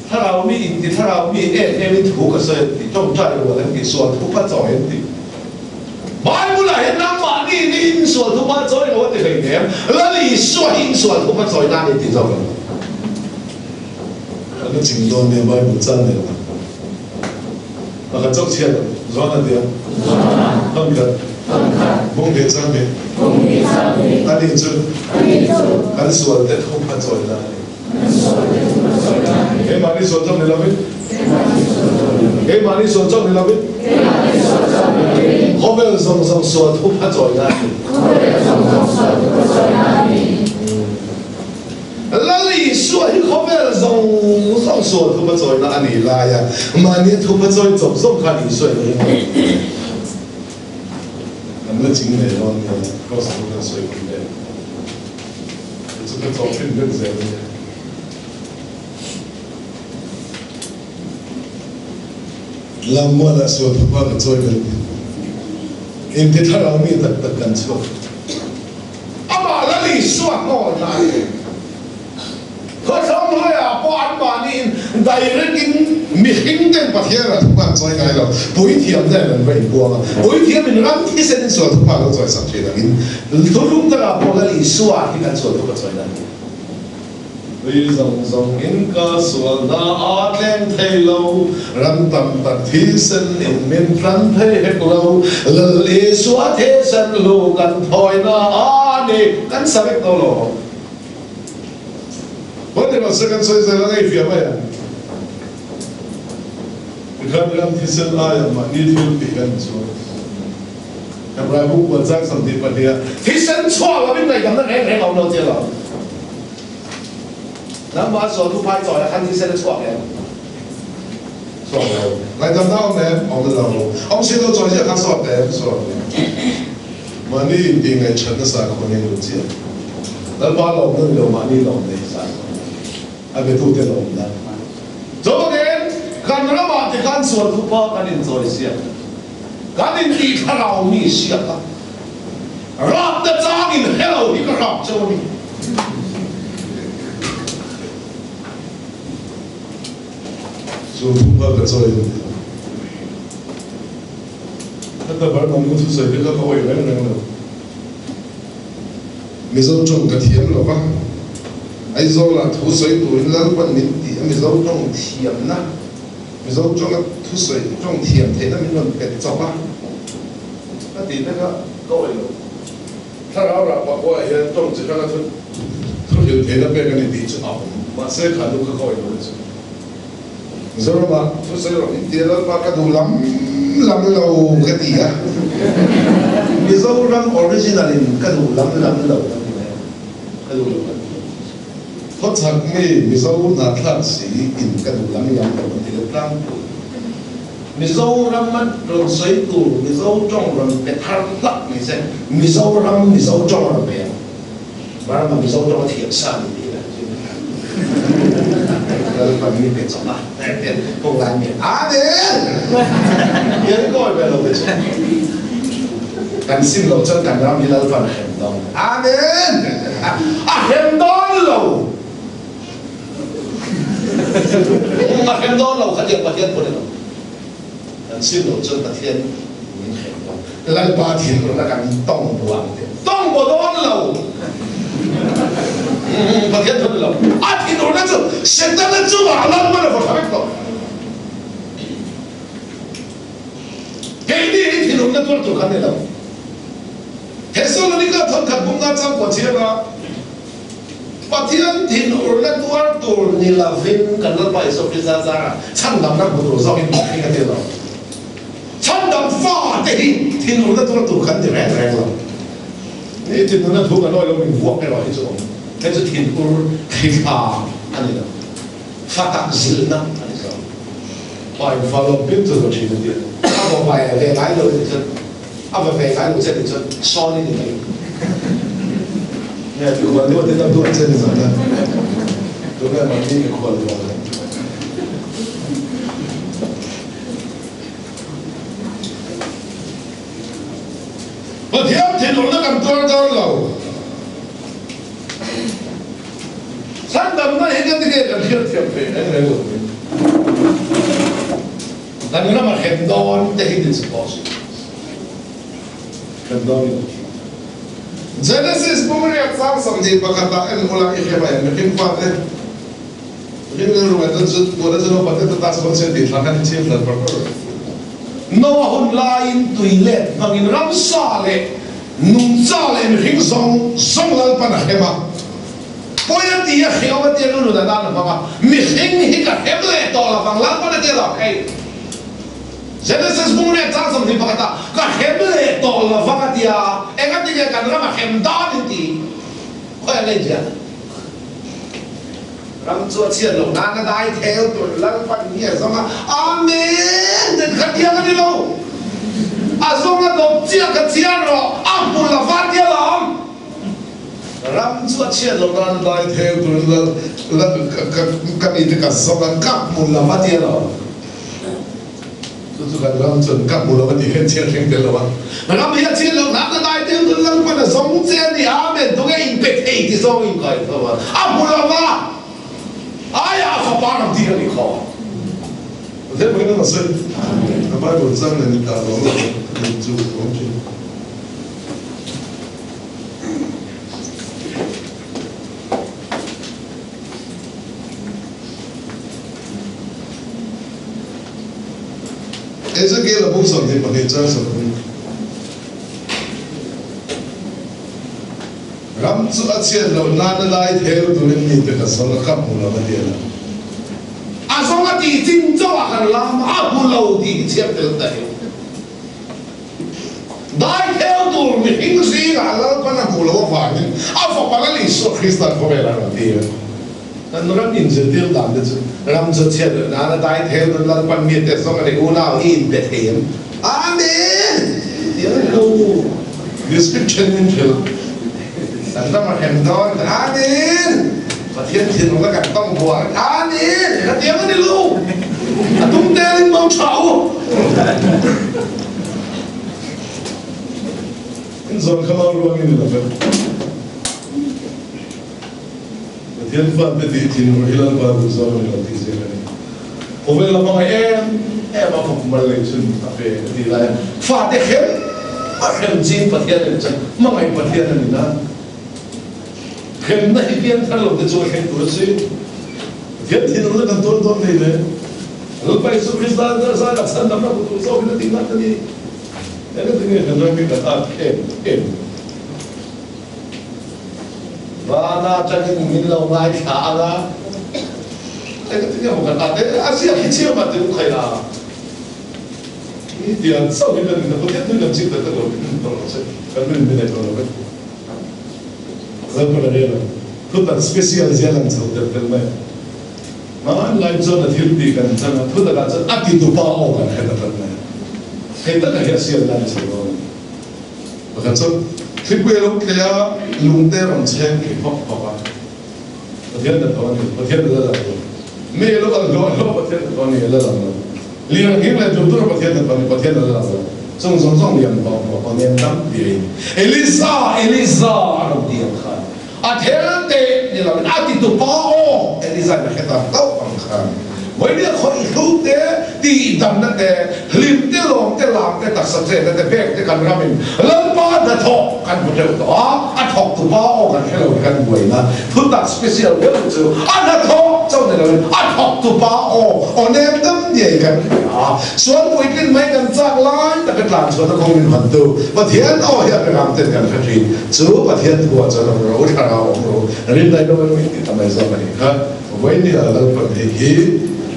thlarau mi inti thlarau mi em em in thu ka sawi an ti, tawngtai rual an ti, sual thupa chawi an ti. Bible ah hian nangmahni ni in sual thupa chawi lo a ti hleinem, Lal Isua hi in sual thupa chawi nan in ti zawk lo. Kan la ching dawn nia Bible chan leh la. Pakhat chauh chhiat John a tia. Hman khat. Bung leh chang leh. Ani chu kan sual te thupha chawi na a ni. Keimahni sual chauh ni lovin. Keimahni sual chauh ni lovin. Khawvel zawng zawng sual thupha chawi na a ni. Lal Isua hi khawvel zawng zawng sual thupa chawina a nih laia mahnia thupa chawi chawp zawng khan Isua in ring lo. Kan la ching leh dawn nia, Kross chu kan sawi pui leh. Chu chu ka chawp thin vek zel ania. Lammualah sual thupa ka chawi kan ti. Inti thlarau mi tak tak kan chhuak. Amah Lal Isua hnawlna a ni. Khawthlang hnuaiah pawh anmahniin direct in mihring ten Pathian ah thupa an chawi ngai lo. Puithiam ten an va inbuang a, puithiam in ram thisen in sual thupa lo chawi sak thin angin thuthlung takah pawh Lal Isua hi kan sual thupa chawina a ni. Tui zawng zawng in ka sual hna a tleng thei lo, ram tam tak thisen in min tlan thei hek lo, Lal Isua thisen lu kan thawina a ni, kan sa vek dawn lo. Hmani mahse kan sawi zel a ngei fiah mai ang. Tikhan ram thisen aia mahni thil tih kan chuan Hebrai bu kuan chang 22 ah thisen chhuah lovin ngaihdamna reng reng a awm lo chiang lo. Nangmah sual thu phai chawi ah khan thisen a chhuak em? Chhuak lo. Ngaihdamna awm em? Awm lo. Awm si lo chawi ziah kha sawt em? Sawt lo. Mahni intih ngaihṭhatna sakhaw nei lo chiah. Lalpa lawmna ni lo mahni lawmna hi zai a betute lawmna. Chuvangin kan ramah te khan sual thupa kan inchawi siak a, kan intih thlarau mi siak a, rapna changin helo hi ka rap cheu a ni. Sual thupa ka chawi a ni lo. Heta Burma nu thusawi te kha ka awih reng reng lo. Mizo tawng ka thiam lo va, Aizawlah thu sawi turin Lalpan min ti a, Mizo tawng thiamna, Mizo tawnga thusawi tawng thiam theihna min rawn pet chawp a, a tih te kha ka awih lo. Thlarau rah pakua ah hian tawng chi hranga thu thuhrilh theihna pek a ni tih chu a awm, mahse kha nu kha ka awih lo chu. Mizoramah thusawi rawh min ti a, Lalpa ka duh lam lam lo ka ti a, Mizoram original in ka duh lam lam lo ka ti mai a, ka duh lo ka ti lo. Khawchhak mi Mizo hnahthlak si in ka duh lam lam lo ka ti lo tlangpui. Mizoram a rawn sawi tur Mizo tawng rawn pe thar hlak ni se, Mizoram Mizo tawng rawn pe ang. Burma Mizo tawng a thiam sa ni tih lah chu Lalpan mi pe chawp a, kawng lai mi Amen! Hian kawi ve lo te chu kan sim lo chuan kan ram hi Lalpan a hrem dawn. Amen! A hrem dawn lo! A hrem dawn lo kha tiang Pathian pawh ni lo. Kan sim lo chuan Pathian min hrem dawn. Lalpa thinurna kan tawng buang te tawng baw dawn lo. Pathian thu ni lo. A thinurna chu Setana chungah Lalpan a vaw tha vek tawh. Keini hi thinurna tuar tur kan ni lo. Thesalonika thawnkhat bumna changkua chhiara Pathian thinurna tuar tur ni lovin kan Lalpa Isua Krista zarah chhandamna hmu tur zawkin hi ka ti lo. Chhandam fa te hi thinurna tuar tur kan ti reng reng lo. Ni thinurna thu kan awih lo min vuak erawh hi chu awm. Hei chu thinur thlithla a ni lo. Fa tak zilhna a ni zawk. Pa in fa lawm pin chu zo thin a ti a. A va vai ve ngai lo ni chuan. A va ve ngai lo che nih chuan sawn i ni mai. Nge mikhual luat in a duat che ni zan a, tunge mahni mikhual luat ang. Pathian thinurna kan tuar dawn lo. Chhandamna hi ka ti nge kan hriatthiam theih reng reng lo mai. Kan ram a hrem dawn te hi ni suppose hrem dawn ni lo. Genesis bung riat sang 21 ah en ula i hrem a em mihring fate mihring rilru ngai chuan chu tuna chu naupang te ta sawn se tih thla khan i chhim hlat par par. Noa hun laiin tui let hmangin ramsa leh nungcha leh mihring zawng zawng Lalpan a hrem a. Pawi a ti a hreawm a tia lu nun a nan a hmang a, mihring hi ka hrem leh tawh lo vang Lalpan a tia lo hei. Genesis bung riat chang 21 ah ka hrem leh tawh lo vang a tia, engati nge kan ram a hrem dan in ti khawi an lei ziah. Ram chu a chhiat loh nan a dai thel tur Lalpan hi a zawng a, Amen! Den kha tiang a ni lo. A zawng a dawp chiah ka chian rawh, a hmu lo va tia lo awm. Ram chu a chhiat loh nan lai theu turin lal lal ka mi te ka zawng a, ka hmu lo a ti alawm. Chu chu kan ram chuan ka hmu lo a tih hian chhiat thleng tel lo a. Ram hi a chhiat loh nan a dai theu turin Lalpan a zawng che a ni, Amen, tunge in pe thei ti zawng in kai tho a, a hmu lo va, aiah a fapa ram tih a ni khaw. Pathian pawhin a la sawi, a Bible chang nen i dah lo lo chu awm thin. Ezekiel a bung 22 chang 30. Ram chu a chhiat loh nana lai theu turin mite ka zawng a, ka hmu lo a ti a lo. A zawng a tih chin chauh ah kan lam a hmu lo tih hi chhiar tel ta hiu. Daitheu tur mihring zingah Lalpan a hmuh loh avangin a fapa Lal Isua Krista khawvel a rawn tir a. Kan ram inzirtir dan te chu ram chu chhiat loh nana daitheu tur Lalpan mite zawng a ni unau i inpe thei em? Amen! Ti a ni lo. District then min hrilh. Kan ram a hrem dawn thanin Pathian thinlung a kan tawng buar thanin hetiang a ni lo. A tum telin mang tha u. In zawn kha mau ruangin i la vek. Pathian fate tih thinur hi Lalpa duh zawng a ni lo tih zir a ni. Khawvel a hmangaih em em a fak mal leh chun a pe a tih lai a fate hrem a hrem ching Pathian a ni chuan hmangaih Pathian a ni na. Hremna hi pian thar lo te chu a thleng tur a si. Pathian thinurna kan tuar dawn nei le. Lalpa Isu Krista zai a chhandamna hmu tur zawkin a tih ngat a ni. Engati nge kan ram hi kan at em em? Vana atangin min lo ngaithla ang a, engati nge maw kan at em? A ziak hi chiam a ti u khai a. Ni tiang chauh hi kan inna Pathian thu kan chik tak tak lo min tawh lo se kan rin min ei tawh lo vek. Lalpan a rel ang. Thutak special zia lang chho tel tel mai a. Hmanlai chuan a thil tih kan chan a, thutakah chuan a titupa aw kan hre ta tlat mai a. Hei taka hi a siam dan chho dawn a ni. Pakhat chuan thlipui a lo tleh a, lungte a rawn chheng thei hawk hawk a. Pathian ta tho a ni, Pathian a la lang lo. Mi a lo kal hluah hluah Pathian ta tho a ni, a la lang lo. Lian him leh dur dur Pathian ta tho a ni, Pathian a la lang lo. Chung zawng zawng lian tawh hmuh pawh nen tam ti a in. Eliza, Eliza a rawn ti ang khan. A thel te ni lo in a ti tu pa aw Eliza in a hre ta hlauh ang khan Vawinia khawih hlu te, tihdamna te, hlim te, lawm te, lam te, taksa chetna te, bek te kan ram in Lalpa hnathawk kan hmu teuh tawh a, a thawk tu pa aw kan hre lo hi kan buaina thutak special deuh chu a hnathawk chauh ni lo in a thawk tu pa aw aw nem dam diai kan hria a. Sual puitlin mai kan chak lai taka tlan chhuahna kawng min hman tu Pathian aw hi a pe ram ten kan hre thin. Chu Pathian thuah chuan awm ro, thlarau awm ro, rinna in awm emaw in ti ta mai zawk a nih kha. Vawiin ah Lalpan hei hi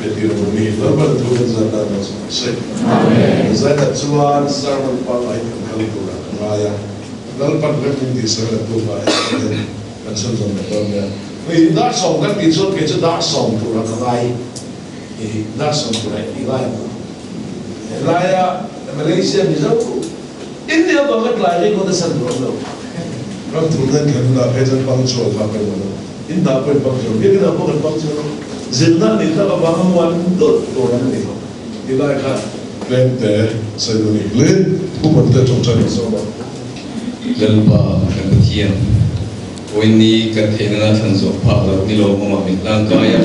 be tir awm ni. Lalpan thu kan zan dan lo sawi se. Zainah chuan sermon pangngai kan kal turah ka ngai a. Lalpan rem min tih sawi la tum ah hian kan chhunzawm leh dawn nia. Dar sawm kan tih chuan kei chu dar sawm turah ka ngai. I dar sawm turah i ngai ang. Helaia Malaysia Mizo India banga tlai hi kawt a san tur awm lo. Ram thum nan khelh hunah phei chuan punctual kha pawimawh lo. In dah pawhin punctual, biakin ah pawh kan punctual lo. Zirna nih tak avanga muan dawt tur an ni. Ti lai kha tlem te sawi duh ni hle. Thuhmun te tawngtai kan zawm a. Lalpa kan Pathian, Vawiinni kan theihna na thlan zawh phak loh ni lawm awmah min hlangkai a.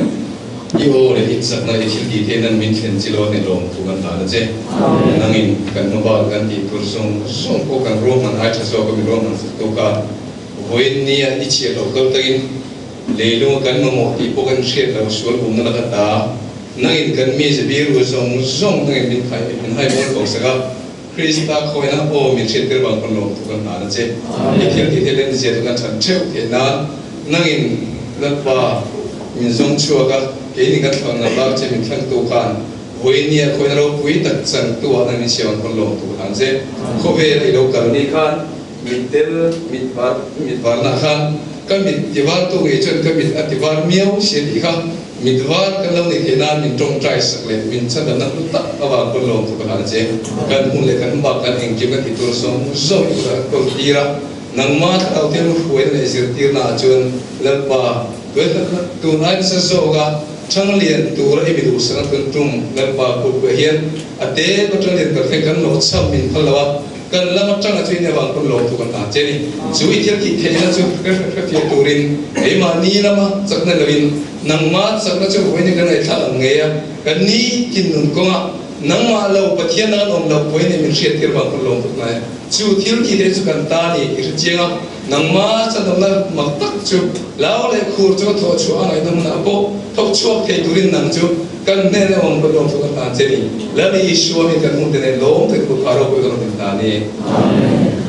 I aw leh i chakna i thil tih theih nan min thlen chi lo a ni lawm thu kan hlan a che. Nangin kan mobile kan tih tur zawng zawng pawh kan ruahman ai tha zawk a mi ruahman sak tuk a. Vawiin nia i chhiat loh kal takin leilunga kan mamawh tih pawh kan hriat lo sual bumna laka ta. Nangin kan mi ze biru zawng zawng nangin min khai min hai mawl ko sak a. Krista khawina aw min hriat tir vang pawn lawm thu kan hlan a che. I thil tih theih len zia chu kan chhan theuh theih nan nangin Lalpa min zawng chhuak a, keini kan thlang ngam lak che min thlangtu khan vawinia khawina ropui tak changtu ah nang min siam ang pawn lawm thu ka hlan che. Khawvel i lo kal ni khan mit tel mit var mit varna khan ka mit tivartu ngei chuan ka mit a tivar miau si a tih kha. Mit var kan lo neih theih nan min tawngtai sak leh min chhandamna hlu tak avang pawn lawm thu ka hlan a che. Kan hmun leh kan bak kan engkim kan tih tur zawng zawng i kutah kan kawl tir a, nangma thlarau te lu hruaina leh zirtirna ah chuan Lalpa tun ai nasa zawk a Thanglian tura i mi duhsakna tun tum Lalpa kutkuah hian a te pawh Thanglian tak hian kan lo cham min phal lo a, Kan lam atanga chu in avang pawn lawmthu kan hlan che ni. Chu i thil tih theihna chu ka hrefiah turin keimahni lama chakna loin nangmah chakna chu vawiin kan ngaihthlak ang ngei a, kan ni thin nun kawngah nangmah lo Pathian an awm loh pawhin min hriattir vang pawn lawmthu kan hlan. Chu thil tih theihna chu kan ta ni i hre chiang a, nangmah chanawmna mak tak chu lau leh khur chu thawh chhuah a ngaihna hmunah pawh thawk chhuak thei turin nang chu Kan hnen a awm ka lawm chu ka hlan che ni. Lal Isua hi kan hmuh te nen lawm tak i kut phah ropui ka rawn in hlan i. Amen.